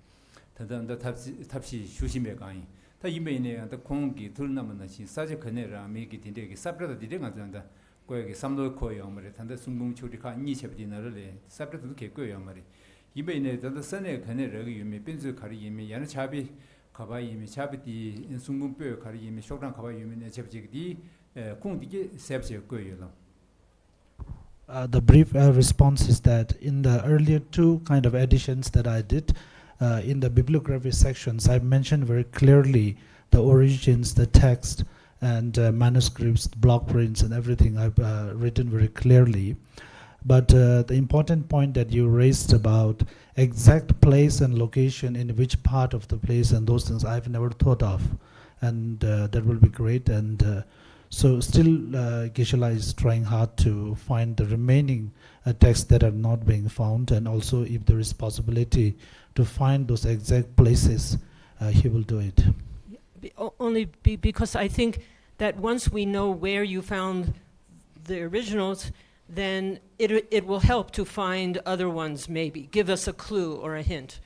ད་ལྟ་འདི་ཐབས་ཤེས་ཐབས་ཤེས་ཞུ་བཞིན་པའི་སྒང་ཡིན། ད་ཡིན་པ་ཡིན་ན་ཡང་ད་ཁོང་གིས་ཐུགས་ལ་བསྣམས་པ་ནང་བཞིན་ས་ཆ་ག་ནས་རག་མིན་གྱི་དེ་འདྲས་ཀྱི་ས་བཀྲ་དང་དེ་འདྲས་ང་ཚོས་ད་བཀོད་ཀྱི་བསམ་བློ་འཁོར་ཡོད་མ་རེད། ད་ལྟ་གསུང་འབུམ་ཕྱོགས་སྒྲིག་ཁག་གཉིས་བྱས་པ་དེའི་ནང་ལོགས་ལ་ས་བཀྲ་དེ་ཚོ་གས་བཀོད་ཡོད་མ་རེད། ཡིན་པ་ཡིན་ནའི་ད་ལྟ་ས་གནས་ག་ནས་རག་གི་ཡོད་མེད། དཔེ་མཛོད་ག་རེ་ཡིན་མིན། ཡང་ན་ཕྱག་དཔེ་ག་པར་ཡིན་མིན། ཕྱག་དཔེ་དེའི་གསུང་འབུམ་པོད་ག་རེ་ཡིན་མིན། ཤོག་གྲངས་ག་པར་ཡོད་མིན་ནས་བྱས་པ་བྱེད་ཀྱི་དེའི་ཁུངས་དེ་གས་གསལ་པོ་བྱས་བཀོད་ཡོད་ལགས། Uh, the brief uh, response is that in the earlier two kind of editions that I did, uh, in the bibliography sections, I mentioned very clearly the origins, the text, and uh, manuscripts, block prints, and everything I've uh, written very clearly. But uh, the important point that you raised about exact place and location in which part of the place and those things I've never thought of. And uh, that will be great. And uh, so, still, uh, Geshe-la is trying hard to find the remaining uh, texts that are not being found, and also, if there is possibility to find those exact places, uh, he will do it. Yeah, be- o- only be- because I think that once we know where you found the originals, then it, it will help to find other ones, maybe. Give us a clue or a hint.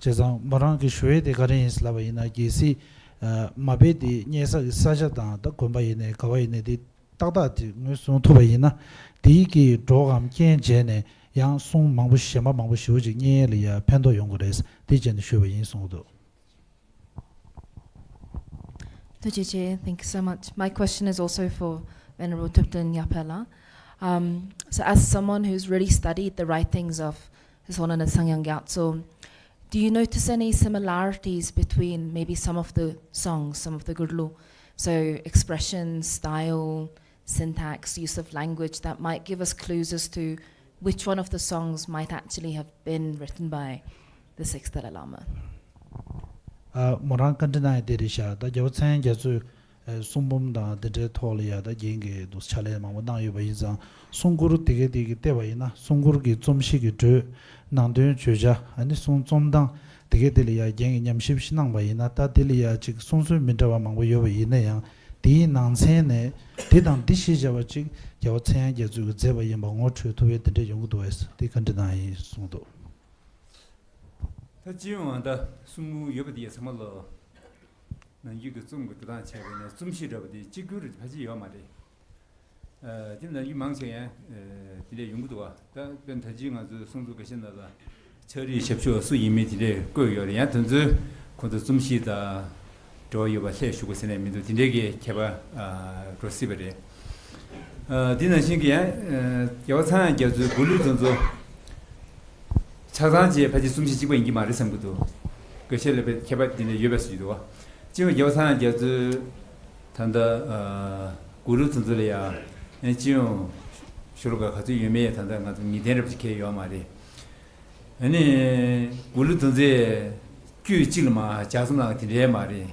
བྱས་ཙང་མོ་རང་གིས་ཞུ་ཡས་དེ་ག་རེ་ཡིན་ལབ་པ་ཡིན་ན། གལ་སྲིད་ཨ་མ་དཔེ་དེ་རྙེད་ས་གི་ས་ཆ་དང་ད་དགོན་པ་ཡིན་ནའི་ག་བ་ཡིན་ནའི་དེ་ཏག་ཏག་དེ་ངོས་བཟུང་ཐུབ་པ་ཡིན་ན། དེའི་གི་གྲོགས་གམ་རྐྱེན་བྱས་ནས་ཡང་གསུང་མང་པོ་གཞན་པ་མང་པོ་ཞེ་པོ་ཅིག་རྙེད་ཡས་ལ་ཡ་ཕན་ཐོགས་ཡོང་གི་རེད། དེ་བྱས་ནས་ཞུས་པ་ཡིན་གསུངས་འདུག། Thank you so much. My question is also for Venerable Thupten Yapa la. Um, so, as someone who's really studied the writings of His Holiness Sangyan Gyatso, do you notice any similarities between maybe some of the songs, some of the gurlu? So, expression, style, syntax, use of language that might give us clues as to which one of the songs might actually have been written by the sixth Dalai Lama. ཨ། མོ་རང་བཀའ་འདྲི་གནང་ཡ་དེ་རེད་ཤག། ད་རྒྱལ་བ་ཚངས་དབྱངས་རྒྱ་མཚོས་ཨ་གསུང་འབུམ་དང་དེ་འདྲའི་ཐོག་ལ་ཡ་ད་རྒན་གྱིས་འདུག་ཕྱག་ལས་མང་པོ་གནང་ཡོད་པ་ཡིན་ཙང་། གསུང་མགུར་དེ་གའི་དེ་གི་བལྟས་པ་ཡིན་ན། གསུང་མགུར་གྱི་རྩོམ་གཞི་གི་འགྲོས། ནང་དོན་བརྗོད་བྱ། ཨ་ནི་གསུང་རྩོམ་སྟངས་དེ་གའི་དེ་ལ་ཡ་རྒན་གྱིས་ཉམས་ཞིབ་ཞིག་གནང་པ་ཡིན་ན། ད་དེ་ལ་ཡ་ཅིག་གསུང་སྲོལ་མི་འདྲ་བ་མང་པོ་ཡོད་པ་ཡིན་ན་ཡང་། དེའི་ནང་ཚན་ནས་དེ་དང་འདི་གཞིར་བཞག་པ་ཅིག་རྒྱལ་བ་ཚངས་དབྱངས་རྒྱ་མཚོས་ཀྱིས་མཛད་པ་ཡིན་པ་ངོ་འཕྲོད་ཐུབ་པའི་དེ་འདྲ་ཡོང་གི་འདུག་པས། དེ་བཀའ་འདྲི་གནང་ཡིན་གསུངས་འདུག། ད་སྤྱི་ཡོངས་ཨ་ད་གསུང་འབུམ་ཡོད་པ་དེ་ཚང་མ་ལོ་ནམ་རྒྱུན་གྱི་རྩོམ་གྱི་འགྲོ་སྟངས་བྱས་པ་ཡིན་ན། རྩོམ་གཞི་འདྲ་པོ་དེ་གཅིག་གྱུར་ཕལ་ཆེར་ཡོད་མ་རེད། ཨ། དེ་ནམ་རྒྱུན་མང་ཆེ་ཡང་ཨ་དེ་འདྲ་ཡོང་གི་འདུག་བ། ད་དཔེར་ན་ད་ཅི་ང་ཚོའི་གསུང་རྩོམ་འགའ་ཤས་ནང་ལ་ཕྱག་བྲིས་ཞབས་ཞུ་སུ་ཡིན་མིན་དེ་འདྲས་བཀོད་ཡོད་རེད། ཡང་དེ་ཚོའི་ཁོང་ཚོ་རྩོམ་གཞི་དང་འབྲེལ་བ་ཡོད་པ་ལྷད་ཞུགས་པ་ཟེར་ནས་མི་འདུག། དེ་འདྲའི་གི་ཁྱད་པར་ཨ་འགྲོ་སྲིད་པ་རེད། ཨ། དེ་ནང་བཞིན་གྱི་ཡང་ཨ་རྒྱལ་བ་ཚངས་དབྱངས་རྒྱ་མཚོའི་མགུར་གླུ་དེ་ཚོ་ཆ་ཚང་ཅིག་ཕལ་ཆེར་རྩོམ་གཞི་གཅིག་པ་ཡིན་གྱི་མ་རེད་བསམ་གྱི་འདུག། འགའ་ཤས་ལ་དཔེ་ཁྱད་པར་དེ་འདྲ་ཡོད་པའི་བཟོ་ཞིག་འདུག་བ། སྤྱི་ཡོངས་རྒྱལ་བ་ཚངས་དབྱངས་རྒྱ་མཚོའི་ད་ལྟ་ཨ་མགུར་གླུ་དེ་ཚོ་ལ་ཡང་ཨ་སྤྱི་ཡོངས་ཤོ་ལོ་ཀ་ག་ཚོད་ཡོད་མེད་ད་ལྟ་ང་ཚོ་ངེས་གཏན་རབ་ཅིག་གང་ཡང་ཡོད་མ་རེད། ཨ་ནི་མགུར་གླུ་དེ་ཚོའི་དཀྱུས་གཅིག་ལ་མར་ལྗགས་རྩོམ་གནང་བ་དེ་འདྲའི་མ་རེད།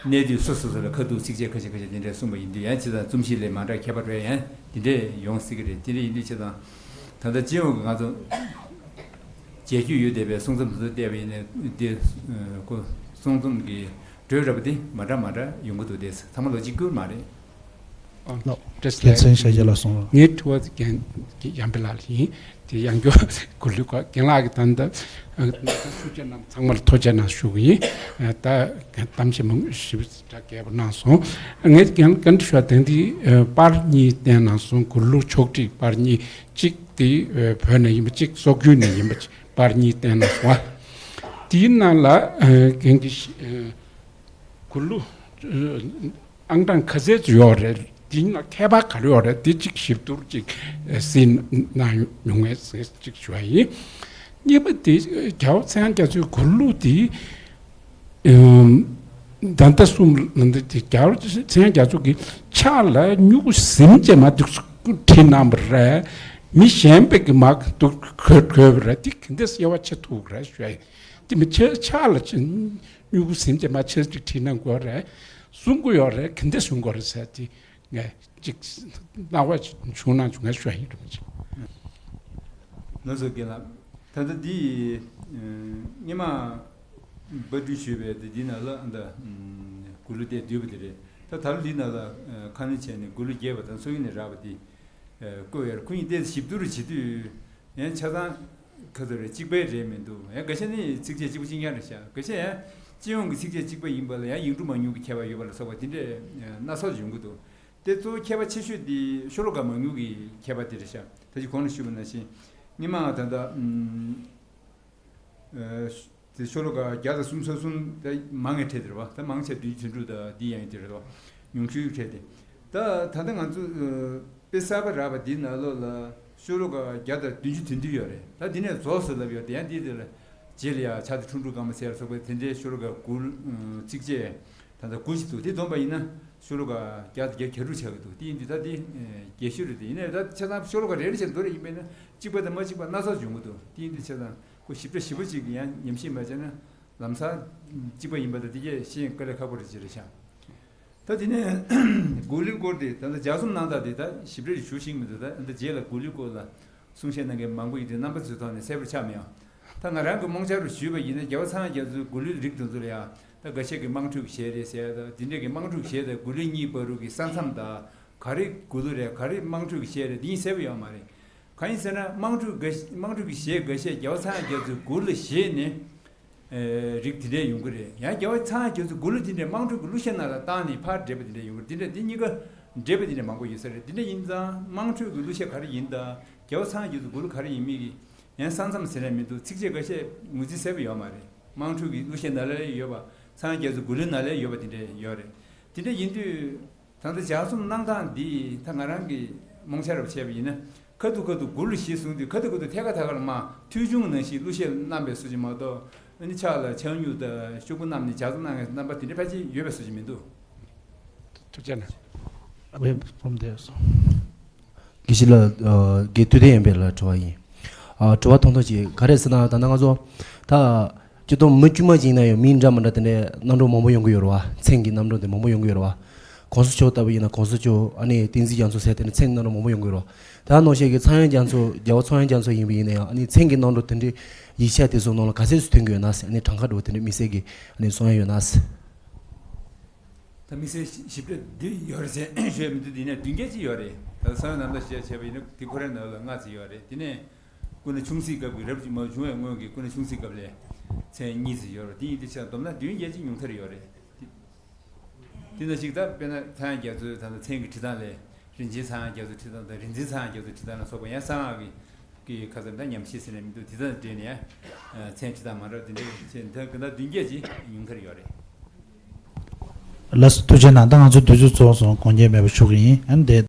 གནས་དུས་སོ་སོ་སོ་ལ་ཁ་ཐུག་ཚིགས་བཅད་ཁ་ཤས་ཁ་ཤས་དེ་འདྲའི་གསུངས་པ་ཡིན་དུས། ཡང་ཇི་ལྟར་རྩོམ་གཞི་ལས་མ་འདྲ་ཁྱད་པར་འགྲོ་ཡ་ཡང་དེ་འདྲས་ཡོང་སྲིད་ཀྱི་རེད། དེ་འདྲས་ཡིན་དུས་ཇི་ལྟར་ད་ལྟ་སྤྱི་ཡོངས་ཀྱི་ང་ཚོ་རྒྱལ་རྒྱུད་ཡོད་བསྡད་པའི་གསུང་རྩོམ་དེ་ཚོ་བལྟས་པ་ཡིན་ན། དེ་ཨ་ཁོ་གསུང་རྩོམ་གྱི་འགྲོས་འདྲ་པོ་དེ་མ་འདྲ་མ་འདྲ་ཡོང་གི་འདུག་སྟེ། ཚང་མ་ལོ་གཅིག་གྱུར་མ་རེད། ལགས། རྒྱལ་མཚན་ཤཱཀྱ་ལ་གསུངས་རོགས། ངའི་དྲི་བ་དེ་རྒན་ཡང་འཕེལ་ལགས་ལ་ཡིན། དེ་ཡང་སྐྱར་མགུར་གླུ་སྐོར། རྒན་ལགས་ཀྱིས་ད་ལྟ་ཨ་གནང་སྟངས་ཐུགས་རྗེ་གནང་། ཚང་མ་ལ་ཐུགས་རྗེ་གནང་ཞུ་གི་ཡིན། ཨ་ད་གཏམ་བཤད་མང་པོ་ཞིབ་ཕྲ་རྒྱས་པོ་གནང་སོང་། ངས་རྒན་ལ་བཀའ་འདྲི་ཞུ་བ་དེ་འདི་ཨ་པར་གཉིས་བསྟན་གནང་སོང་། མགུར་གླུ་ཕྱོགས་བསྒྲིགས་པར་གཉིས། གཅིག་དེ་ཨ་བོད་ནས་ཡིན་པ། གཅིག་སྲོལ་རྒྱུན་ནས་ཡིན་པ། པར་གཉིས་བསྟན་གནང་སོང་། ཨ་དེའི་ནང་ལ་ཨ་རྒན་གྱིས་ཨ་མགུར་གླུ་ཨ་ཨང་གྲངས་ག་ཚད་ཅིག་ཡོད་རེད། དེའི་ནང་ཁྱད་པར་ག་རེ་ཡོད་རེད། དེ་གཅིག་ཞིབ་བསྡུར་གཅིག་ཨ་གཟིགས་གནང་ཡོང་ངས་ཟེར་གཅིག་ཞུ་བ་ཡིན། གཉིས་པ་དེ་རྒྱལ་བ་ཚངས་དབྱངས་རྒྱ་མཚོའི་མགུར་གླུ་དེ་ཨམ་ད་ལྟ་གསུམ་ལ་འདི་དེ་རྒྱལ་བ་ཚངས་དབྱངས་རྒྱ་མཚོ་གི་ཕྱག་ལ་སྨྱུ་གུ་ཟིམ་བྱས་མར་འདུག་བྲིས་གནང་བ་རེད། མི་གཞན་པས་ཀྱིས་མར་འདུག་འགོད་འགོད་པ་རེད། དེ་ག་འདྲས་དབྱེ་བ་ཕྱེ་ཐུབ་རེད་ཞུ་ཡ་ཡིན། དེ་མི་ཕྱག་ཕྱག་ལ་ཕྱག་སྨྱུ་གུ་ཟིམ་བྱས་མར་ཕྱག་ཅིག་བྲིས་གནང་དགོས་རེད། གསུང་གི་ཡོད་རེད། ག་འདྲས་གསུང་དགོས་རེད་ཟེར་དེ་ངས་ཅིག་སྣང་བ་བྱུང་ན་བྱུང་ངས་ཞུ་ཡ་ཡིན་རུང་ཅིག། ལགས་སོ་རྒན་ལགས། ད་ལྟ་འདི་སྔོན་མ་པར་སྐྲུན་ཞུས་པའི་དེ་འདི་ནང་ལ་ཨ་ད་མགུར་གླུ་དེ་བསྡུས་པ་དེ་རེད། ད་ད་ལོ་འདི་ནང་ལ་ཁ་སྣོན་བྱས་ནས་མགུར་གླུ་རྒྱས་པ་དང་སྲོལ་རྒྱུན་ནས་རག་པ་དེ། བཀོད་ཡོད་རེད། ཁོ་གཉིས་ཏོག་ཙམ་ཞིབ་བསྡུར་བྱེད་དུས་ཡང་ཆ་ཚང་ཁ་ཚ་རེད། གཅིག་པའི་རེད་མི་འདུག་ཡང་འགའ་ཤས་ནི་ཚིགས་བཅད་གཅིག་པ་གཅིག་རྐྱང་རེད་ཤག་འགའ་ཤས་ཡང་སྤྱི་ཡོངས་ཀྱི་ཚིགས་བཅད་གཅིག་པ་ཡིན་པ་ལ་ཡང་ཡིག་འབྲུ་མང་ཉུང་གི་ཁྱད་པར་ཡོད་པ་ལ་སོགས་པ་དེ་འདྲས་སྣ་ཚོགས་ཡོང་གི་འདུག་དེ་གཙོ་བོ་ཁྱད་པར་ཆེ་ཤོས་དེ་ཤོ་ལོ་ཀ་མང་ཉུང་གི་ཁྱད་པར་དེ་རེད་ཤག་ད་ཅི་གོང་ལ་ཞུས་པ་ནང་བཞིན་སྔོན་མ་ད་ལྟ་ཨུམ། ཨ། དེ་ཤོ་ལོ་ཀ་བརྒྱ་དང་སུམ་ཅུ་སོ་གསུམ་དེ་མང་བའི་གྲས་དེ་རེད་བ། ད་མང་ཆེ་བདུན་ཅུ་དོན་དྲུག་དང་འདི་ཡང་དེ་རེད་བ། ཉུང་ཤོས་ཀྱི་གྲས་དེ། ད་ད་ལྟ་ང་ཚོ་ཨ། དཔེ་གསར་པ་རག་པ་འདི་ནང་ལོགས་ལ་ཤོ་ལོ་ཀ་བརྒྱ་དང་བདུན་ཅུ་དོན་བདུན་ཡོད་རེད། ད་འདི་ནས་རྫོགས་སུ་ལབ་ཡོད་དེ་ཡང་འདི་དེ་ལ་རྗེས་ལ་ཡང་ཕྱག་དེ་ཁྲུང་ཁྲུང་དཀར་མོ་ཟེར་སོགས་པའི་དེ་འདྲའི་ཤོ་ལོ་ཀ་དགུ་ཨ། ཚིགས་བཅད་ད་ལྟ་དགུ་ཞིག་འདུག་དེ་བསྡོམས་པ་ཡིན་ན་ཤོ་ལོ་ཀ་བརྒྱ་དང་བརྒྱད་ཅུ་གྱ་དྲུག་ཆགས་ཀྱི་འདུག་དེ་ཡིན་དུས་ད་དེ་ཨ། རྒྱས་ཤོས་རེད། དེ་ཡིན་ནའི་ད་ཆ་ཚང་ཤོ་ལོ་ཀ་རེ་རེ་བྱས་འདུག་རེ་ཡིན་པས་ན་གཅིག་པ་དང་མ་གཅིག་པ་སྣ་ཚོགས་འབྱུང་གི་འདུག་དེ་ཡིན་དུས་ཆ་ཚང་ཁོ་ཞིབ་ཕྲ་ཞིབ་པོ་ཅིག་ཡང་ཉམས་ཞིབ་མ་བྱས་ན་ལམ་སང་གཅིག་པ་ཡིན་པ་དང་དེ་གས་ཤེས་དཀའ་ལས་ཁག་པོ་རེད་ཅེས་རེད་ཤག་ད་དེ་ནས་གུ་ལུའི་སྐོར་དེ་ད་ལྟ་ལྗགས་རྩོམ་གནང་སྟངས་དེ་ད་ཞིབ་ཕྲ་ཞུ་ཤེས་མི་འདུག་ད་ད་རྗེས་ལ་གུ་ལུའི་སྐོར་ལ་གསུང་བཤད་གནང་མཁན་མང་པོ་ཡིན་དུས་རྣམ་པ་ཚོའི་ཐོག་ནས་གསལ་པོར་ཆགས་མི་ཡོང་། ད་ང་རང་གི་རྨོངས་འཆར་རུ་ཞུས་པ་ཡིན་ན་རྒྱལ་བ་ཚངས་དབྱངས་རྒྱ་མཚོའི་གུ་ལུའི་རིགས་དེ་ཚོ་ལ་ཡང་ད་འགའ་ཤས་ཀྱིས་དམངས་ཁྲོད་ཀྱི་གཞས་རེད་ཟེར། ད་དེ་འདྲས་ཀྱི་དམངས་ཁྲོད་ཀྱི་གཞས་དང་གུ་ལུ་གཉིས་བར་དུ་གི་ས་མཚམས་དང་ག་རེ་གུ་ལུ་རེད་ག་རེ་དམངས་ཁྲོད་ཀྱི་གཞས་རེད་འདི་གཉིས་གསལ་པོ་ཡོད་མ་རེད། གང་ཡིན་ཟེར་ན་དམངས་ཁྲོད་འགའ་ཤས་དམངས་ཁྲོད་ཀྱི་གཞས་འགའ་ཤས་རྒྱལ་བ་ཚངས་དབྱངས་རྒྱ་མཚོའི་གུ་ལུ་བཞེས་ནས། ཨེ། རིགས་དེ་འདྲས་ཡོང་གི་རེད། ཡང་རྒྱལ་བ་ཚངས་དབྱངས་རྒྱ་མཚོའི་གུ་ལུ་དེ་འདྲས་དམངས་ཁྲོད་ཀྱི་གླུ་གཞས་ནང་ལ་བཏང་ནས་ཕར་འདྲེས་པ་དེ་འདྲས་ཡོང་གི་རེད། དེ་འདྲས་དེ་གཉིས་ཀ་འདྲེས་པ་དེ་འདྲས་མང་པོ་ཡོད་ས་རེད། དེ་འདྲས་ཡིན་ཙང་དམངས་ཁྲོད་ཀྱི་གླུ་གཞས་ག་རེ་ཡིན་དང་རྒྱལ་བ་ཚངས་དབྱངས་རྒྱ་མཚོའི་གུ་ལུ་ག་རེ་ཡིན་མིན་གྱི་ཡང་ས་མཚམས་ཟེར་ནས་མི་འདུག་ཚིགས་བཅད་འགའ་ཤས་ངོས་འཛིན་གསལ་པོ་ཡོད་མ་རེད། དམངས་ཁྲོད་ཀྱི་གླུ་གཞས་ནང་ལ་ཡོད་པ་ཚངས་དབྱངས་རྒྱ་མཚོའི་གུ་ལུ་ནང་ལ་ཡོད་པ་དེ་འདྲས་ཡོད་རེད། དེ་འདྲས་ཡིན་དུས། ད་ལྟ་ལྗགས་རྩོམ་གནང་སྟངས་འདི་ད་ང་རང་གི་རྨོངས་འཆར་རུ་བྱས་པ་ཡིན་ན་ཁ་ཐུག་ཁ་ཐུག་གུ་ལུ་གཞས་གསུངས་དུས་ཁ་ཐུག་ཁ་ཐུག་ཐད་ཀར་ཐད་ཀར་མ་ཐོལ་བྱུང་ནང་བཞིན་གླུ་གཞས་བསྣམས་པའི་བཟོ་ཅིག་མ་གཏོགས་ཨ་ནི་ཕྱག་ལ་ཕྱག་སྨྱུག་དང་ཤོག་བུ་བསྣམས་ནས་ལྗགས་རྩོམ་གནང་མཁན་རྣམ་པ་དེ་འདྲ་ཕལ་ཆེར་ཡོད་པའི་བཟོ་ཅིག་མི་འདུག་ཐུགས་རྗེ་གནང་། ཨ་བས་ཕོམ་དེ་སོང་། དགེ་བཤེས་ལགས། ཨ། དགེ་ཐུབ་བསྟན་ཡོན་ཕེབས་ལ་དྲི་བ་ཡིན། ཨ། དྲི་བ་ཐུང་ཐུང་ཅིག་ག་རེ་ཟེར་ན་ད་ལྟ་ང་ཚོ་ད་སྤྱིར་བཏང་མི་དཀྱུས་མ་ཅིག་ཡིན་ན་ཡང་མིང་འདྲ་མི་འདྲ་དེ་འདྲའི་རྣམ་གྲངས་མང་པོ་ཡོང་གི་ཡོད་རེད་བ། མཚན་གྱི་རྣམ་གྲངས་དེ་མང་པོ་ཡོང་གི་ཡོད་རེད་བ། གོང་ས་མཆོག་ལྟ་བུ་ཡིན་ན་གོང་ས་མཆོག་ཨ་ནི་བསྟན་འཛིན་རྒྱ་མཚོ་ཟེར་དེ་འདྲ་མཚན་གྱི་རྣམ་གྲངས་མང་པོ་ཡོང་གི་ཡོད་རེད་བ། ད་ནང་བཞིན་གྱི་ཚངས་དབྱངས་རྒྱ་མཚོ་རྒྱལ་བ་ཚངས་དབྱངས་རྒྱ་མཚོ་ཡིན་པ་ཡིན་ན་ཡང་ཨ་ནི་མཚན་གྱི་རྣམ་གྲངས་དེ་འདྲའི་ཡིག་ཆ་དེ་ཚོ་ནང་ལ་ག་ཚད་ཅིག་ཐོན་གྱི་ཡོད་ན་ཟེར། ཨ་ནི་གྲངས་ཀ་འདྲ་བོ་དེ་འདྲའི་དམིགས་བསལ་གྱི་ཨ་ནི་གསུང་ཡ་ཡོད་ན་ཟེར། ད་དམིགས་བསལ་ཞིབ་ཕྲ་འདི་ཡོད་རེད་ཟེར་ཞུ་ཡ་མི་འདུག་དེ་ནས་བདུན་བརྒྱད་ཅིག་ཡོད་རེད། ད་གསང་བའི་རྣམ་ཐར་ཞེས་བྱས་པ་ཡིན་ན་དེ་ཁོ་རའི་ནང་ལ་ལྔ་ཙམ་ཡོད་རེད། དེ་ནས་སྐུ་ན་ཆུང་སྲིད་སྐབས་ཀྱི་རབ་ཀྱི་མ་བྱུང་བའི་སྔོན་གྱི་སྐུ་ན་ཆུང་སྲིད་སྐབས་ལ་མཚན་གཉིས་ཙམ་ཡོད་རེད། དེ་ཡིན་དུས་ཆ་བསྡོམས་ན་བདུན་བརྒྱད་ཅིག་ཉུང་མཐར་ཡོད་རེད། དེ་ནང་བཞིན་ད་དཔེར་ན་ཚངས་དབྱངས་རྒྱ་མཚོའི་ད་ལྟ་མཚན་གྱི་བྲིས་སྟངས་ལས་རིན་ཆེན་ཚངས་དབྱངས་རྒྱ་མཚོའི་བྲིས་སྟངས་དང་རིག་འཛིན་ཚངས་དབྱངས་རྒྱ་མཚོའི་བྲིས་སྟངས་ལ་སོགས་པ་ཡང་གསང་སྔགས་ཀྱི་ཀྱི་ཁ་ཚར་ད་ཉམས་ཞིབ་ཟེར་ནས་མི་འདུག་དེ་དང་འབྲེལ་ནས་མཚན་བྲིས་སྟངས་མ་འདྲ་བ་དེ་འདྲ་བྱས་ད་གི་ད་བདུན་བརྒྱད་ཅིག་ཉུང་མཐར་ཡོད་རེད། ལགས་སོ། ཐུགས་རྗེ་གནང་། ད་ང་ཚོ་དུས་ཚོད་རྫོགས་སོང་། དགོངས་འགལ་མེད་པ་ཞུ་གི་ཡིན། ཨ་ནི་དེ་